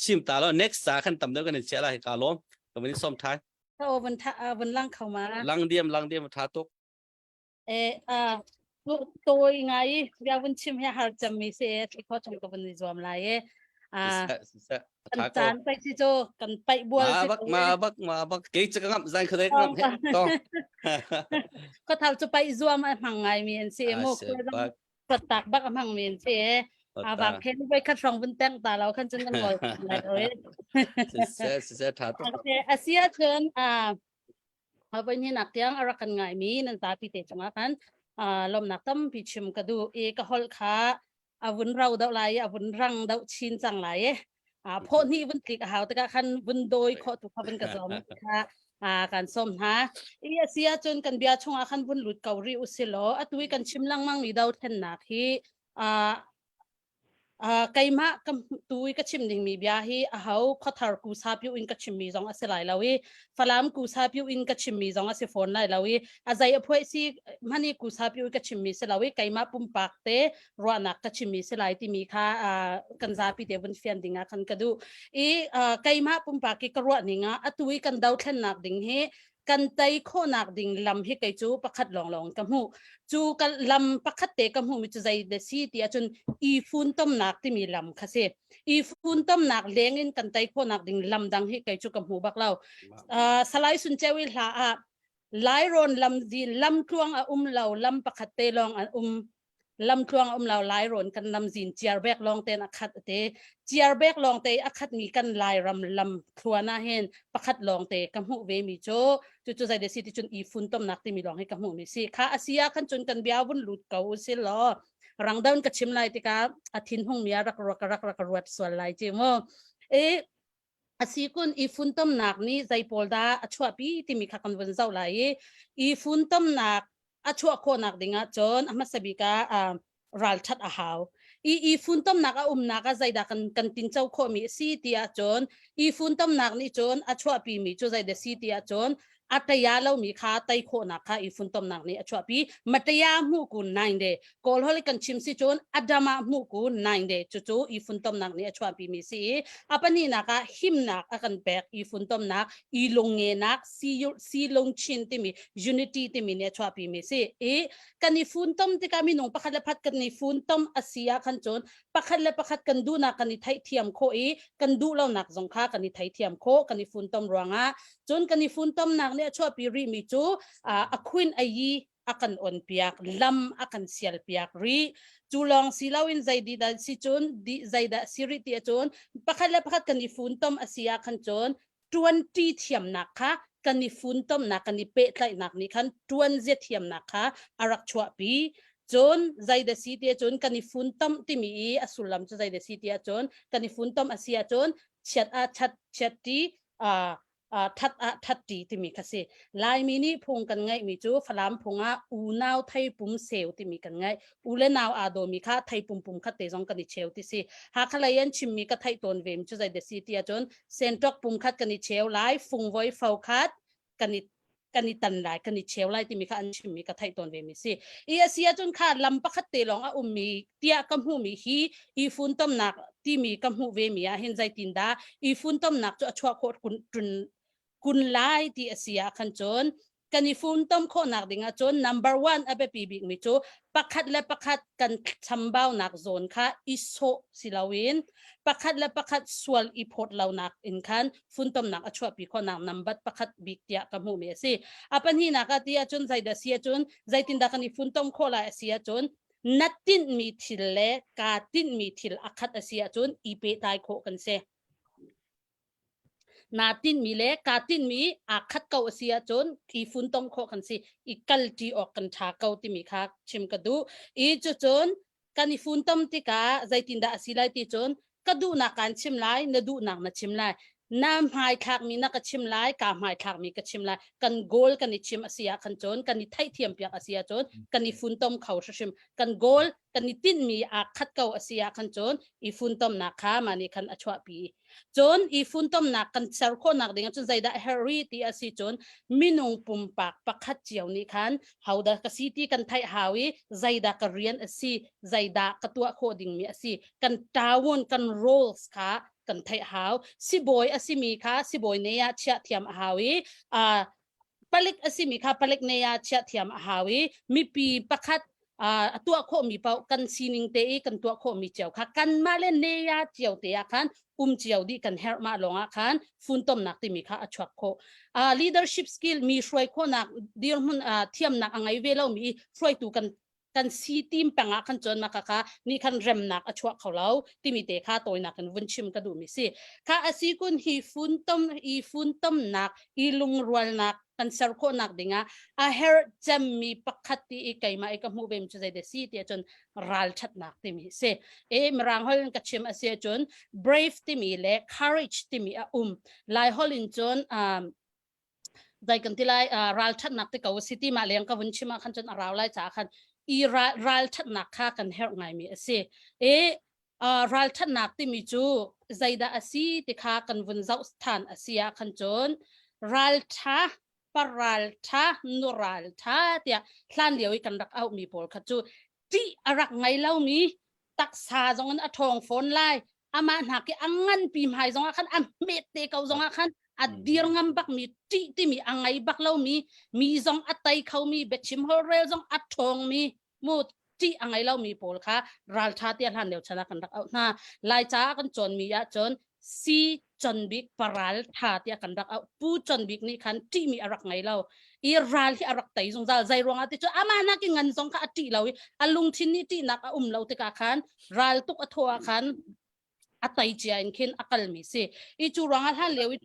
chim ta lo next sa khan tam deuh kan chia la ka lom ka vun som thai o vun tha vun lang kho ma lang diam lang diam tha tuk e a toi ngai bia vun chim he har cham mi se thi kho chung ka vun ni zuam lai e a kan caan pai si cho kan pai bual si bak ma bak ma bak ke cha ngam zan khadai ngam he to ko thal chu pai zuam a hmang ngai mi an si mo ko tak bak a hmang mi an si e a wang khen vai khat rong vun teng ta lo khan chun kan ngol lai oi se se tha to asia chun a Hawaii ni nak tiang a rak kan ngai mi nan zapi te cungah khan lawmnak tampi chim ka duh i ka holh kha a vun ro deuh lai i a vun rang deuh chin cang lai i phawh hnih vun tlik a hau tikah khan vun dawi khawh tu kha vun ka zawm kha kan sawm hna i a si ahcun kan bia chungah khan vun lut ko rih usilaw atu i kan chim lengmang mi dothlennak hi Uh, keimah ka tu i ka chim dingmi bia hi aho khuathar ku sa piu in ka chimmi zong a si lai lo i Falam ku sa piu in ka chimmi zong a si fawn lai lo i a zei a phuai si hmani ku sa piu ka chimmi si lo i keimah pumpak te ruahnak ka chimmi si lai timi kha uh, kan zapi te vun fian ding ah khan ka duh i uh, keimah pumpak i ka ruah ning ah atu i kan dothlennak ding hi kan tei khawhnak ding lam hi kei cu pakhat lawnglawng ka hmuh cu ka lam pakhat te ka hmuh mi cu zei de si ti ahcun i funtomnak timi lam kha si i funtomnak leng in kan tei khawhnak ding lam dang hi kei cu ka hmu bak lo uh, salai sun chewi hla ah Lairon lam zin lam tluang a um lo lam pakhat te lawng an um lamtluang um lo Lairawn kan lamzin ciarbek lawng ten a khat te ciarbek lawng te a khat mi kan Lairam lam thluan ah hin pakhat lawng te ka hmuh ve mi cu cu cu zei de si ti cun i funtomnak timi lawng hi ka hmuh mi si kha asia khan cun kan bia vun lut ko usi law rangdown ka chim lai tikah a thin hung mi a rak rak rak rak ruat sual lai chi mu e Asikun i funtomnak nih zei pawl dah a chuahpi timi kha kan vun zoh lai i i funtomnak a chuah khawhnak ding ah cun a hmasa bik ah ralṭhat a hau. I i funtomnak a umnak ah zeidah kan kan tinco khawhmi a si ti ahcun i funtomnak nih cun a chuahpimi cu zeidah si ti ahcun. A taya lomi kha tei khawhnak kha i funtomnak nih a chuahpi. Mataya hmuh kun nine day. Kawl holh kan chim si cun Adama hmuh kun nine day. Cucu i funtomnak nih a chuahpi mi si i a pahnihnak ah himnak a kan pek i funtomnak, i lungngenak, si lungchin timi unity timi nih a chuahpi mi si. I kan i funtom tikah minung pakhat le pakhat kan i funtom a si ah khan cun pakhat le pakhat kan duhnak kan i theihthiam khawh i kan duh lonak zong kha kan i theithiam khawh kan i funtom ruangah. Cun kan i funtomnak nih a chuahpi rihmi cu a khuin a yi a kan on piak, lam a kan sial piak rih. Cu lawng si loin zei dah si cun zeidah si rih ti ahcun pakhat le pakhat kan i funtom a si ah khan cun ṭuanṭi thiamnak kha kan i funtomnak kan i pehtlaihnak nih khan ṭuanzia thiamnak kha a rak chuahpi. Cun zeidah si ti ahcun kan i funtom timi i a sullam cu zeidah si ti ahcun kan i funtom a si ahcun chiat ah chat chiat ṭi, that ah that ṭi timi kha si. Laimi nih phung kan ngeihmi cu Falam phung ah unau theipum seu timi kan ngeih. U le nau aa dawmi kha theipum pum khat te zong kan i cheu ti si. Hakha lei an chimmi ka theih tawn ve mi cu zeidah si ti ahcun senṭok pum khat kan i cheu lai, fungvoi fo khat kan i kan i tan lai, kan i cheu lai timi kha an chimmi ka theih tawn ve mi si. I a si ahcun kha lam pakhat te lawng a ummi tiah ka hmuhmi hi i funtomnak timi ka hmuh ve mi ah hin zeitindah i funtomnak cu a chuah khawh kun, kun lai ti a si ah khan cun kan i funtom khawhnak ding ah cun number one a biapi bikmi cu pakhat le pakhat kan chambaunak zawn kha i sawh si loin pakhat le pakhat sual i phawt lonak in khan funtomnak a chuahpi khawhnak number pakhat bik tiah ka hmuhmi a si. A pahnihnak ah ti ahcun zeidah si ahcun zeitindah kan i funtom khawh lai a si ahcun na tinhmi thil le kaa tinhmi thil a khat a si ahcun i pehtlai khawh kan si. Naa tinhmi le kaa tinhmi aa khat ko a si ahcun i funtom khawh kan si, i kalṭi awk kan ṭha ko timi kha chim ka duh. I cucun kan i funtom tikah zeitindah a si lai ti cun ka duhnak kaan chim lai, na duhnak na chim lai. Na hmaithlakmi na ka chim lai, kaa hmaithlakmi ka chim lai. Kan goal kan i chim a si ah khan cun, kan i theihthiam piak a si ahcun kan i funtom kho hrimhrim. Kan goal kan i tinhmi aa khat ko a si ah khan cun i funtomnak kha mah nih khan a chuahpi. Cun i funtomnak kan ser khawhnak ding ahcun zeidah a herh rih ti a si cun minung pumpak pakhat cio nih khan hodah ka si ti kan theih hau i zeidah ka rian a si, zeidah ka tuah khawh dingmi a si, kan tawun kan roles kha kan theih hau. Sibawi a simi kha sibawi ne ah chiah thiam a hau i uh, palik a simi kha palik ne ah chiah thiam a hau i mipi pakhat a tuah khawhmi paoh kan sining te i kan tuah khawhmi cio kha kanmah le neya cio te ah khan um cio dih kan herh mah lawng ah khan funtomnak timi kha a chuak khawh. Leadership skill mi hruai khawhnak dirhmun thiamnak a ngei ve lomi hruaitu kan kan si tim peng ah khan cun maka kha nih khan remnak a chuah kho lo timi te kha tawinak in vun chim ka duhmi si. Kha asi kun hi funtom i funtomnak i lungrualnak kan ser khawhnak dingah a herh cemmi pakhat ti i keimah i ka hmuh ve mi cu zei si ti ahcun ralṭhatnak timi si. E mirang holh in ka chim a si ahcun brave timi le courage timi a um. Lai holh in cun um, zai kan ti lai uh, ralṭhatnak te ko si ti mah leng ka vun chim ah khan cun a rau lai caah khan i ralṭhatnak kha kan herh ngaimi a si. E uh, ralṭhatnak timi cu zeidah a si ti kha kan vun zoh than a si ah khan cun ralṭha paralṭha nuralṭha tiah hlan lio i kan rak auhmi pawl kha cu ṭih a rak ngei lomi taksa zong in a ṭhawng fawn lai amah hna ki a nganpi hmai zong ah khan a hmet te ko zong ah khan a dir ngam bak mi ṭih timi a ngei bak lomi mi zong a tei khomi biachim holhrel zong a ṭhawng mi mu ṭih a ngei lomi pawl kha ralṭha tiah hlan lio chan ah kan rak auh hna. Laica ah kan cawnmi ahcun si conbik paral ṭha tiah kan rak auh. Pu conbik nih khan ṭihmi a rak ngei lo i ral hi a rak tei zungzal. Zei ruangah ti cu amah nak i ngan zong kha a ṭih lo i a lungthin nih ṭihnak a um lo tikah khan ral tuk a thawh ah khan a tei cia in khin a kalmi si. I cu ruangah hlan lio i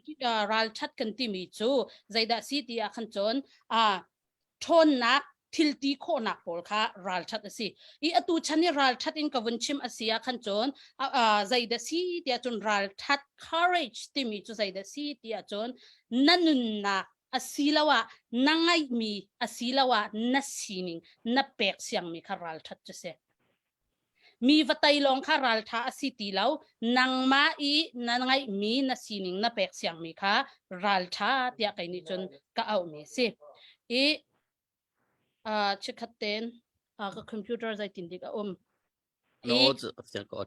ralṭhat kan timi cu zeidah si ti ah khan cun ṭhawnnak thilti khawhnak pawl kha ralṭhat a si. I atu chan i ralṭhat in ka vun chim a si ah khan cun zeidah si tiah cun ralṭhat courage timi cu zeidah si tiah cun na nunnak asiloah na ngaihmi asiloah na sining na pek siangmi kha ralṭhat cu si. Mi va tei lawng kha raltha a si ti lo. Nangmah i na ngeihmi na sining na pek siangmi kha raltha tiah kei nih cun ka auhmi a si. I uh, chikkhat ten uh, ka computer zeitin dik a um. No, tha ko.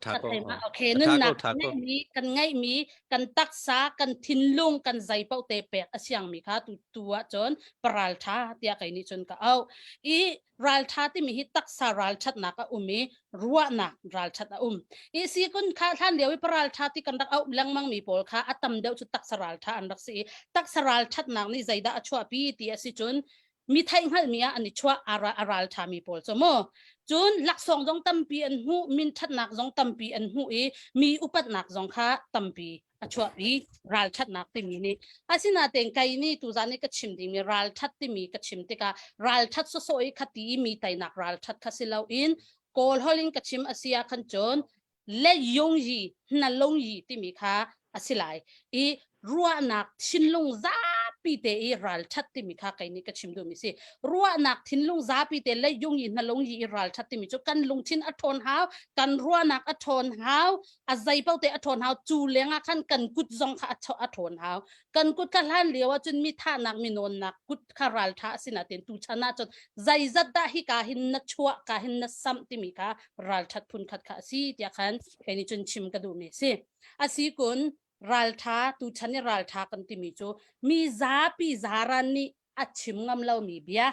Okay, nunnak ngeihmi kan ngeihmi kan taksa kan thinlung kan zei paoh te pek a siangmi kha tu tu ahcun paraltha tiah kei nih cun ka auh. I raltha timi hi taksa ralthatnak a um i ruahnak ralthat a um. I si kun kha hlan lio i paraltha ti kan rak auh lengmang mi pawl kha a tam deuh cu taksa raltha an rak si i taksa ralthatnak nih zeidah a chuahpi ti a si cun mi theih hngalhmi ah an i chuah a ralṭhami pawl cu mu cun laksawng zong tampi an hmuh min ṭhatnak zong tampi an hmuh i mi upatnak zong kha tampi a chuahpi ralṭhatnak timi nih asinain kei nih tuzan i ka chim dingmi ralṭhat timi ka chim tikah ralṭhat sawsawh i khati i mi teinak ralṭhat kha si loin kawl holh in ka chim a si ah khan cun le yong yi na long yi timi kha a si lai i ruahnak thinlung zapi te i ralthat timi kha kei nih ka chim duhmi si ruahnak thinlung zapi te le yung yi na long yi i ralthat timi cu kan lungthin a ṭhawn hau kan ruahnak a ṭhawn hau a zei paoh te a ṭhawn hau cu lengah khan kan kut zong kha a ṭhawn hau kan kut kha hlan lio ah cun mi thahnak mi nawnnak kut kha ralṭha a si nain tu chan ah cun zeizat dah hi ka hin na chuah ka hin na samh timi kha ralṭhat phun khat kha a si tiah khan kei nih cun chim ka duhmi a si. A si kun ralṭha tu chan i ralṭha kan timi cu mi zapi zaran nih a chim ngam lomi bia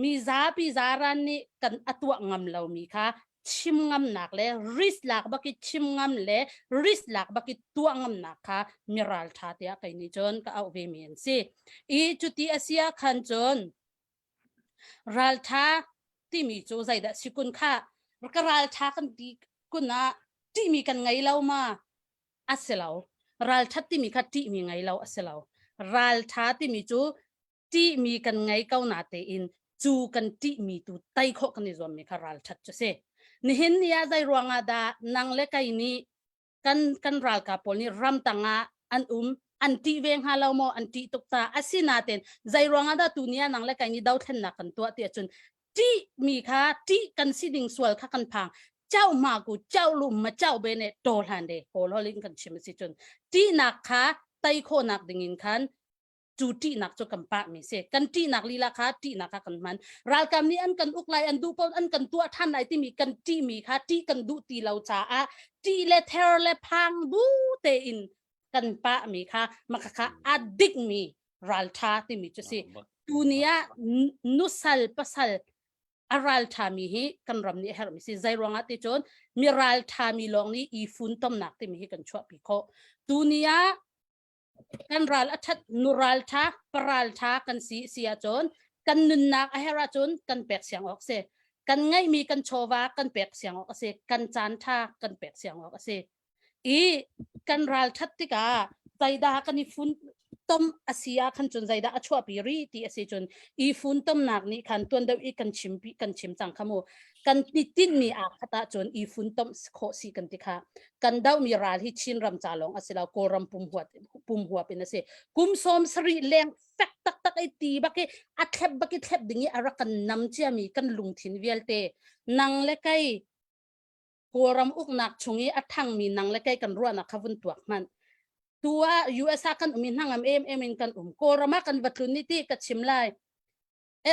mi zapi zaran nih kan a tuah ngam lomi kha chim ngamnak le risk lak bak i chim ngam le risk lak bak i tuah ngamnak kha mi ralṭha tiah kei nih cun ka auh ve mi an si. I cuti a si ah khan cun Ralṭha timi cu zeidah si kun kha ka ralṭha kan ti kun ah ṭihmi kan ngei lo ma? A si lo. Ralṭhat timi kha ṭihmi ngei lo a si lo. Ralṭha timi cu ṭihmi kan ngei ko na tein cu kan ṭihmi tu tei khawh kan i zuammi kha ralṭhat cu si. Nihin ni ah zei ruangah dah nang le kei nih kan kan ralkap pawl nih ramtang ah an um an ṭih ve hnga lo maw an ṭih tuk ta asinain zei ruangah dah tuni ah nang le kai nih dothlennak kan tuah ti ahcun ṭih mi kha ṭih kan si ding sual kha kan phang chau ma ku chau lum ma chau be ne to hlan de kawl hol in kan chim si cun ṭihnak kha tei khawhnak ding in khan cu ṭihnak cu kan pahmi si kan ṭihnak lila kha ṭihnak kha kan hman ralkap nih an kan uk lai an duh paoh an kan tuah ṭhan lai timi kan ṭihmi kha ṭih kan duh ti lo caah ṭih le ther le phang bu tein kan pahmi kha makhakha a dikmi ralṭha timi cu si tuni ah nusal pasal a ralṭhami hi kan ram nih a herhmi si zei ruangah ti cun mi ralṭhami lawng nih i funtomnak timi hi kan chuahpi khawh tuni ah kan ral a that nu ral tha paral tha kan si si ahcun kan nunnak a herh ahcun kan pek siang awk si kan ngeihmi kan chawva kan pek siang awk a si kan caan tha kan pek siang awk a si i kan ral that tikah zeidah kan i fun tom a si ah khan cun zeidah a chuahpi ri ti a si cun i fun tomnak nih khan tuan deuh i kan chim pi kan chim cang kha mu kan ti tinhmi aa khat ahcun i funtom khawh si kan ti kha kan dohmi ral hi Chin ram ca lawng a si lo Kawlram pum huat pum huap in a si kum sawm sarih leng fek taktak i ti bak i a thlep bak i thlep ding i a rak kan nam ciami kan lungthin vialte nang le kei Kawlram uknak chung i a thangmi nang le kei kan ruahnak kha vun tuak hmanh tu ah US ah kan um i hnangam em em in kan um Kawlram ah kan va tlun ni ti ka chim lai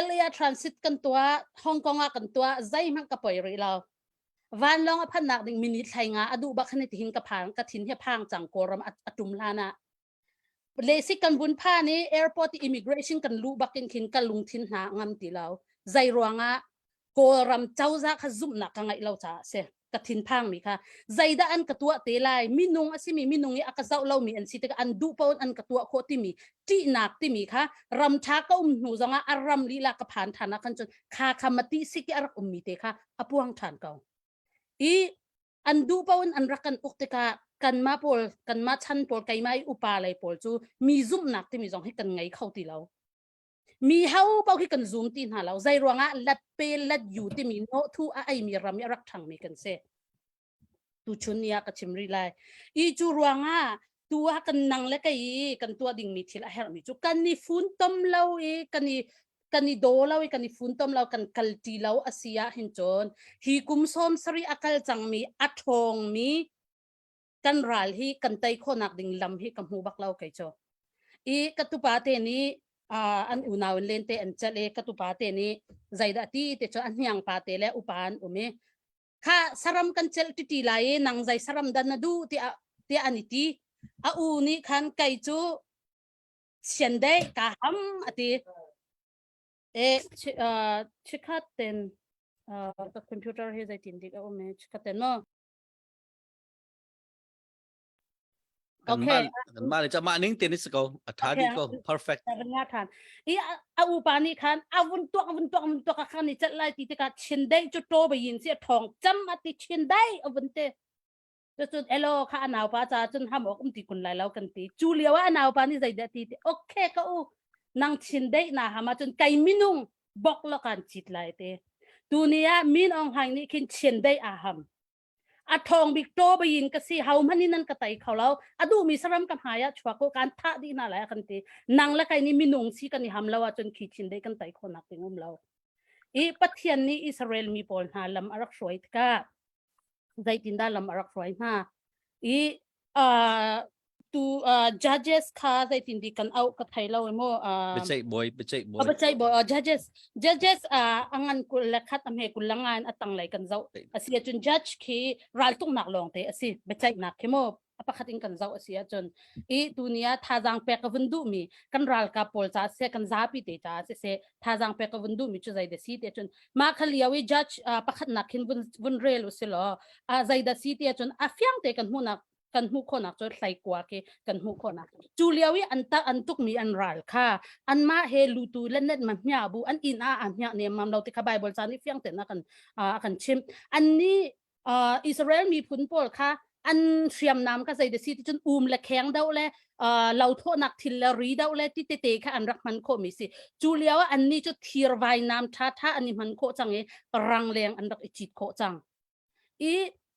LA ah transit kan tuah, Hong Kong ah kan tuah, zeihmanh ka poi rih lo. Vanlawng a phannak ding minute thlai nga a duh bak hin tihin ka phang ka thin hi phang cang Kawlram a tum hlan ah. Lesik kan vun phan i airport immigration kan luh bakin khin ka lungthin hna ngam ti lo. Zei ruangah Kawlram cozah kha zumhnak ka ngeih lo caah si. Ka thinphang mi kha zeidah an ka tuah te lai minung a simi minung i a ka zoh lomi an si tikah an duh paoh an ka tuah khawh timi ṭihnak timi kha ram ṭha ka um hnu zongah a ram lila ka phan ṭhan ah khan cun kha kha mati sik i a rak ummi te kha a puang ṭhan ko i an duh paoh in an rak kan uk tikah kanmah pawl kanmah chan pawl keimah i upa lei pawl cu mi zumhnak timi zong hi kan ngei kho ti lo Mi ho paoh hi kan zum ti hna lo. Zei ruangah lat pe lat yu timi nawhthu a eimi ram i a rak ṭhangmi kan si. Tuchun ni ah ka chim rih lai. I cu ruangah tu ah kan nang le kei i kan tuah dingmi thil a herhmi cu kan i funtom lo i kan i. Kan i daw lo i kan i funtom lo kan kal ti lo a si ah hin cun hi kum sawm sarih a kal cangmi a ṭhawngmi kan ral hi kan tei khawhnak ding lam hi ka hmu bak lo kei cu. I ka tupa te nih uh, an unau in lente an celh i ka tupa te nih zeidah ti te cu a hniang pa te le upa an um i kha saram kan celh ti ti lai i nang zei saram dan na duh tiah tiah an i ti. A u nih khan kei cu chiandeih ka ham a ti. E uh, chikhat ten uh, ka computer hi zeitin dik a um e chikhat ten mo Okay. Kan mah le mah ning ten is ko. A tha di ko. Perfect. Nga than. I a upa nih khan a vun tuak vun tuak vun tuak khan ni chat lai ti tikah chin dei chu to ba yin si thong cham ati chin dei a vun te. Cun elo kha a naupa ca cun ham awk um ti kun lai lo kan ti. Cu lio ah a naupa nih zeidah ti ti okay ka u nang chin dei na ham ahcun kai minung bok lo kan cit lai te. Tuni ah Min Aung Hlaing nih khin chin dei a ham. A thong bik to bayin ka si ho hmanh in nan ka tai kho lo. A duhmi saram ka hmai ah chuak ko kan thah dih hna lai kan ti. Nang le kai nih minung si kan i ham lo ahcun khi chin dei kan tai kho nak ding um lo. I Pathian nih Israel mi pawl hna lam a rak hruai tikah zeitindah lam a rak hruai hna i uh, tu uh, judges kha zeitin di kan au ka thei lo emo uh, biaceih bawi biaceih bawi biaceih bawi uh, judges judges uh, angan kul le khat amhe kul langan atang lei kan zau asi acun judge khi raltuknak lawng te asi biaceihnak khi mo a pakhat in kan zoh a si ahcun i tunia thazaang pek ka vun duhmi kan ralkap pawl ca seh kan zapi te ca siseh thazaang pek ka vun duhmi cu zeidah si te cun mah kha lio i judge pakhatnak khin vun vun rel u si law zeidah si te cun a fiang te kan hmuhnak kan hmuh khawhnak cu hlaikua khi kan hmuh khawhnak cu lio i an ta an tukmi an ral kha anmah he lutu le net ma hmia bu an inn ah a hmia nem mam lo ti kha bible ca nih fiang ten a kan a kan chim an nih uh, Israel miphun pawl kha an hriamnam kha zei si ti cun um le kheng do le uh, lo thawhnak thil le ri do le ti tete kha an rak hman khawh mi si cu lio ah an nih cu thir vainam tha tha an i hman khawh cang i rang leng an rak i cit khawh cang i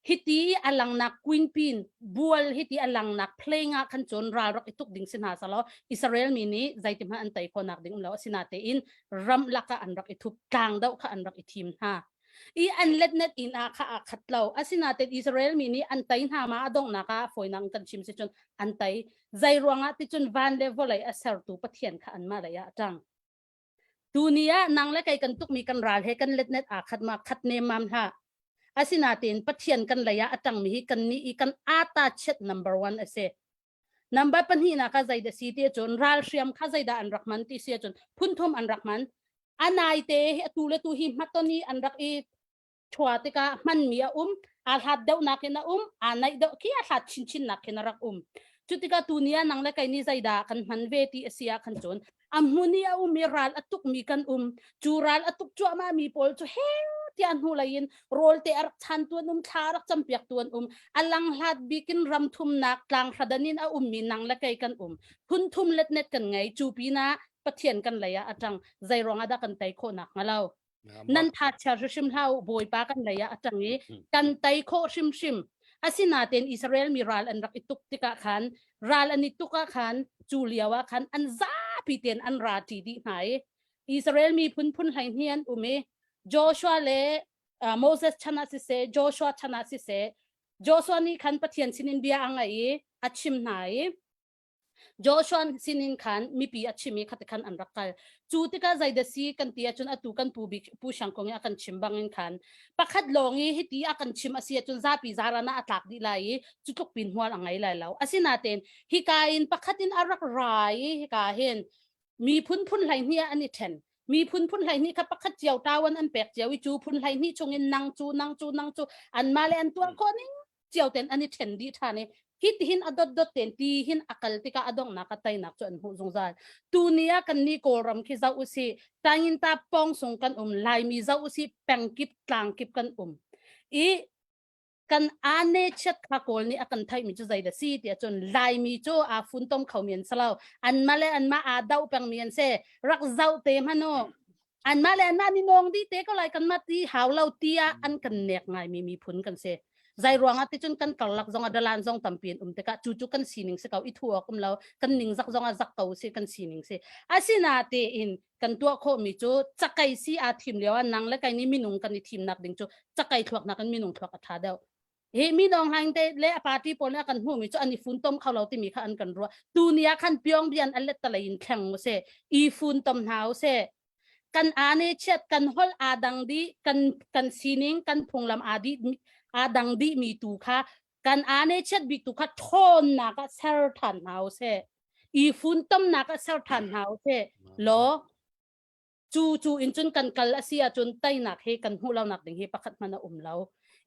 hiti alangnak queen pin bual hiti alangnak playing ah khan cun ral rak i tuk ding si hna salo Israel mi nih zeitim hmanh an tei khawhnak ding um lo asina tein ram lak ah an rak i thup tlang do kha an rak i thim hna i an letnet inn ah kha aa khat lo. Asinain Israel mi nih an tei hna ma a donghnak ah fawinak kan chim si cun an tei. Zei ruangah ti cun van le vawlei a sertu Pathian kha anmah lei ah a ṭang. Tuni ah nang le kei kan tukmi kan ral he kan letnet aa khat ma khat nemmam hlah. Asinain Pathian kan lei ah a ṭangmi hi kan nih i kan ata chiat number one a si. Number pahnihnak ah zeidah si ti cun ralhriam kha zeidah an rak hman ti si ahcun phunthum an rak hman. A naite hi atu le tu hi hmatoni an rak i thua tikah hmanmi a um, aa hlat deuhnak in a um, aa naih deuh khi a hlat chinchin nak khin a rak um. Cu tikah tuni ah nang le kei nih zeidah kan hman ve ti a si ah khan cun a hmun i a um i ral a tukmi kan um cu ral a tuk cuahmah mi pawl cu he tiah hnu lei in rawl te a rak chan tu an um thla a rak campiak tu an um a lang hlat bik in ram thumnak tlang hradan in a ummi nang le kei kan um phun thum letnet kan ngei cu pinah pathian kan lei ah a tang zei ruangah dah kan tei khawh nak hnga lo nan tha chia hrimhrim hlah u bawipa kan lei ah a ṭang i kan tei khawh hrimhrim asinain Israel mi ral an rak i tuk tikah khan ral an i tuk ah khan cu lio ah khan an zapi tein an ra ṭi dih hna i Israel mi phun phun hlei hnih an um i Joshua le uh, Moses chan ah siseh Joshua chan ah siseh Joshua nih khan Pathian sinin bia a ngaih i a chim hna i Joshua sinin khan mipi a chim i khati khan an rak kal. Cu tikah zeidah si kan ti ahcun atu kan pu bik Pu Siang Kung i a kan chim bangin khan pakhat lawng i hiti a kan chim a si ahcun zapi zaran ah a tlak dih lai i cu tluk pin hmual a ngei lai lo. Asinain hika in pakhat in a rak ra i hika hin miphun phun 12 ah an i ṭhen. Miphun phun 12 kha pakhat cio tawan an pek cio i cu phun 12 chungin nang cu nang cu nang cu anmah le an tuah khawh ning cio ten an i ṭhen dih ṭhan i hi hin a dot dot ten ti hin a kal tikah a donghnak a teinak cu an hmuh zungzal tuni ah kan ni kawlram khi zoh usih tangin ta pong sung kan um laimi zoh usih pengkip tlangkip kan um i kan ane chiat kha kawl nih a kan theih mi cu zeidah si tiah cun laimi cu aa funtom kho mi an si lo anmah le anmah aa doh peng mi an si rak zoh te hmanh u anmah le anmah ni nawng dih te ko lai kanmah ti hau lo tiah an kan nek ngai mi miphun kan si. Zai ruangah ti cun kan karlak zong ah dalan zong tampi an um tikah cu cu kan sining si ko i thu awk um lo kan ning zak zong ah zak ko si kan sining si. Asina tein kan tuah khawhmi cu cakei si aa thim lio ah nang le kai nih minung kan i thimnak ding cu cakei thluak nakin minung thluak a ṭha deuh. Hi mi dong hlaing te le a party pawl nih a kan hmuhmi cu an i funtom kho lo timi kha an kan ruah. Tu ni ah khan Pyongyang an let talei in thleng u sih. I funtom hna u sih. Kan aa ne chiat kan holh aa dang dih kan kan sining kan phunglam aa dih aa dang dih mi tu kha kan aa ne chiat bik tu kha ṭhawnnak ah ser ṭhan hna u sih. I funtomnak ah ser ṭhan hna u sih. Law cu cu in cun kan kal a si ahcun teinak hi kan hmuh lonak ding hi pakhat hmanh a um lo.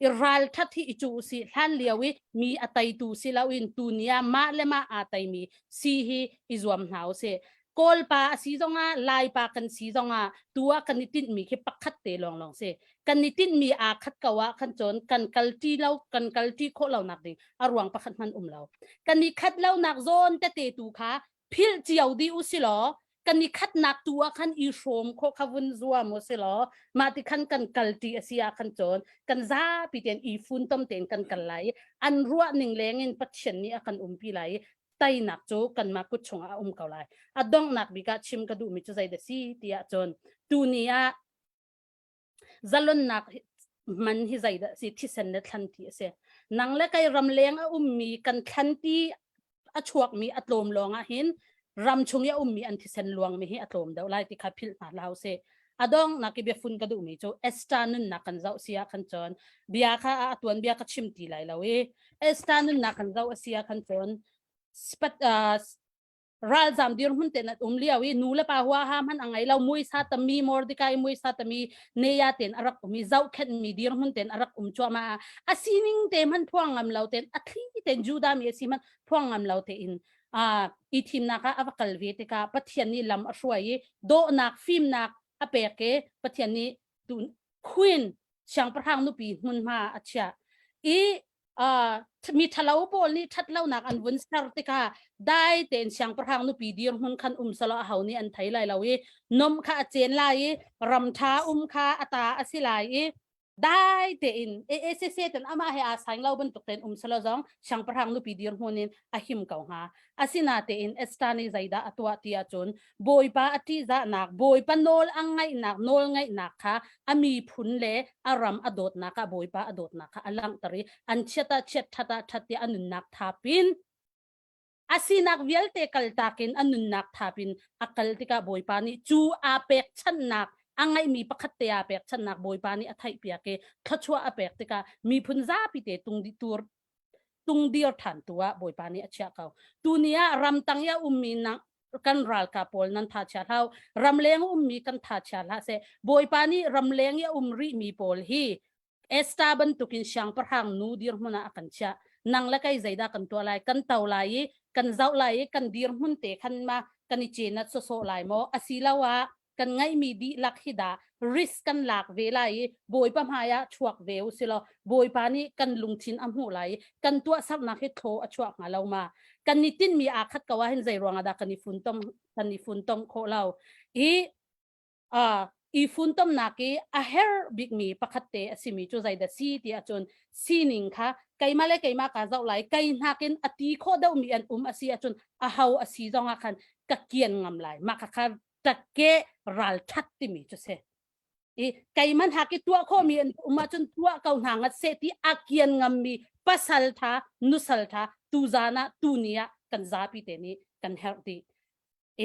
I ralṭhat hi i cu usih hlan lio i mi a teitu si loin tuni ah mah le mah aa teimi si hi i zuam hna usih. Kawlpa a si zongah Laipa kan si zongah tu ah kan i tinhmi khi pakhat te lawnglawng si. Kan i tinhmi aa khat ko ah khan cun kan kalṭi lo kan kalṭi khawh lonak ding a ruang pakhat hmanh um lo. Kan i khat lonak zawn tete tu kha philh cio dih u si law kan i khatnak tu ah khan i hrawm khawh kha vun zuam u si law mah ti khan kan kalṭi a si ah khan cun kan zapi tein i funtom tein kan kal lai i an ruah ning leng in Pathian nih a kan umpi lai i teinak cu kanmah kut chungah a um ko lai. A donghnak bik ah chim ka duhmi cu zeidah si ti ahcun tuni ah zalonnak man hi zeidah si thisen le thlanti a si. Nang le kai ramleng a ummi kan thlanti a chuakmi a tlawm lawng ah hin ram chung i a ummi an thisen luangmi hi a tlawm deuh lai ti kha philh hna hlah usih. A donghnak i biafun ka duhmi cu Esther nunnak kan zoh si ah khan cun bia kha a tuan bia ka chim ti lai lo i Esther nunnak kan zoh a si ah khan cun ralzam dirhmun te an um lio i nu le pa huaha hmanh a ngei lo muisa tami Mordecai muisa tami neya ten a rak um i zohkhenh mi dirhmun ten a rak um cuahmah a sining te hmanh phuang ngam lo ten a thli ten Judah mi a si hmanh phuang ngam lo te in a i thimnak ah a va kal ve tikah Pathian nih lam a hruai i dawhnak fimnak a pek i Pathian nih tu queen siangpahrang nupi hmunhma a chiah i uh, mi ṭhalo pawl nih ṭhatlonak an vun ser tikah dai tein siangpahrang nupi dirhmun khan um selaw aho nih an thei lai lo i nom kha a cen lai i ram ṭha um kha a ta a si lai i dai tein AACC ten amah he aa saing lo bantuk tein um selaw zong siangpahrang nupi dirhmun in a him ko hnga asina tein Esther nih zeidah a tuah ti ahcun Bawipa a ṭihzahnak Bawipa nawl a ngaihnak nawl ngaihnak kha a miphun le a ram a dawtnak ah Bawipa a dawtnak kha a langhter i an chiat ah chiat ṭhat ah ṭhat tiah a nunnak thapin a sinak vialte kaltak in a nunnak thapin a kal tikah Bawipa nih cu aa pekchanhnak a ngeihmi pakhat te aa pekchanhnak Bawipa nih a theihpiak i thluachuah a pek tikah miphun zapi te tung tur tungdir ṭhan tu ah Bawipa nih a chiah ko. Tuni ah ramtang i a ummi nang kan ralkap pawl nan tha chia hlah ramleng ummi kan tha chia hlah seh Bawipa nih ramleng i a um rihmi pawl hi Esther bantukin siangpahrang nu dirhmun ah a kan chiah nang le kei zeidah kan tuah lai kan to lai i kan zoh lai i kan dirhmun te khan ma kan i cenat sawsawh lai maw asiloah kan ngeihmi dihlak hi dah risk kan lak ve lai i Bawipa hmai ah chuak ve u silaw Bawipa nih kan lungthin a hmuh lai i kan tuahsernak hi thlaw a chuak hnga lo ma kan i tinhmi aa khat ko ah hin zei ruangah dah kan i funtom kan i funtom khawh lo i uh, i funtomnak i a herh bikmi pakhat te a simi cu zeidah si ti ahcun sining kha keimah le keimah kaa zoh lai kei hnakin a ti khawh deuhmi an um a si ahcun a ho a si zong ah khan ka kian ngam lai mah kha kha takke ralṭhat timi cu si i keiman hak i tuah khawhmi an um ahcun tuah ko hna ngat seh ti a kian ngammi pasal tha nusal tha tu zan ah tu ni ah kan zapi te nih kan herh dih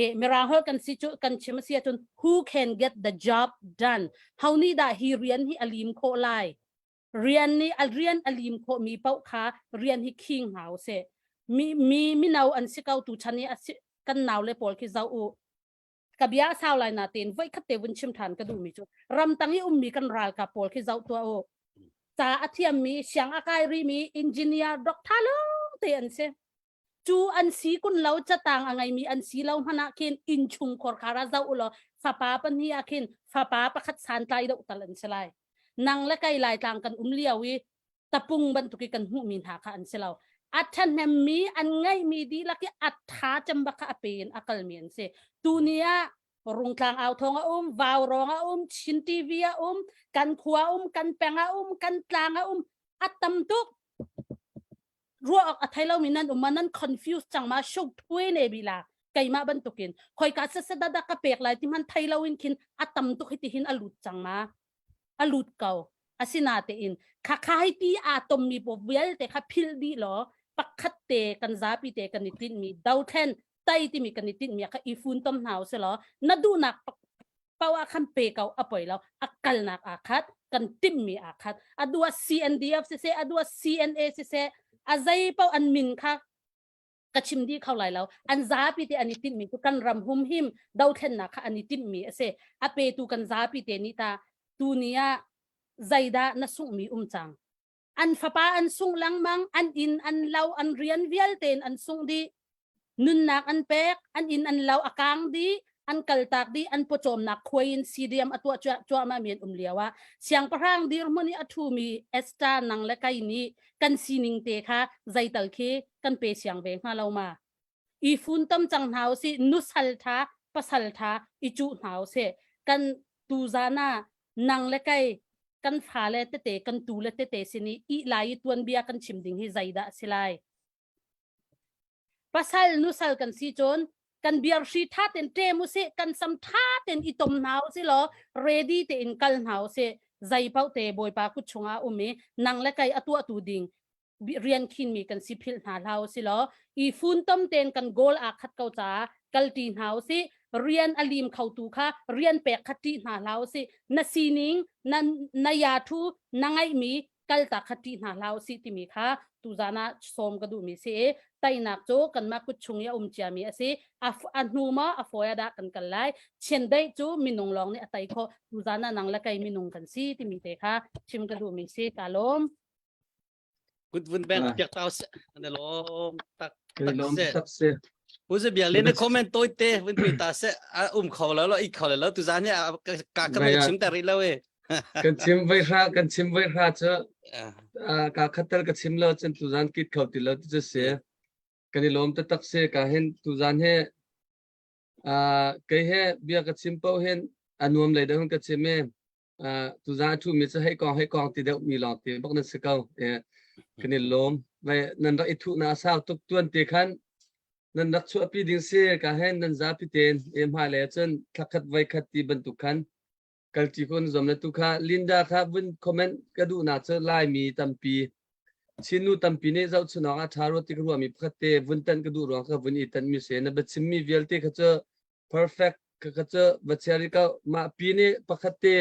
e mirang holh kan si cu kan chim a si ahcun who can get the job done ho nih dah hi rian hi a lim khawh lai rian nih a rian a lim khawhmi paoh kha rian hi khing hna usih mi mi mino an si ko tu chan i a si kan nau le pawl khi zoh u ka bia a sau lai na tein voi khat te vun chim than ka duhmi cu ramtang i ummi kan ralkap pawl khi zoh tuah u ca a thiammi siang a kai rimi engineer doctor lawng te an si cu an si kun lo catang a ngeimi an si lo hmanh ah khin innchung khorkhar ah zoh u law fapa pahnih ah khin fapa pakhat santlai deuh tal an si lai nang le kei laitlang kan um lio i tapung bantuk i kan hmuhmi hna kha an si lo a ṭhahnemmi an ngeihmi dihlak i a ṭha cem bak kha a pe in a kalmi an si tuni ah Rungtlang au thawng a um, Vaurawng a um, Chin TV a um, kan khua um, kan peng a um, kan tlang a um. A tam tuk. Ruah awk a thei lomi nan um ma nan confuse cang ma shuk thui ne bi la keimah bantukin khoika sasada ka pek lai ti man thei lo in khin a tam tuk hi ti hin a lut cang ma a lut ko asinatein kha kha hi ti aa tommi paw vialte kha philh dih law pakhat te kan zapi te kan i tinhmi dothlen tai timi kan i tinhmi kha i funtom hna usih law na duhnak pau ah khan pe ko a poi lo a kalnak aa khat kan timhmi aa khat a duh ah CNDF siseh a duh ah CNA siseh a zei paoh an min kha ka chim dih kho lai lo an zapi te an i tinhmi cu kan ram humhim dothlennak kha an i tinhmi a si a petu kan zapi te nih ta tuni ah zeidah na sunghmi um cang an fapa an sungh lengmang an inn an lo an rian vialte in an sungh dih nunnak an pek an inn an lo a kang dih an kaltak dih an pawcawmnak khuai in CDM a tuah cuahmah mi an um lio ah siangpahrang dirhmun i a ṭhumi Esther nang le kai nih kan sining te kha zeital khi kan pe siang ve hnga lo ma i funtom cang hna usih nusal tha pasal tha i cuh hna usih kan tuzan ah nang le kai kan fale tete kan tu le tete sin i ih lai i tuanbia kan chim ding hi zeidah a si lai pasal nusal kan si cun kan biar hri tha ten ṭem usih kan sam tha ten i tom hna usih law ready tein kal hna usih zei paoh te bawipa kut chungah um i nang le kai a tuahtu ding rian khinmi kan si philh hna hlah usih law i funtom tein kan goal aa khat ko caah kalṭi hna usih rian a lim khotu kha rian pek kha ṭih hna hlah usih na sining na na ya thu na ngeihmi kaltak kha ṭih hna hlah usih timi kha tuzan ah sawm ka duhmi si i teinak cu kanmah kut chung i a um ciami a si a hnu maw a fawi ah dah kan kal lai chiandeih cu minung lawng nih a tei khawh tuzan ah nang le kei minung kan si timi te kha chim ka duhmi si ka lawm Kut vun beng piak tau se na lom tak tak se tak se Pu ze biak le na comment toi te vun pui ta se a um kho lo lo i kho lo tu zan hi ka ka chim ta ri lo e kan chim vai hra kan chim vai hra chu ka khatal ka chim lo cun tu zan kit kho ti lo ti chu se kan i lom ta tak se ka hen tu zan he kei he bia ka chim po hen anuam lei deuh ka chim e tuzan a ṭhumi cu hei kong hei kong ti deuh mi lawng te bak nan si ko. Kan i lawm. Vai nan rak i thuh na sau tuk tuan te khan nan rak chuahpi ding si ka hen nan zapi ten e hmai le cun thlakhat voi khat ti bantuk khan kalṭi kun zom le tu kha Linda kha vun comment ka duh na cu Laimi tampi Chinnu tampi nih zohchun awk a ṭha rua ti ka ruahmi pakhat te vun tan ka duh ruang ka vun i tan mi si na biachimmi vialte kha cu perfect ka ka cu va chia rih ko mah pi nih pakhat te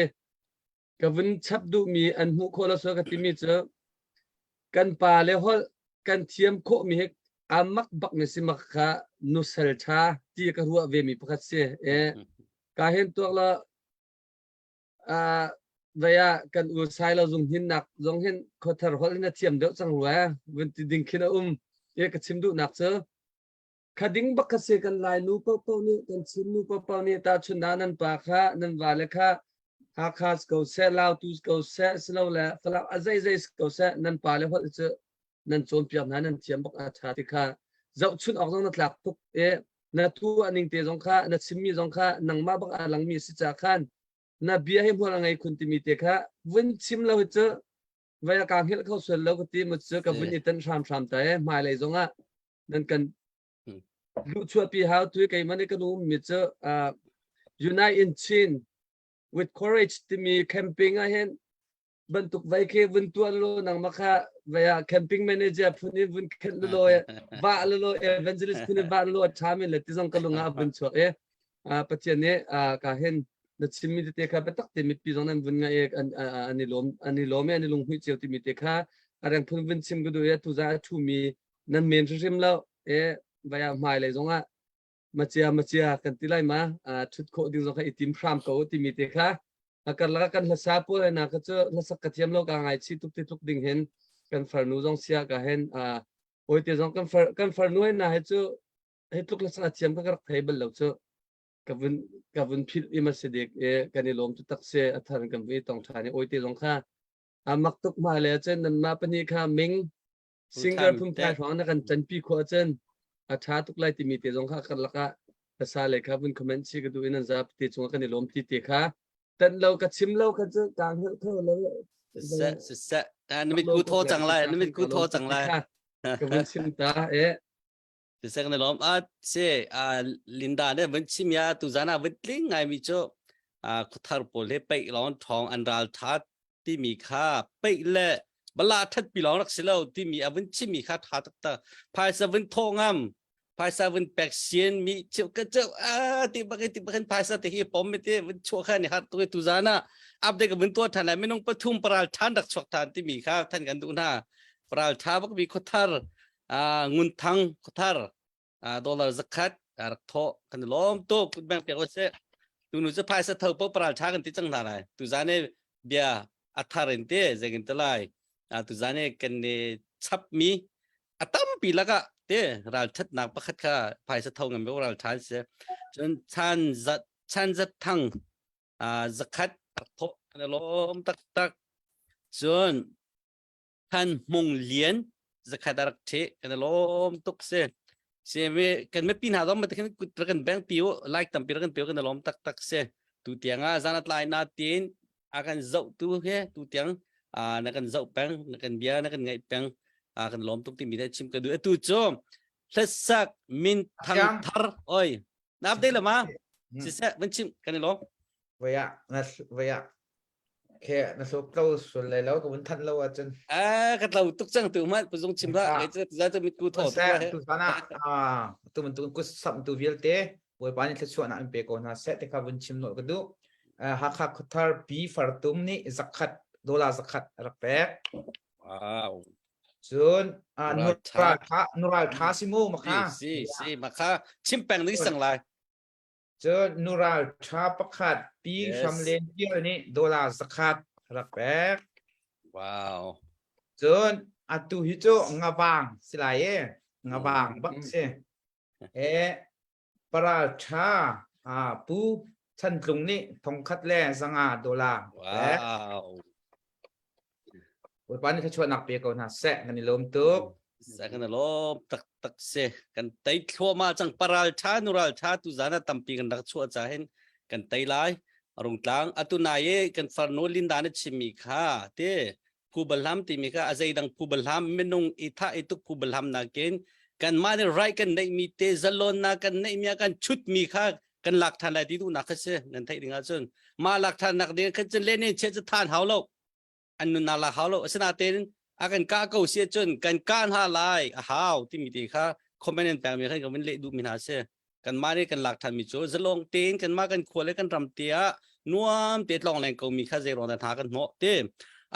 ka vun chap duhmi an hmuh khawh lo so ka timi cu kan pa le holh kan thiam khawh mi hi aa mak bak mi si mak kha nusal tha ti ka ruah ve mi pakhat si e ka hen tuak la a vaya kan u sai lo zung hin nak zong hin khothar holh hin a thiam deuh cang rua vun ti ding khin a um e ka chim duh nak cu Kha ding bak kha si kan Lai nu paohpaoh nih kan Chin nu paohpaoh nih tahchun ah nan pa kha nan vale kha Hakha si ko seh Lautu si ko seh silole Falam a zeizei si ko seh nan pa le holh cu nan cawnpiak hna nan thiam bak a ṭha ti kha zohchun awk zong na tlak tuk i na tuah ning te zong kha na chimmi zong kha nangmah bak aa langmi si ca khan na bia hi hmual a ngei khun timi te kha vun chim lo hi cu vai a ka hngilh kho sual lo ka ti mu cu ka vun i tan hramhram ta e hmailei zong ah nan kan luhchuahpi hau tu keimah nih kan ummi cu uh, Unite in Chin with Courage timi camping ah hin bantuk vai khi vun tuan lo nangmah kha vai ah camping manager phun in vun khen lo va lo evangelist phun in va lo tha min le ti zong ka lung ah vun chuak e Pathian nih ka hin na chimmi tete kha biatak te mipi zong nan vun ngai an an i lawm an i lawm i an i lunghmuih cio timi te kha a reng phun vun chim ka duh i tu za a ṭhumi nan men hrimhrim lo e vaya hmai lei zongah machia machia kan ti lai ma ṭhut khawh ding zong kha i tim hram ko timi te kha a karlak kan hlasa pawl na ka cu hlasak ka thiam lo ka ngai chi tuk ti tluk ding hin kan farnu zong sia ka hen oi te zong kan far kan farnu na he cu he tluk hlasak a thiam ka rak thei bal lo cu ka vun ka vun philh i ma si dik e kan i lawm tu tak se a thar kan vi tong ṭhan i oi te zong kha a mak tuk ma le cun nan mah pahnih kha ming singer phungphai hrawng na kan canpi khawh ahcun a ṭha tuk lai timi te zong kha karlak ah hlasa le kha vun comment si ka duh in an zapi te cungah kan i lawm ti te kha. Tan lo ka chim lo kha cu kaa hngalh kho lo. Siseh siseh na mit ku thaw cang lai na mit ku thaw cang lai. Ka vun chim ta e. Siseh kan lawm a si a Linda ne vun chim ya tu zan ah vun tling ngai mi cu a khuthar pawl he peih lawng thong an ral tha timi kha peih le bala that pi lawng rak si lo timi a vun chimmi kha tha taktak phaisa vun thaw ngam phaisa vun pek sian mi cheu ka cheu a ti bak ti bak phaisa te hi pom mi te vun chuah kha ni har tu tu zan ah update ka vun tuah than lai minung pathum paral than rak chuak than timi kha than kan duh hna paral tha bak mi khuathar ngun thang khuathar dollar zakhat rak thawh kan lawm tuk kut beng pek se tu nu cu phaisa tho po paral tha kan ti cang hna lai tu zan bia a thar in te zengin te lai tu zan kan ne chap mi a tampi lakah te ralṭhatnak pakhat kha phaisa tho ngam ral ṭhan si cun chan zat chan zat thang zakhat thawh kan lawm taktak cun than hmung lian zakhat a rak ṭhe kan lawm tuk si si mi kan mipi hna zong mate khin kut kan bank pi like tampi kan pe kan lawm taktak si tu tiang ah zan atlai na tin a kan zoh tu he tu tiang na kan zoh peng na kan bia na kan ngaih peng a kan lawm tuk timi le chim ka duh atu cu hlasak min thang thar oi na update la ma siseh van chim kan i lawm vaya na vaya khe na hluk tlo sul lai lo ka vun thanh lo ahcun a ka tlo tuk cang tu ma puzung chim la ngai cu za cu mit ku tho tu sana a tu man tu ku sam tu vialte Bawipa nih thluachuahnak in pe ko hna seh ti kha vun chim nolh ka duh. Hakha Khuathar Pi Fartum nih zakhat dollar zakhat a rak pek. Wow. Cun nural tha nural tha si mu makha. Si si makha chim peng ding sang lai. Cun nural tha pakhat Pi Hramlen Tial nih dollar zakhat rak pek. Wow. Cun atu hi cu ngavang si lai e ngavang bak si. E Paralṭha Pu Chan Tlung nih thongkhat le 500 dollar pek. Wow. Bawipa nih thluachuahnak pe ko hna seh kan i lawm tuk. Sa kan i lawm taktak si. Kan tei thluahmah cang paralṭha nuralṭha tu zan ah tampi kan rak chuah ca hin kan tei lai. Rungtlang atu nai i kan farnu Linda na chimmi kha te phu balham timi kha a zeidang phu balham minung i thah i tuk phu balham nakin kanmah nih right kan neihmi te zalonnak kan neihmi ah kan chutmi kha kan lak than lai ti duhnak kha si nan theih ding ahcun mah lak than nak ding khan cun len in chiat cu than hau lo an nunnak lak hau lo asinain a kan kah ko si ahcun kan kah hna lai a hau timi te kha comment in pekmi khan kan vun leh duhmi hna si kanmah nih kan lak ṭhanmi cu zalong tein kanmah kan khua le kan ram te ah nuam te tlong leng komi kha zei ruang dah hna kan hnawh ti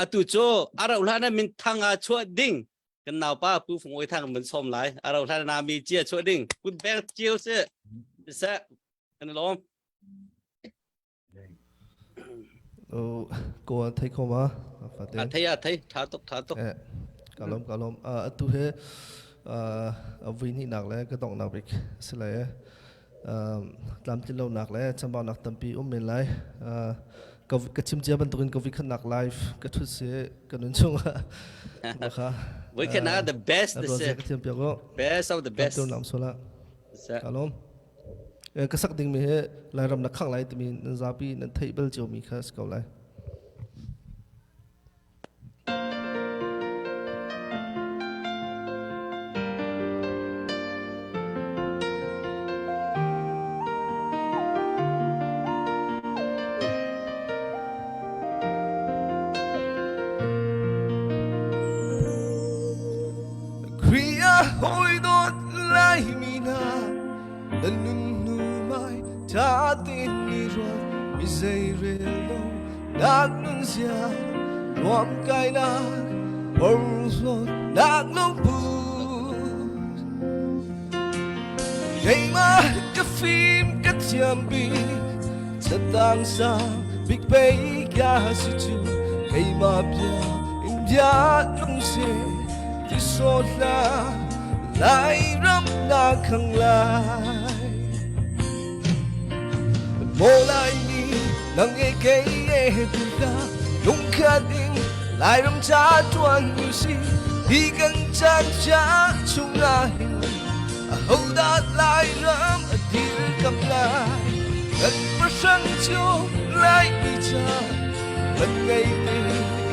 atu cu a rauh hlan ah min thang ah chuah ding kan naupa pu Fung Oi Thang mun sawm lai a rauh hlan na mi cia chuah ding kun beng cio si seh kan lawm Ko an thei kho ma? Fate. A thei a thei tha tuk tha tuk. Eh, ka lom ka lom. Atu he a vui ni nak le ka dong nak bik si lai eh. Tlamtlin lo nak le chambau nak tampi um men lai. Ka chim cia bantukin ka vikhat nak live ka thut si ka nun chung ah. Kha. Voi khat nak the best this is. Ka thiam piak ko. Best of the best. Lam sola. Ka lom. Ka sak dingmi hi Lairam na khang lai timi nan zapi nan theih bal ciomi kha si ko lai. Khrih a hawi dawt Laimi hna Na nun hnu mai ṭha tein ni ruat mi zei rel lo nak nun zia nuam kainak porhlawt nak lungput keimah ka fim ka thiam bik catang sang bik pei ka si cu keimah bia in bia nung se ti so hla Lairam na khang lai Maw Laimi nang e kei e tu ta lungkhat ding Lairam cha tuan u si hi kan chan cha chung ah hin a ho dah Lairam a dir kam lai. Kan pahrang cio Laimi ca man ngei te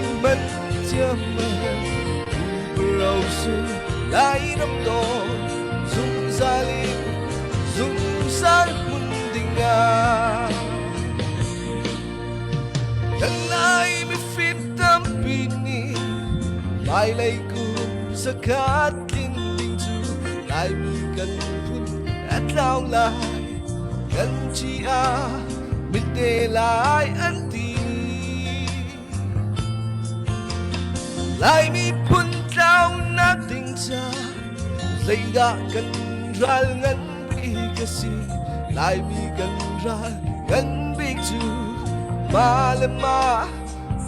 in man thiam Pu Lai ram daw zungzal in zungzal hmun ding ah Kan Lai mifim tampi nih hmailei kum zakhat tlin ding cu Laimi kan phun a tlau lai kan ci ah mitte lai an ti. Laimi phun tlaunak ding ca zeidah kan ral ngan bik a si Laimi kan ral ngan bik cu mah le mah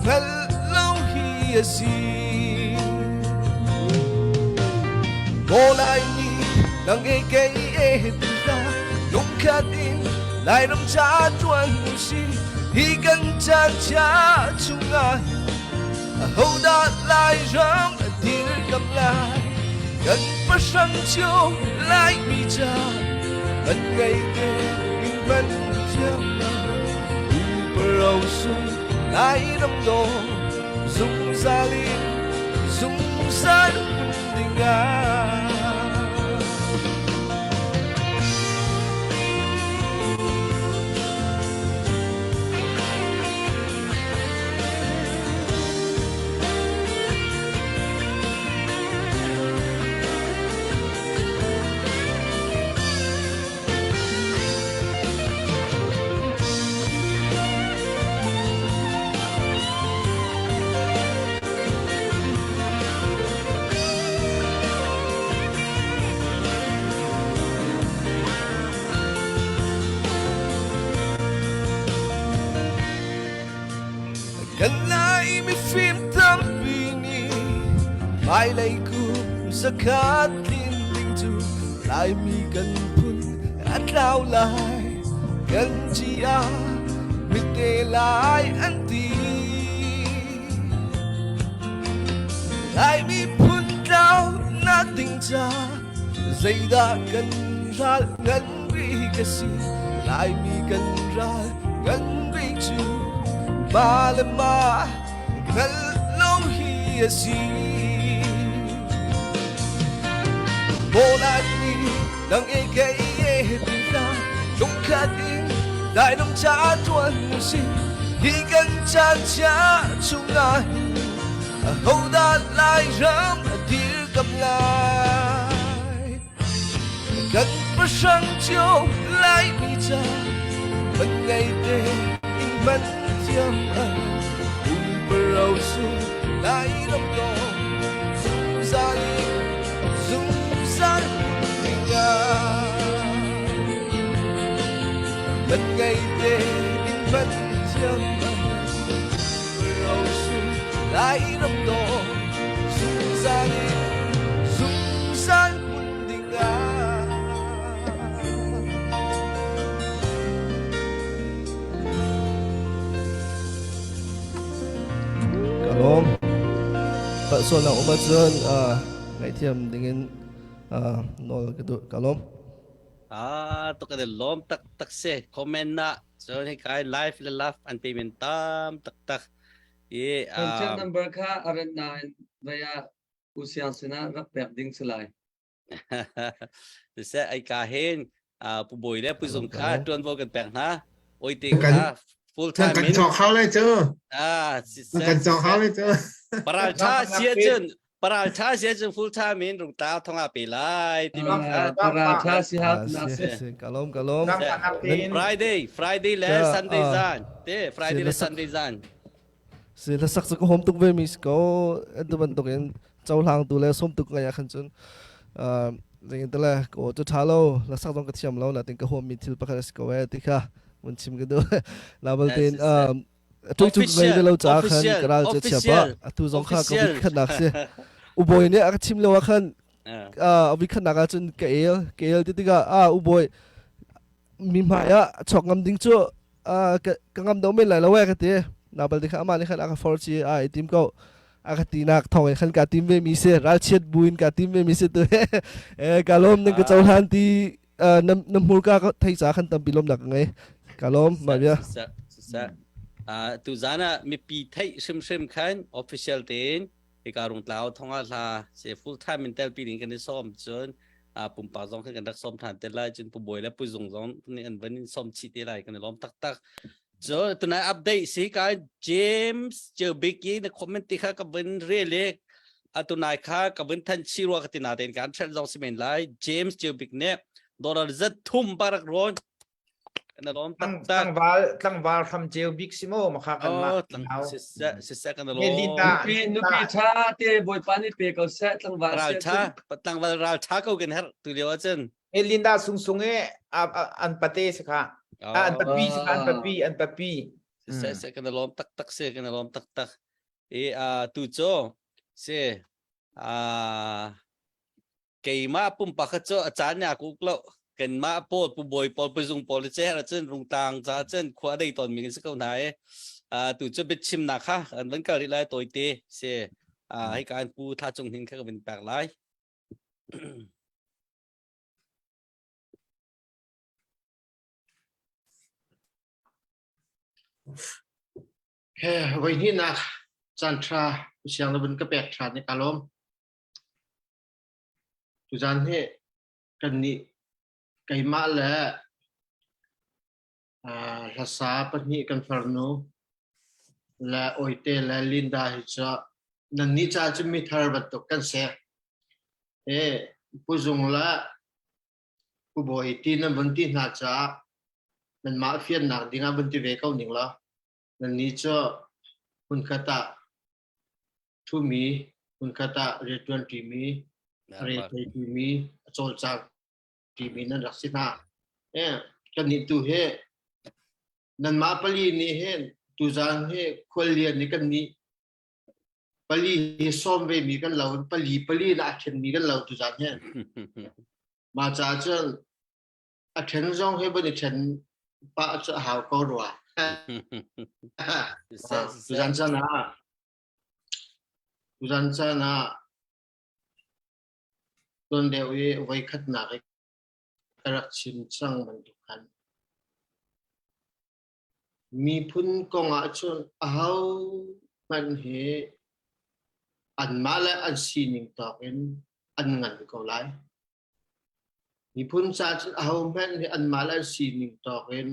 hngalh lo hi a si. Maw Laimi nang e kei e ti hlah lungkhat in Lairam ca ṭuan si hi kan caan chia chungah ahodah Lairam a dirkam lai kan pahrang cio Laimi ca man ngei te in man thiam Uparo sung Lairam daw zungzal in zungzal ding ah Kan Lai mifim tampi nih hmailei kum zakhat tlin ding cu Laimi kan phun a tlau lai kan ci ah mite lai an ti. Laimi phun tlau nak ding ca zeidah kan ral ngan bik a si Laimi kan ral ngan bik cu ma le ma hngal lo hi a si. Bolai ni nang e kei e ti hla lungkhat in dai nung cha tuan si hi kan chan chia chungah hin ahodah lai ram a dirkam lai kan pahrang cio lai mi ca man ngei te in man thiam a paro su lai ram to zungzal in zungzal ding ah man ngei te in man thiam a paro su lai ram to zungzal in zungzal hmun ding ah Ka lawm. Palhsualnak um ahcun ngaihthiam dingin nawl ka duh. Ka lawm. Ah, tuk kan lawm tak tak se. Comment na so hi kai live le love an pe men tam tak tak. I Contact number kha aran nain vaya usiang sinah rak pek ding si lai. Siseh ai ka hin pu bawi le pu zung kha tuanvo kan pek hna. Oi te kha full time kan cawk hau lai cu. Ah, siseh. Kan cawk hau lai cu. Paral tha sia cun paral tha sia cun full time in rung ta thonga pe lai ti mi kha. Paral tha si ha na se. Kalom kalom. Friday Friday le Sunday zan. Te Friday le Sunday zan. Si hlasak cu ka hom tuk ve mi si ko. Atu bantuk in cohlang tu le som tuk ngai ah khan cun zingin tele ko cu tha lo hlasak zong ka thiam lo natin ka huam mi thil pakhat a si ko eh ti kha mun chim ka duh. Na baltin tu cu ngei ve lo ca khan ka ral cu chia pa atu zong kha ka vi khat nak si. Ubawi nih a ka chim lo ah khan a vi khat nak ah cun ka el ka el ti tikah a ubawi mi hmai ah chok ngam ding cu ka ngam do men lai lo eh ka ti na bal kha ama nih khan a ka for chi a i tim ko a ka ti nak thong in khan ka tim ve mi si ralchiat buin ka tim ve mi si tu e ka lom ning ka cohlan ti na hmurka ka thei ca khan tampi lom nak ka ngei. Ka lawm mah bia. Siseh, siseh. Uh, tu zan ah mipi theih hrimhrim khan official tein hika rungtlau thonga hla se full time in telpi ding kan i sawm cun uh, pumpak zong khan kan rak sawm than te lai cun pu bawi le pu zung zong nih an van in sawm chih te lai kan i lawm taktak So tunai update si ka James Chubik i na comment ti kha ka vun rel i atunai kha ka vun than chi rua ka ti na ten kan ṭhen zong si men lai James Chubik nih dollar zat thum barak rawn na lawm taktak tlangval tlangval hram ceu bik si mo makha kan ma oh tlang siseh siseh kan lawm nupi nupi tha te bawipa nih pe ko seh tlangval ral tha tlangval ral tha ko kan her tu lio ahcun E Linda sung sung e an pate si kha. An papi si kha an papi an papi. Se se kan lawm tak tak se kan lawm tak tak. E a tu cho se a keimah pumpak kha cu a caan ya ku lo kanmah pawl pu bawi pawl pu zung pawl che her cun rungtang ca cun khua dei ton mi si ko hna e a tu cu biachimnak kha an van kal rih lai toite se a hei kan pu tha cung hin kha ka vin pek lai He voi hnihnak caan ṭha siang na vun ka pek ṭhan i ka lawm. Tuzaan hi kannih keimah le uh, hlasa pahnih kan farnu le Awite le Linda hi cu nannih ca cu mi thar bantuk kan si. E Pu Zung le Pu Bawi ti nan vun ti hna caah nanmah fiannak ding ah vun ti ve ko ning law nannih cu hmunkhat ah ṭhumi hmunkhat ah rianṭuan ṭimi re thei ṭimi a cawlcang ṭimi nan rak si hna. E kannih tu hi nanmah pali nih hin tuzaan hi khuallian nih kannih pali hi sawm ve mi kan lo pali pali na a ṭhen mi kan lo tuzaan hi. Mah caah cun a ṭhen zong hi van i ṭhen pah cu a hau ko rua. Tuzaan caan ah tuzaan caan ah tuan deuh i voikhatnak i ka rak chim cang bantuk khan miphun kong ahcun aho hmanh hi anmah le an sining tawk in an ngan ko lai. Miphun ca cun aho hmanh hi anmah le an sining tawk in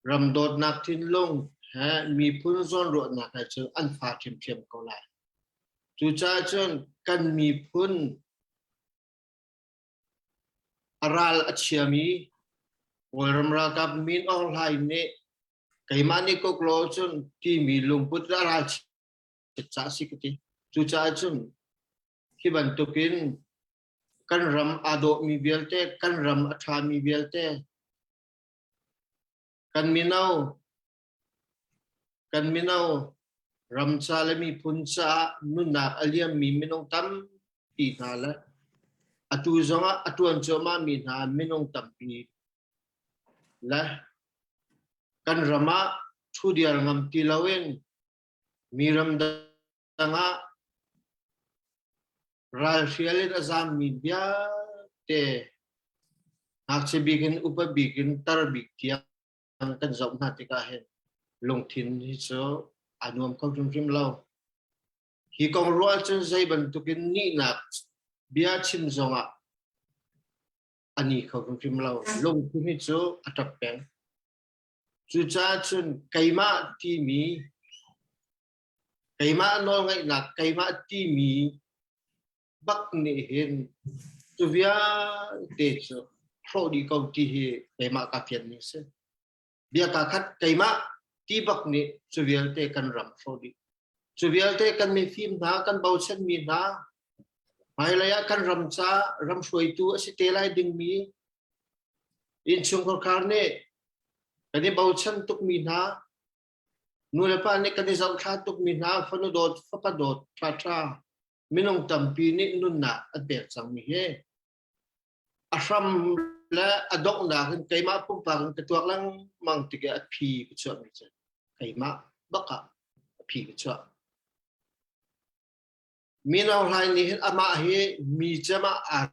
ram dawtnak thinlung he miphun zawnruahnak he cun an fa ṭhiamṭhiam ko lai. Cucaah cun kan miphun A ral a chiami Kawlram ralkap Min Aung Hlaing nih keimah nih kuk law cun timi lungput a ral chiat caah a si ka ti. Cucaah cun hi bantukin kan ram aa dawhmi vialte, kan ram a ṭhami vialte, kan mino, kan mino ram ca le miphun caah nunnak a liammi minung tampi hna le atu zongah a ṭuan cuahmahmi hna minung tampi le kan ram ah ṭhudiar ngam ti loin mi ramdang ah ralhrial in a zammi vialte ngakchia bik in upa bik in tar bik tiang kan zoh hna tikah hin lungthin hi cu a nuam kho hrimhrim lo. Hi kong ruah ahcun zei bantukin nihnak bia chim zongah a ni kho hrimhrim lo. Lungthin hi cu a ṭap peng. Cucaah cun keimah timi keimah nawlngaihnak keimah timi bak nih hin cu vialte cu hrawh dih ko ti hi keimah ka fian ning si. Bia ka khat keimah ti bak nih cu vialte kan ram hrawh dih. Cu vialte kan mifim hna, kan bochan mi hna, hmailei ah kan ram ca ram hruaitu a si te lai dingmi innchungkhar nih kan i bochan tukmi hna, nulepa nih kan i zohthla tukmi hna, fanu dawt, fapa dawt, ṭha ṭha, minung tampi nih nunnak an pek cangmi hi a hram le a donghnak in keimah pumpak in ka tuak lengmang tik i a phi ka chuahmi cu keimah bak ah a phi ka chuah. Mino Hlai nih hin amah hi mi cem ah aa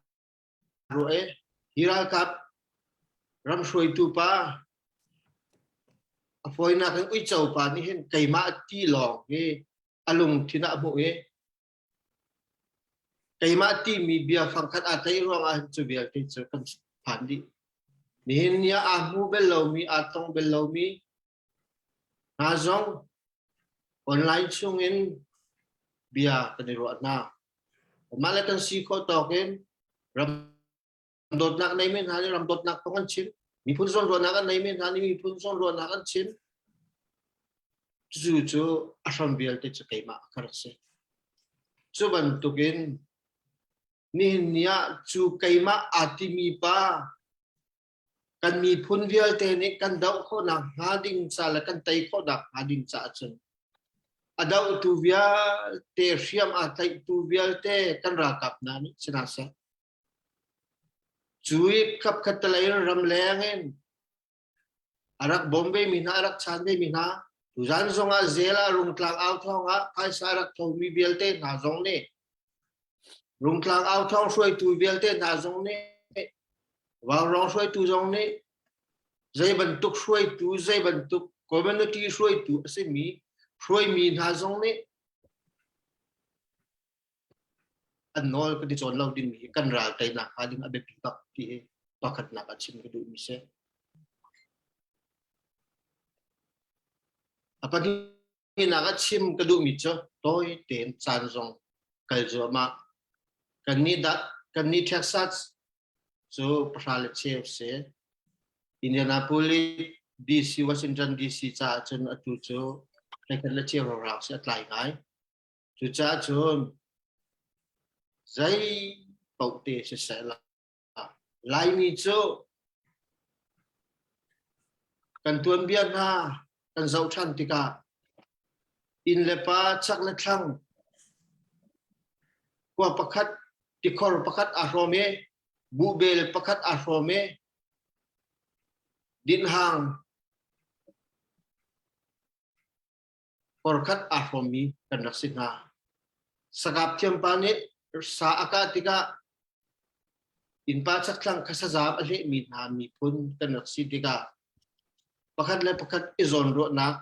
ruah i hi ralkap Ram hruaitu pa a fawinak in uico pa nih hin keimah ti lawng hi a lungthin ah a hmuh i keimah timi bia fangkhat aa tlaih ruangah hin cu vialte cu kan phan dih. Nihin ni ah aa hmu bel lomi, aa tong bel lomi hna zong online chungin bia kan i ruah hna. Mah le kan si khawh tawk in ram dawtnak nei mi hna nih ram dawtnak kong an chim. Miphun zawnruahnak an nei mi hna nih miphun zawnruahnak an chim. Cu cu a hram vialte cu keimah ka rak si. Cu bantukin nihin ni ah cu keimah aa timi pa kan miphun vialte nih kan doh khawhnak hnga ding ca le kan tei khawhnak hnga ding caah cun a dohtu vialte hriam aa tlaihtu vialte kan ralkap hna nih si hna seh cu i kapkhat talei in ramleng in a rak bawm ve mi hna a rak chan ve mi hna tuzan zong ah zel ah rungtlang au thawng ah phaisa a rak thomi vialte hna zong nih Rungtlang au thawng hruaitu vialte hna zong nih Vaurawng hruaitu zong nih zei bantuk hruaitu zei bantuk community hruaitu a simi hruaimi hna zong nih an nawl kan i cawn lo dingmi hi kan ral teinak hnga ding a biapi bak ti hi pakhatnak ah chim ka duhmi si. A pahnihnak ah chim ka duhmi cu tawi tein caan zong kal zuahmah. Kannih dah kannih Texas cu pahra le cheu si. Indianapolis DC Washington DC caah cun atu cu hlekhat le cheu rorau si a tlai ngai. Cucaah cun zei paoh te siseh la Laimi cu kan tuanbia hna kan zoh ṭhan tikah inn le pa chak le thlang khua pakhat tikhor pakhat aa hrawm i buhbel pakhat aa hrawm i dinhang Korkhat aa hrawmmi kan rak si hna. Sakap thiampa nih sa a kah tikah innpa chakthlang kha sazaam a hlehmi hna miphun kan rak si tikah pakhat le pakhat i zawnruahnak,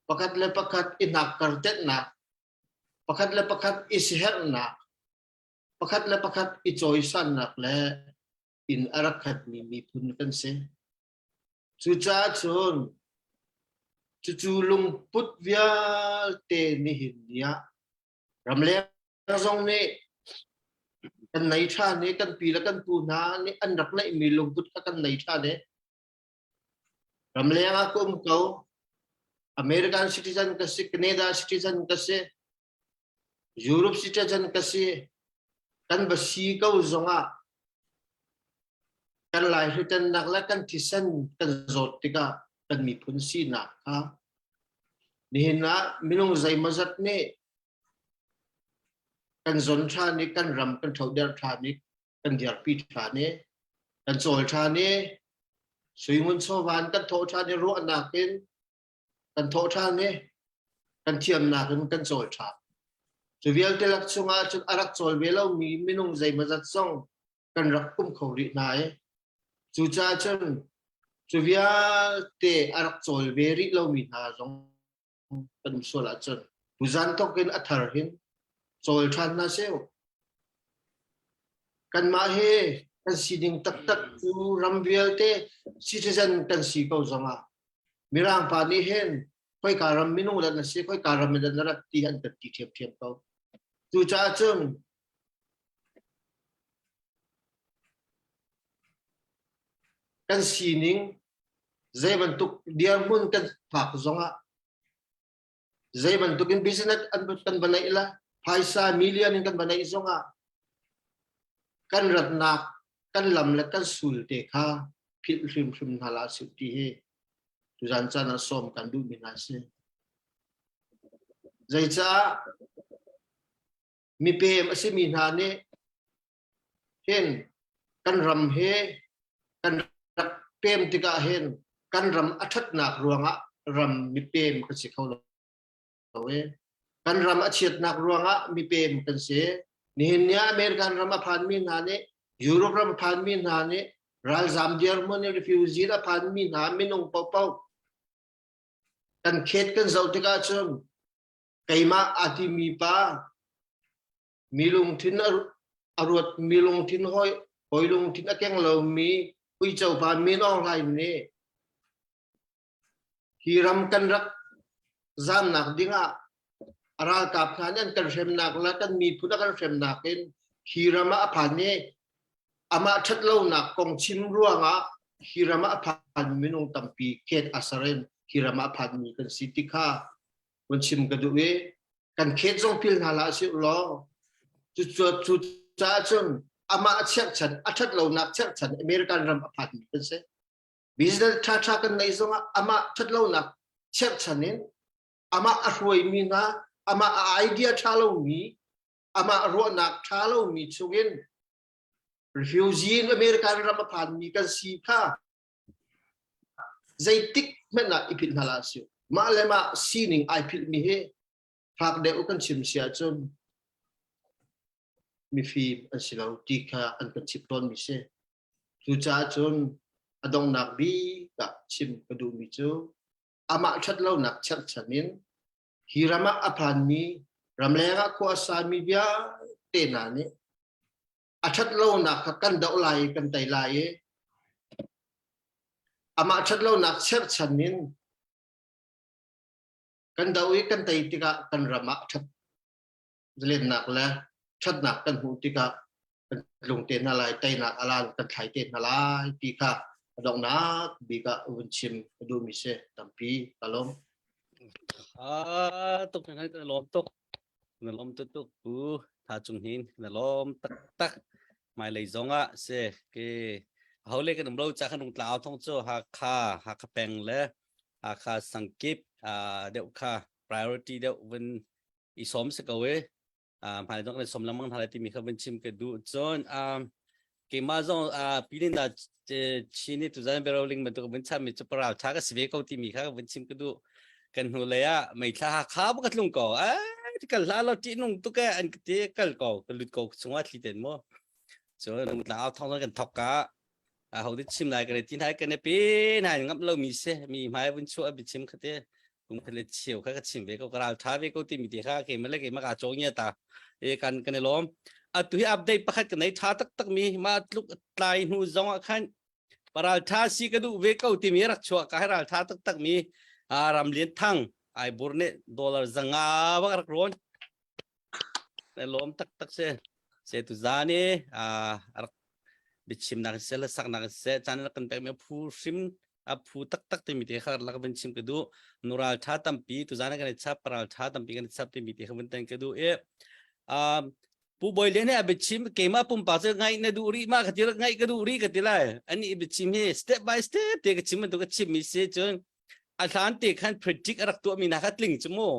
pakhat le pakhat i hnakkar tenhnak, pakhat le pakhat i siherhnak, pakhat le pakhat i cawisannak le inn a rak khatmi miphun kan si. Cucaah cun cucu lungput vialte nihin ni ah ramleng zong nih kan nei ṭhan i kan pi le kan pu hna nih an rak neihmi lungput kha kan nei ṭhan i ramleng ah ka um ko American citizen ka si Canada citizen ka si Europe citizen ka si kan va si ko zongah kan laihritannak le kan thisen kan zawt tikah kan miphun sinak kha nihin ah minung zeimawzat nih kan zon ṭhan i kan ram kan ṭhoder ṭhan i kan dirpi ṭhan i kan cawl ṭhan i suingun chawvan kan thawh ṭhan i ruahnak in kan thawh ṭhan i kan thiamnak in kan cawl ṭhan. Cu vialte lak chungah cun a rak cawl ve lomi minung zeimawzat zong kan rak um kho rih hna i cucaah cun cu vialte a rak cawl ve rih lomi hna zong kan um sual ahcun tuzan thawk in a thar hin cawl ṭhan hna seh. Kanmah he kan sining taktak cu ram vialte citizen kan si ko zongah Mirang pa nih hin khoika ram minung dah na si khoika ram in dah na rat ti an kan ti ṭhiamṭhiam ko. Cucaah cun kan sining zei bantuk dirhmun kan phak zongah zei bantuk in business an kan va neih la phaisa million in kan va neih zongah kan ratnak kan lam le kan sul te kha philh hrimhrim hna la sih ti hi tuzan caan ah sawm kan duhmi hna si. Zeicah mipem a simi hna nih hin kan ram hi kan rak pem tikah hin kan ram a ṭhatnak ruangah ram mipem kan si kho lo e. Kan ram a chiatnak ruangah mipem kan si. Nihin ni ah American ram a phanmi hna nih Europe ram a phanmi hna nih. Ralzam dirhmun in refugee a phanmi hna minung paohpaoh kan khet kan zoh tikah cun keimah a timi pa mi lungthin a ruat mi lungthin hawi hawi lungthin a keng lomi uico pa Min Aung Hlaing nih Hi ram kan rak zamnak dingah a ralkap hna nih an kan hremnak le kan miphun a kan hremnak in hi ram ah a phan i amah ṭhatlonak kong chim ruangah hi ram ah a phan minung tampi khet a ser in hi ram ah a phanmi kan si ti kha vun chim ka duh i kan khet zong phil hna hlah sih law cu caah cun amah a cherhchan a ṭhatlonak cherhchan American ram a phanmi kan si. Business ṭhaṭha kan neih zongah amah ṭhatlonak cherhchan in amah a hruaimi hna, amah a idea ṭha lomi, amah ruahnak ṭha lomi chungin refugee in American ram a phanmi kan si kha zeitik hmanh ah i philh hna hlah sih. Mah le mah sining ai philhmi hi fak deuh kan chim si ahcun mifim an si lo ti kha an kan chimh tawnmi si. Cucaah cun a donghnak bik ah chim ka duhmi cu amah ṭhatlonak cherhchan in hi ram ah a phanmi ramleng ah khua a sami vialte hna nih a ṭhatlonak kha kan doh lai i kan tei lai i amah ṭhatlonak cherhchan in kan doh i kan tei tikah kan ram ah ṭhat zalennak le ṭhatnak kan hmuh tikah kan tlung te hna lai teinak alan kan thlai te hna lai ti kha a donghnak bik ah vun chim ka duhmi si tampi ka lawm Ah, tuk na na lawm tuk. Na lawm tuk tuk pu tha cung hin na lawm tak tak. Mai lei zong ah se ke ho le kan um lo cha kan rung tlau thong chu Hakha Hakha peng le Hakha sangkip deuh kha priority deuh vun i sawm si ko e hmai dong le som lamang hna timi kha vun chim ka duh cun keimah zong pilin da chini tu zan beroling bantuk vun cham mi chu paral tha ka si ve ko timi kha vun chim ka duh kan hnu lei ah meithla ha kha ba ka tlung ko ai kal hla lo ti nung tu ke an ti kal ko ka lut ko chungah thli ten mo cun tla au thong kan thok ka a ho dit chim lai ka ti nai kan pi nai ngam lo mi se mi hmai vun chu a bi chim khate kum khale cheu kha ka chim ve ko karal tha ve ko ti mi ti kha ke male ke ma ka chong ya ta e kan kan lom atu hi update pakhat ka nei tha tak tak mi ma tluk tlai hnu zong ah khan paral tha si ka du ve ko ti mi rak chuah ka ral tha tak tak mi ram lian thang ai bur ne dollar zanga bak rak ron Na lawm taktak si. Se tu zan i rak biachimnak siseh le saknak siseh caan rak kan pekmi a phu hrim a phu taktak timi te kha rak van chim ka duh. Nural tha tampi tu zan kan i chap paral tha tampi kan i chap timi te kha van tan ka duh i Pu Bawi Lian he a biachim keimah pumpak cu ngaih na duh rih ma ka ti ngaih ka duh rih ka ti lai. Ani biachim hi step by step te ka chim bantuk ka chim mi si cun a hlan te khan predict a rak tuahmi hna kha tling cu mu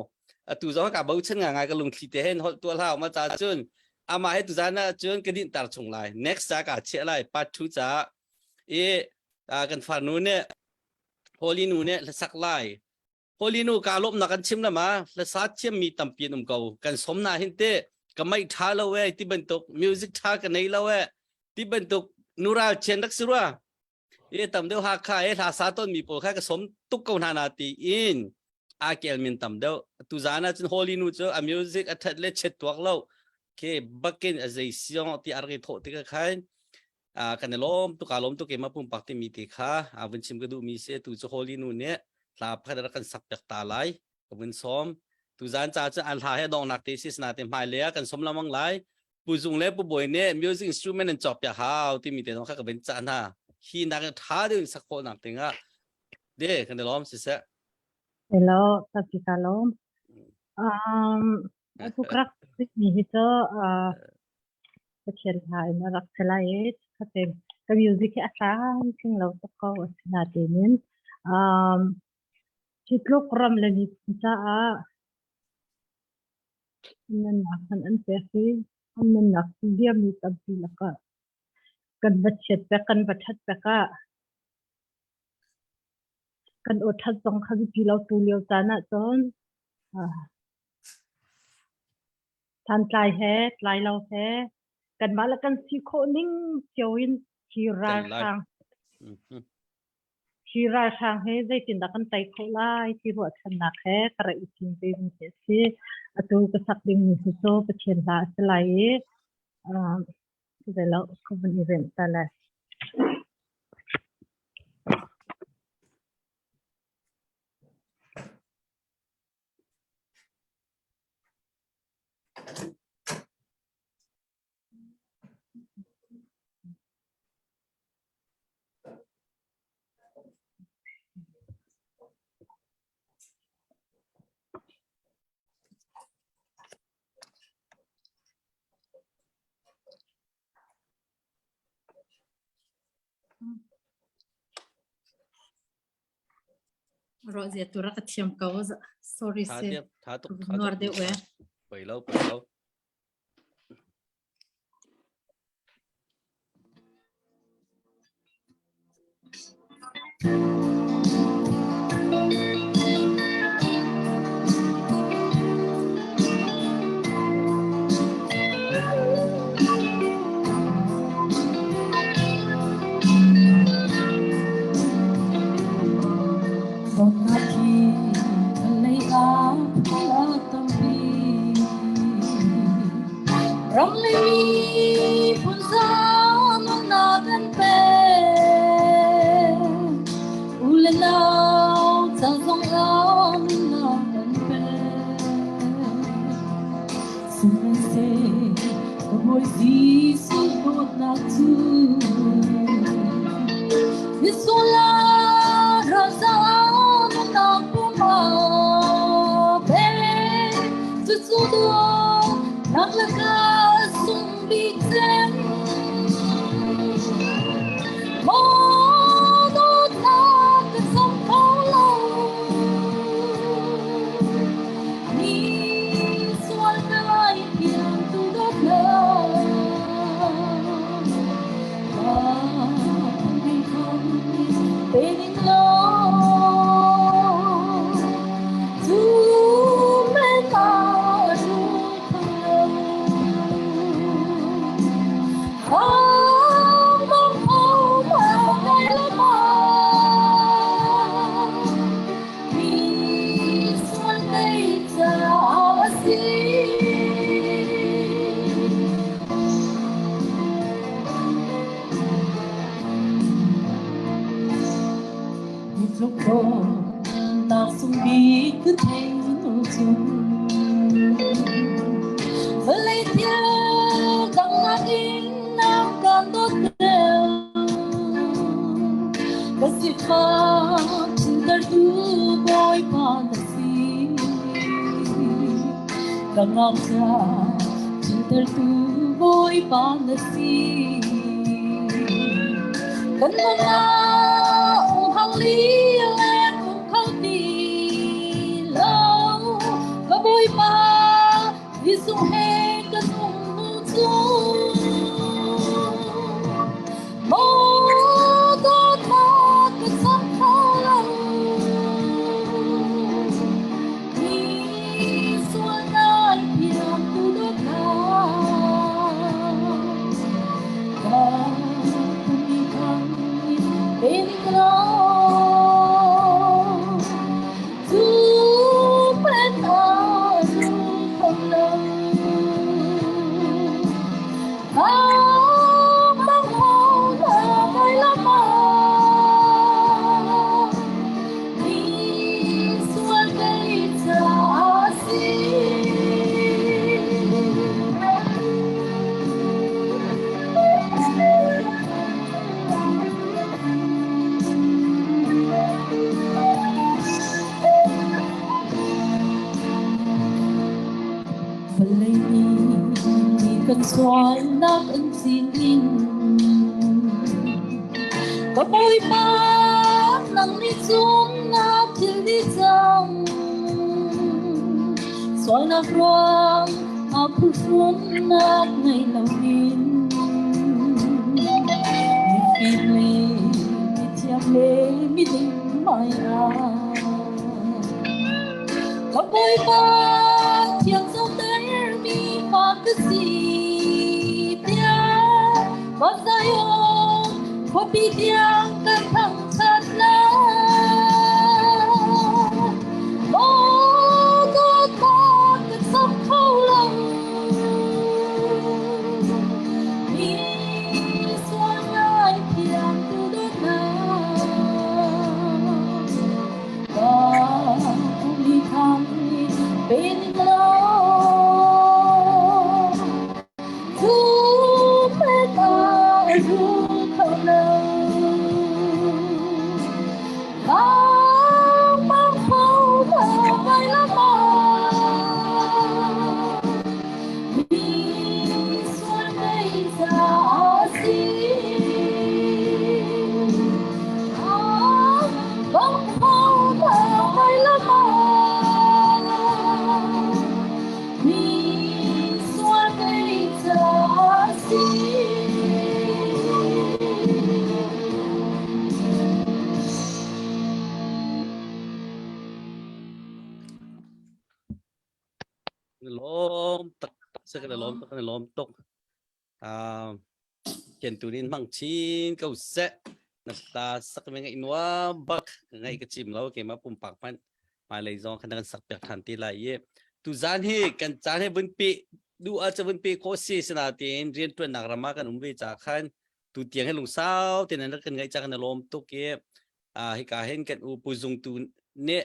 atu zong ka bochan nga ngai ka lungthli te hen holh tuah hlah ma ca cun amah he tuzan ah cun ka dinh tar chung lai next ca ka chiah lai part 2 ca i kan farnu nih Holy nu nih hlasak lai Holy nu ka lawmnak kan chim lama hlasa thiam mi tampi an um ko kan som na hin te ka mai tha lo e ti bantuk music tha ka nei lo e ti bantuk nural chen rak si rua e tam deuh Hakha e hla sa ton mi pawl kha ka som tuk ko hna na ti in a kel min tam deuh tu zan ah cun Holy nu cu a music a that le chet tuak lo ke bakin a zei siong ti ar ke tho ti ka khan a kan i lawm tu ka lawm tu ke ma pumpak ti mi te kha a vun chim ka duh mi se tu cu Holy nu nih hla pakhat rak kan sak piak ta lai ka vun sawm tu zan ca cu an hla he dongnak te si na te hmai le kan som lamang lai Pu Zung le Pu Bawi nih music instrument an cawk piak hau timi te zong kha ka vun cah hna. Hi nak in ṭha deuh in sak khawh nak dingah de kan i lawm siseh. Hello, tapi ka lawm. Um, atu rak mi hi cu uh, Pathian hla in a rak si lai i khatin ka music hi a tlamtling lo tuk ko a si natein um, hi tluk ram le miphun caah Nunnak hmanh an pek i an nunnak liammi tampi lakah kan va chiat pek kan va ṭhat pek ah kan aw ṭhat zong kha biapi lo tu lio caan ahcun santlai he tlai lo he kanmah le kan si khawh ning cio in hi ralhrang. Hi ralhrang hi zeitindah kan tei khawh lai ti ruahchannak he ka rak i thim ve mi hi a si. Atu ka sak dingmi hi cu Pathian hla a si lai i zeilo ka vun i remh ta lai. Ro zia tu rak ka thiam ko. Sorry Tha se. tiap tha tuk tha Nuar tuk. deuh eh. Poi lo poi lo. Dawtnak hi vawlei ah phul a tampi. Ram le miphun zong nunnak an pek. U le nau ca zong ah nunnak an pek. Sihmanhseh ka Bawi Jesuh dawtnak cu misual ral caah nunnak pum aa pe. Cucu dawtnak lakah sung bik cem. Maw dawtnak ka zam kho lo. Mi sual ngai thiam tu dawtnak. Pe ning law cu men ah rung kho Thang bang kho ma ngai lo ma Mi sual tei caah a si. Hi tluk dawtnak sung bik ka thei nu cu vawlei thil dang nakin na kan dawt deuh. Ka sifak thintertu Bawipa na si. Ka ngakchia thintertu Bawipa na si. Kan nunnak umhang li le um kho ti lo. Ka Bawipa Jesuh he kan um hnu cu. Maw dawtnak ka cham kho lo. Mi sual ngai thiam tu dawtnak. Ka pumi khang pe ning law. Cu pen ah rung kho lo. Thang bang ho na ngai lama. Mi sual kei caah si. Vawlei nih kan sualnak an cin Ka Bawipa nang nih cun na thil dih cang Sualnak ruang ah phuhrunnak ngei loin Mifim le mithiam le miding hmai ah Ka Bawipa thiang zohtermi fa ka si tiah van Zion. Khuapi tiang kan thangṭhat lai. Maw dawtnak kan sam kho lo. Mi sual ngaithiam tu dawtnak. Ka mi thang pe ning law. Mi sual kei ca si. Lawm tak se kan lawm tak kan lawm tuk. Ah Ken tu nin mang chin ko seh. Na hla sak me ngai nuam bak ngai ka chim lo keimah pumpak hmanh hmailei zong khan kan sak piak than ti lai i tu zan hi kan caan hi vun pi du a cha vun pi kho si sina tiin rian tuannak ram ah kan um ve ca khan tu tiang hi lungsau tin an kan ngai cha kan lawm tuk i a hika hin kan u pu zung tu nih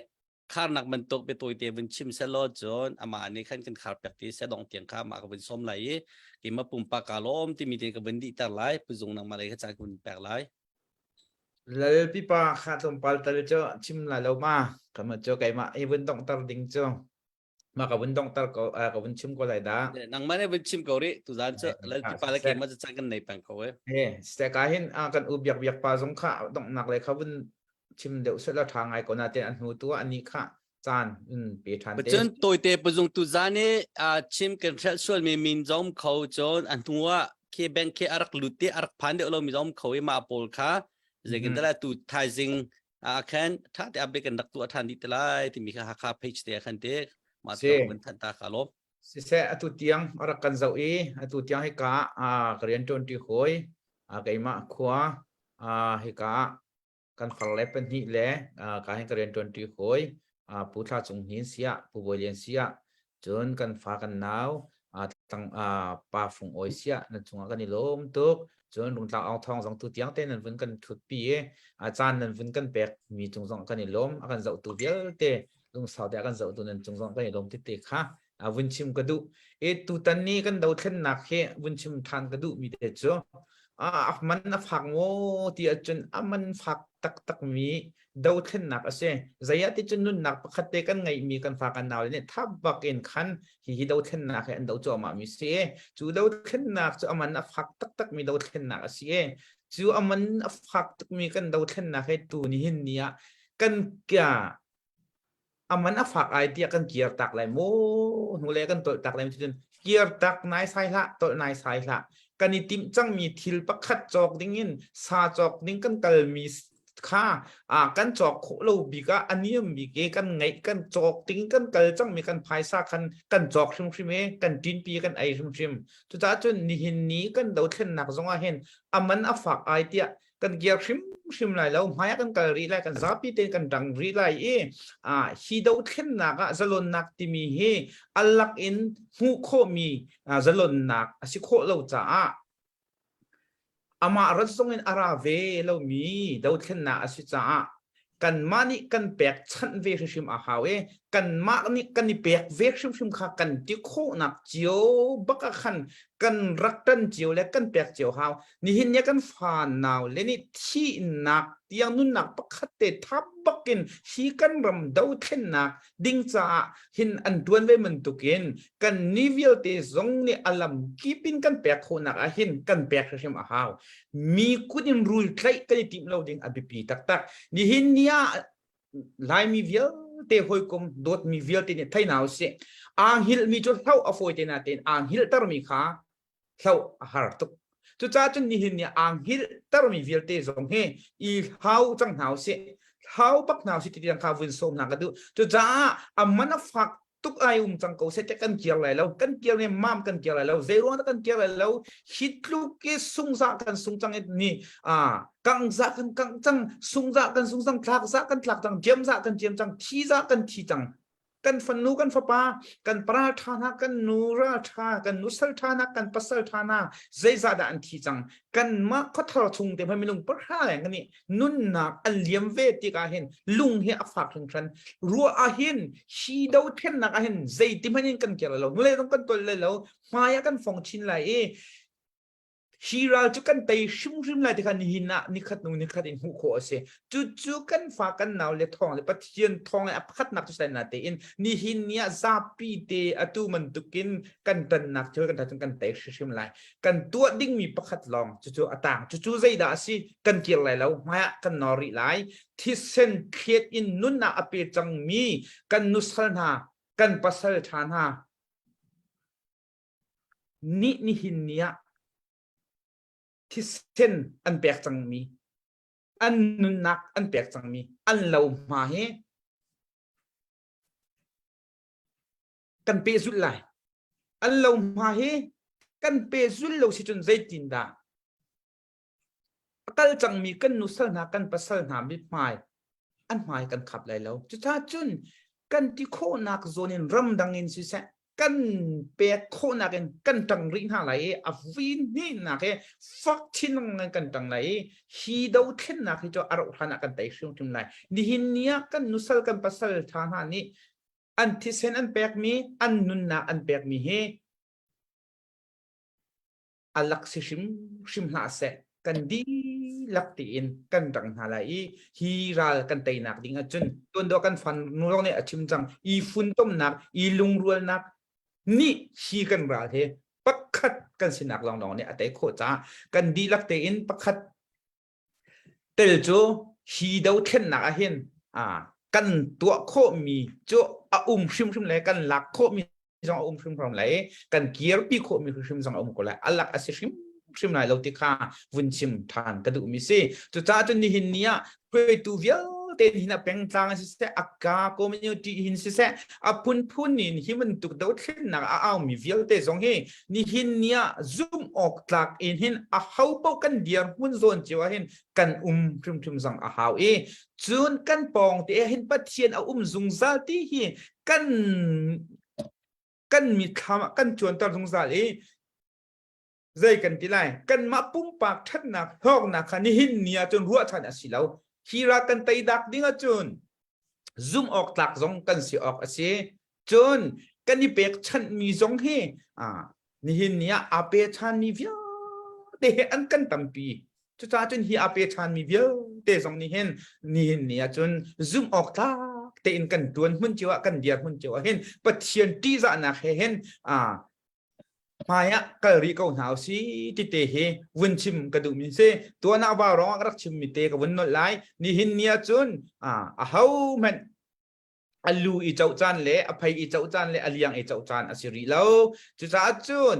kharnak bantuk biatawi te vun chim selaw cun amah nih khan kan khar piak ti se dong tiang kha amah ka vun sawm lai i keimah pumpak ka lawm timi te ka vun dihter lai puzung nangmah lei kha caan ka vun pek lai. Lal pipa kha tlawmpal tal cu chim lai lo ma kama cu keimah i vun donghter ding cu ma ka vun donghter ko ka vun chim ko lai dah. Nangmah nih vun chim ko rih tuzaan cu lal pipa le keimah cu caan kan nei peng ko e. Eh, ste ka hin kan u biak biak pa zong kha donghnak le kha vun chim deuh seh la ṭha ngai ko nain an hnu tu ah ani kha caan in pe ṭhan te. Cun tawite puzung tu zan i chim kan hrelh sualmi min zong kho cun a hnu ah khi bank khi a rak lut ti a rak phan deuh lomi zong kho i mah pawl kha zeikin dah tu thaizing ah khan ṭha te update kan rak tuah ṭhan dih te lai timi kha Hakha page te ah khan te mah te kan thanh ta kha lawm. Siseh atu tiang a rak kan zoh i atu tiang hika ah ka rian ṭuanṭi hawi keimah khua hika kan far le pahnih le ka hin ka rian ṭuanṭi hawi Pu Thla Cung Hnin siah Pu Bawi Lian siah cun kan fa kan nau tlang Pa Fung Awi siah nan cungah kan i lawm tuk cun Rungtlang Aung Thawng zong tu tiang te nan vun kan ṭhutpi i caan nan vun kan pek mi cung zong kan i lawm a kan zohtu vialte lungsau te a kan zohtu nan cung zong kan i lawm tete kha vun chim ka duh e tutan ni kan dothlennak hi vun chim than ka duh mi te cu a man a fak maw ti ahcun a man fak taktak mi dothlennak a si zeiah ti cun nunnak pakhat te kan ngeihmi kan fa kan nau le nih thap bak in khan hi hi dothlennak hi an do cuahmah mi si cu dothlennak cu a man a fak taktak mi dothlennak a si cu a man a fak tukmi kan dothlennak hi tu nihin ni ah kan kya a man a fak ai tiah kan kir tak lai maw hnulei kan tolh tak lai cun kir tak nai sai hlah tolh nai sai hlah kan i timh cangmi thil pakhat cawk ding in sa cawk ding kan kalmi kha a kan cawk khawh lo bik ah a niam bik e kan ngeih kan cawk ding kan kal cangmi kan phaisa khan kan cawk hrimhrim e kan ṭinpi kan ei hrimhrim cucaah cun nihin ni kan dothlennak zong ah hin a man a fak ai tiah kan kir hrimhrim lai lo hmai ah kan kal rih lai kan zapi tein kan dang rih lai i a hi dothlennak ah zalonnak timi hi alak in hmuh khawhmi zalonnak a si khawh lo caah amah rat zong in a ra ve lomi dothlennak a si caah kanmah nih kan pekchanh ve hrimhrim a hau i kanmah nih kan i pek ve hrimhrim kha kan ti khawhnak cio bak ah khan kan rak ṭan cio le kan pek cio hau nihin ni kan fa nau le nih thihnak tiang nunnak pakhat te thap bakin hi kan ram dothlennak ding caah hin an ṭuan ve bantukin kan ni vialte zong nih a lam kip in kan pek khawhnak ah hin kan pek hrimhrim a hau mi kut in rul tlaih kan i timh lo ding a biapi taktak nihin ni ah laimi vialte hawikom dawtmi vialte nih thei hna usih aa hngilhmi cu hloh a fawi te natein aa hngilhtermi kha hloh a har tuk cucaah cun nihin ni aa hngilhtermi vialte zong hi i hlau cang hna usih hlau bak hna usih ti tiang kha vun sawm hna ka duh cucaah a man a fak tuk. tuk ai um cang ko seh kan kir lai lo kan kir ne mam kan kir lai lo zei ruang kan kir lai lo hi tluk i sungza kan sung cang ni a kangza kan kang cang sungza kan sung cang tlakza kan tlak cang jiamza kan jiam cang thiza kan thi cang kan fanu kan fapa kan paral ṭha hna kan nu ral ṭha kan nusal ṭha hna kan pasal ṭha hna zeizah dah an thi cang kanmah khuathar chung te hmanh minung pahra leng kan nih nunnak an liam ve tikah hin lung hi a fak hringhran ruah ah hin hi dothlennak ah hin zeiti hmanh in kan kir lo nule zong kan tol lai lo hmai ah kan fong chin lai i Hi ral cu kan tei hrimhrim lai ti kha nihin ah nikhat hnu nikhat in hmuh khawh a si. Cucu kan fa kan nau le thawng le Pathian thawng le a pakhatnak cu sai na tein nihin ni ah zapi te atu bantukin kan ṭannak thil kan ṭha cun kan tei hrimhrim lai. Kan tuah dingmi pakhat lawng cucu a tang. Cucu zeidah a si? Kan kir lai lo. Hmai ah kan nor rih lai. Thisen thlet in nunnak a pe cangmi kan nusal hna, kan pasal ṭha hna, nih nihin ni ah thisen an pek cangmi an nunnak an pek cangmi an lo hma hi kan pehzulh lai an lo hma hi kan pehzul lo si cun zeitin dah A kal cangmi kan nusal hna kan pasal hna mithmai an hmai kan khap lai lo. Cucaah cun kan ti khawhnak zawn in ramdang in siseh kan pek khawhnak in kan ṭang rih hna lai i a vui hnihnak he fak chin lengmang kan ṭang lai i hi dothlennak hi cu a rauh hlan ah kan tei hrimhrim lai. Nihin ni ah kan nusal kan pasal ṭha hna nih an thisen an pekmi an nunnak an pekmi hi a lak si hrimhrim hlah seh kan dihlak tiin kan rang hna lai i hi ral kan teinak ding ahcun tuan kan fan nu lawng nih a chim cang i funtomnak i lungrualnak nih hi kan ral he pakhat kan sinak lawnglawng nih a tei khawh caah kan dihlak tein pakhat tel cu hi dothlennak ah hin kan tuah khawhmi cu a um hrimhrim le kan lak khawhmi zong a um hrimhrim lai i kan kirpi khawhmi hrimhrim zong a um ko lai a lak a si hrimhrim lai lo ti kha vun chim ṭhan ka duhmi si cucaah cun nihin ni ah hruaitu vialte hin a pengtlang siseh a ka community hin siseh a phunphun in hi bantuk dothlennak a aumi vialte zong hi nihin ni ah zumh awk tlak in hin a ho paoh kan dirhmun zawn cio ah hin kan um hrimhrim zong a hau i cun kan pawng te ah hin Pathian a um zungzal ti hi kan kan mitthlam ah kan cuanter zungzal i zei kan ti lai kanmah pumpak ṭhatnak hlawknak kha nihin ni ah cun ruahchan a si lo hi ra kan tei dak ding ahcun zumh awk tlak zong kan si awk a si cun kan i pekchanhmi zong hi nihin ni ah aa pe ṭhanmi vialte he an kan tampi cucaah cun hi aa pe ṭhanmi vialte zong nih hin nihin ni ah cun zumh awk tlak tein kan ṭuan hmun cio ah kan dir hmun cio ah hin Pathian ṭihzahnak he hin hmai ah kal rih ko hna usi ti te hi vun chim ka duhmi si tuan ah vau rong ah ka rak chimmi te ka vun nolh lai nihin ni ah cun a ho hmanh a lu i coh caan le a phei i coh caan le a liang i coh caan a si rih lo cucaah cun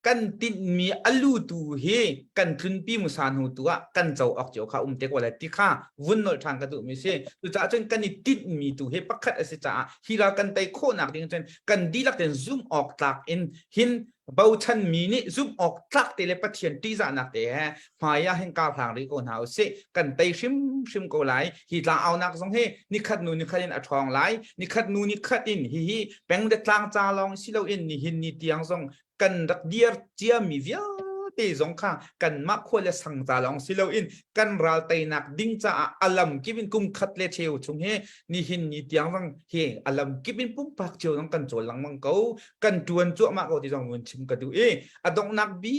kan tinhmi a lu tu hi kan tlunpi musa hnu tu ah kan co awk cio kha um te ko lai ti kha vun nolh ṭhan ka duhmi si cucaah cun kan i tinhmi tu hi pakhat a si caah hi ral kan tei khawhnak ding cun kan dihlak tein zumh awk tlak in hin bochanmi nih zumh awk tlak te le Pathian ṭihzahnak te he hmai ah hin kar hlang rih ko hna usih kan tei hrimhrim ko lai hi tlang aunak zong hi nikhat nu nikhat in a ṭhawng lai nikhat nu nikhat in hihi peng le tlang ca lawng si loin nihin ni tiang zong kan rak dir ciami vialte zong kha kanmah khua le sang ca lawng si loin kan ral teinak ding caah a lam kip in kum khat le cheu chung hi nihin ni tiang zong hi a lam kip in pumpak cio zong kan cawl lengmang ko kan ṭuan cuahmah ko ti zong vun chim ka duh i a donghnak bi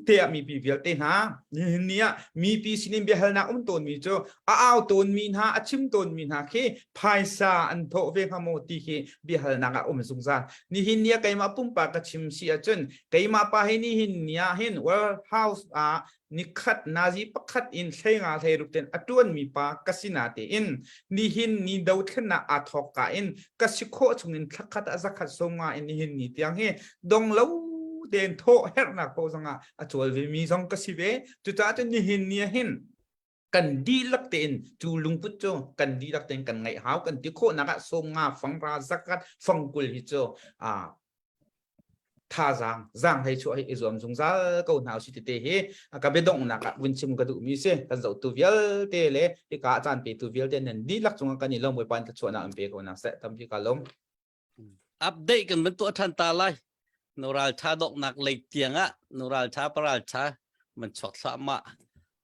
te ah mipi vialte hna nihin ni ah mipi sinin biahalnak um tawnmi cu a au tawnmi hna a chim tawnmi hna khi phaisa an thawh ve hnga maw ti khi biahalnak ah um zungzal nihin ni ah keimah pumpak ka chim si ahcun keimah pa hi nihin ni ah hin warehouse ah nikhat nazi pakhat in hleinga hleiruk ten a tuanmi pa ka si na tein nihin ni dothlennak aa thawk ka in ka si khawh chungin thlakhat ah zakhat sawmnga in nihin ni tiang hi dong lo tein thawh herhnak paoh zongah a cawl ve mi zong ka si ve cucaah cun nihin ni ah hin. Kan dihlak tein cu lungput cu kan dihlak tein kan ngaih hau kan ti khawhnak ah sawmnga fangra zakat fangkul hi cu thazaang zaang hlei chuah hi i zuam zungzal ko hna usih tete hi ka biadonghnak ah vun chim ka duhmi si. Kan zohtu vialte le hika ah caan petu vialte nan dihlak cungah kan i lawm. Bawipa in thluachuahnak in pe ko hna seh. Tampi ka lawm. Update kan van tuah ṭhan ta lai. Nu ralṭha doknak lei tiang ah nu ralṭha paralṭha man chuak thluahmah.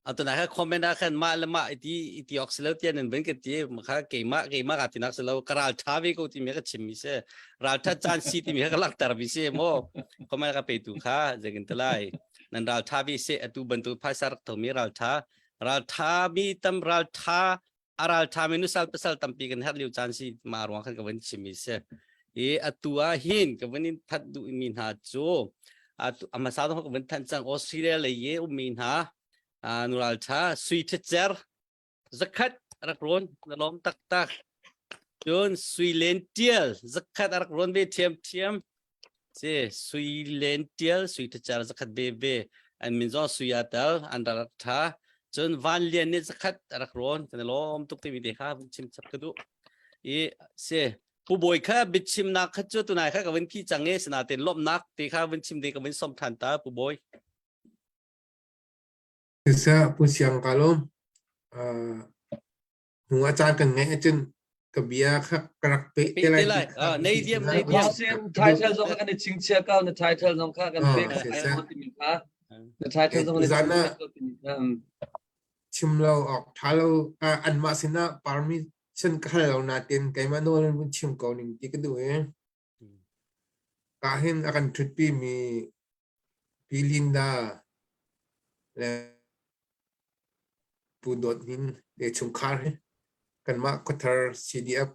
Atu na kha comment ah khan mah le mah iti iti ok silo tian nan van ka ti kha keimah keimah ka tinak silo ka ralṭha ve ko timi ka chim mi si. Ralṭha caan si timi kha ka langhter mi si mo comment ka petu kha zekin te lai nan ralṭha ve se atu bantuk phaisa rak thomi ralṭha ralṭha mi tam ralṭha a ralṭhami nusal pasal tampi kan herh lio caan si mah ruang khan ka van chim mi si. I atu ah hin ka van in that duh mi hna cu atu hmasa zong ka van thanh cang. Australia lei i ummi hna nu ralṭha Sui Ṭhicer zakhat rak rawn na lawm taktak. Cun Sui Len Ṭial zakhat a rak rawn ve ṭhiamṭhiam si. Sui Len Ṭial Sui Ṭhicer zakhat ve ve an min zong Sui aa tel an rak ṭha. Cun Van Lian nih zakhat a rak rawn kan i lawm tuk timi te kha vun chim chap ka duh i si. Pu Bawi kha biachimnak kha cu tunai kha ka vun phi cang i sinain lawmhnak te kha vun chim ding ka vun som ṭhan ta Pu Bawi. Siseh Pu Siang ka lawm. Hnu ah caan kan ngeih ahcun ka bia kha ka rak peh te lai. Lai. Nei diam nei diam. Title zong kan i chingchia ko na title zong kha kan pek timi kha. Na title zong na timi kha. Chim lo awk tha lo anmah sinah permission ka hal lo nain keimah nawl in vun chim ko ning ti ka duh i ka hin a kan ṭhutpi mi Pi Linda le Pu Dawt Hnin le chungkhar hi kanmah khuathar CDF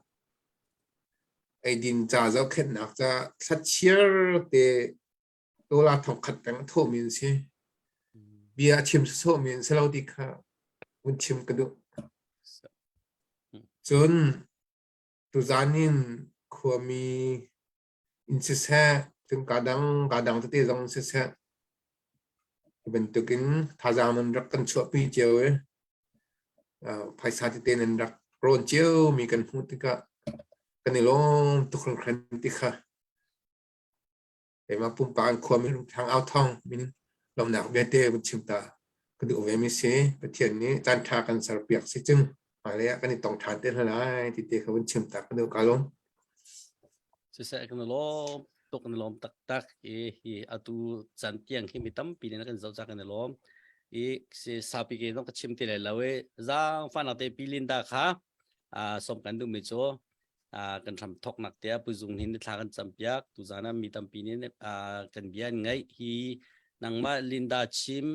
eidin ca zohkhenhnak ca thlachiar te dollar thongkhat peng a thawhmi an si. Bia a chim sawsawhmi an si lo ti kha vun chim ka duh. Cun tuzan in khuami in siseh, cun kaa dang kaa dang tete zong in siseh, hi bantukin thazaang nan rak kan chuahpi cio i phaisa tete nan rak rawn ciomi kan hmuh tikah kan i lawm tuk hringhran ti kha keimah pumpak an khuami Thang Au Thawng min lawmhnak vialte vun chim ta ka duh ve mi si. Pathian nih caan ṭha kan serpiak si cun hmailei ah kan i tong ṭhan te hna lai ti te kha vun chim ta ka duh. Ka lawm. Siseh kan lawm tuk kan lawm taktak i hi atu caan tiang hi mi tampi nih kan zoh ca kan i lawm i si saupi ke zong ka chim ti lai lo i zaangfahnak te Pi Linda kha som kan duhmi cu kan hram thoknak te ah puzung hin thla kan campiak tuzan ah mi tampi nih kan bia an ngaih hi. Nangmah Linda chim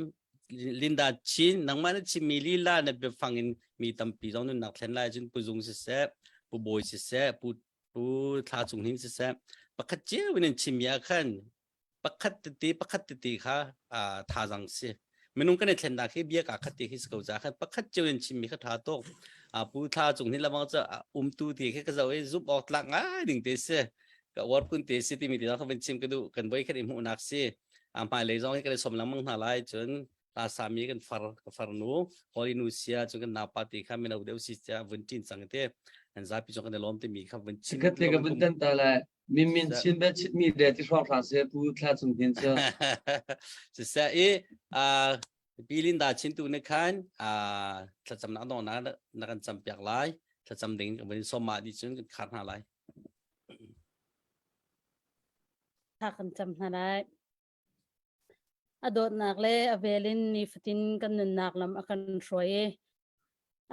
Linda Chin nangmah na chimmi lila na biafang in mi tampi zong nunnak thlen lai cun puzung siseh, pu Bawi siseh, pu pu Thla Cung Hnin siseh, pakhat cio in an chimmi ah khan pakhat tete pakhat tete kha thazang si. Minung kan i thlennak hi bia ka khat te khi si ko ca khan pakhat cio in chimmi kha tha tuk. Pu Thla Cung Hnin lamang cu umtu ti khi ka zoh i zumh awk tlak ngai ding te si ka uar phun te si timi ti ka van chim ka duh. Kan voi khat i hmuhnak si. Hmailei zong hi kan i som lengmang hna lai. Cun ta sami kan far ka farnu holi nu sia cun kan naupa ti kha mino deuh si cia vun tin cang te an zapi zong kan i lawm timi kha vun chim. Sikhat te ka vun tan ta lai. Min min chin be chit mi de ti hrawng hra se Pu Thla Cung Hnin cu. Siseh i Pi Linda chin tu ne khan thlacam nak dong na na kan cam piak lai. Thlacam ding kan vun som ma di cun kan khar hna lai. Thla kan cam hna lai. A dawtnak le a vel in nifatin kan nunnak lam a kan hruai i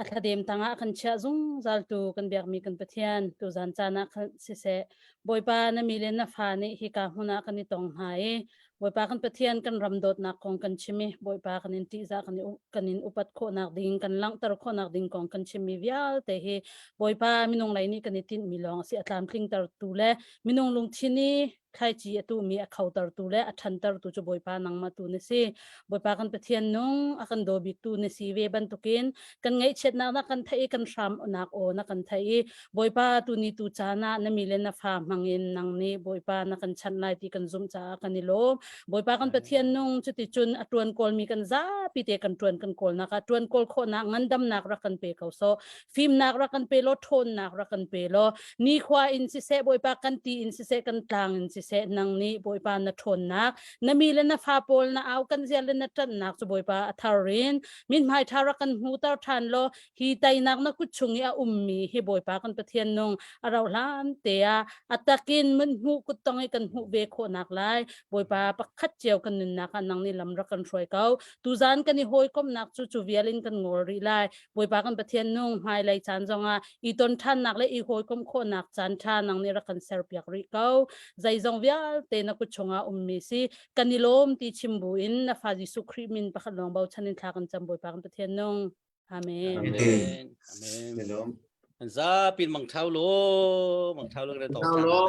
a thladem tangah a kan chiah zungzaltu kan biakmi kan Pathian, tuzan caan ah khan siseh, Bawipa na mi le na fa nih hika hmun ah kan i tong hna i Bawipa kan Pathian kan ram dawtnak kong kan chim i Bawipa kan in ṭihzah kan, kan in upat khawhnak ding kan langhter khawhnak ding kong kan chimmi vialte hi Bawipa minung lei nih kan i tinhmi lawng a si. A tlamtlingtertu le minung lungthin i Thlaici a tuhmi a khotertu le a ṭhantertu cu Bawipa nangmah tu na si. Bawipa kan Pathian nung a kan daw biktu na si ve bantukin kan ngaihchiatnak na kan theih i kan hramnak aw na kan theih i Bawipa tuni tu caan ah na mi le na fa hmangin nang nih Bawipa na kan chanh lai ti kan zumh caah kan i lawm. Bawipa kan Pathian nung cuticun a ṭuan kawlmi kan zapi te kan ṭuan kan kawlnak ah ṭuan kawl khawhnak ngandamnak rak kan pe ko sawh. Fimnak rak kan pe law ṭhawnnak rak kan pe law nikhua in siseh Bawipa kan ti in siseh kan tlang in siseh nang nih Bawipa na ṭhawnnak na mi le na fa pawl na au kan ziar le na ṭanhnak cu Bawipa a thar in mithmai ṭha rak kan hmuter ṭhan law hi teinak na kut chung i a ummi hi Bawipa kan Pathian nung a rauh hlan te ah a takin mun hmuh kuttong i kan hmuh ve khawhnak lai Bawipa pakhat cio kan nunnak ah nang nih lam rak kan hruai ko tuzan kan i hawikomhnak cu cu vial in kan ngol rih lai Bawipa kan Pathian nung hmailei caan zongah i ton ṭhannak le i hawikomh khawhnak caan ṭha nang nih rak kan serpiak rih ko zeizong vialte na kut chungah ummi si kan i lawm ti chim bu in na fa Jesuh Khrih min pakhat lawng bochan in thla kan cam Bawipa kan Pathian nung Amen. Amen. Amen. An zapi mang thau lo, mang thau lo kan tong Thau lo.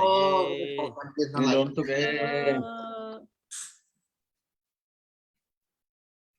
Ni lawm tuk ee.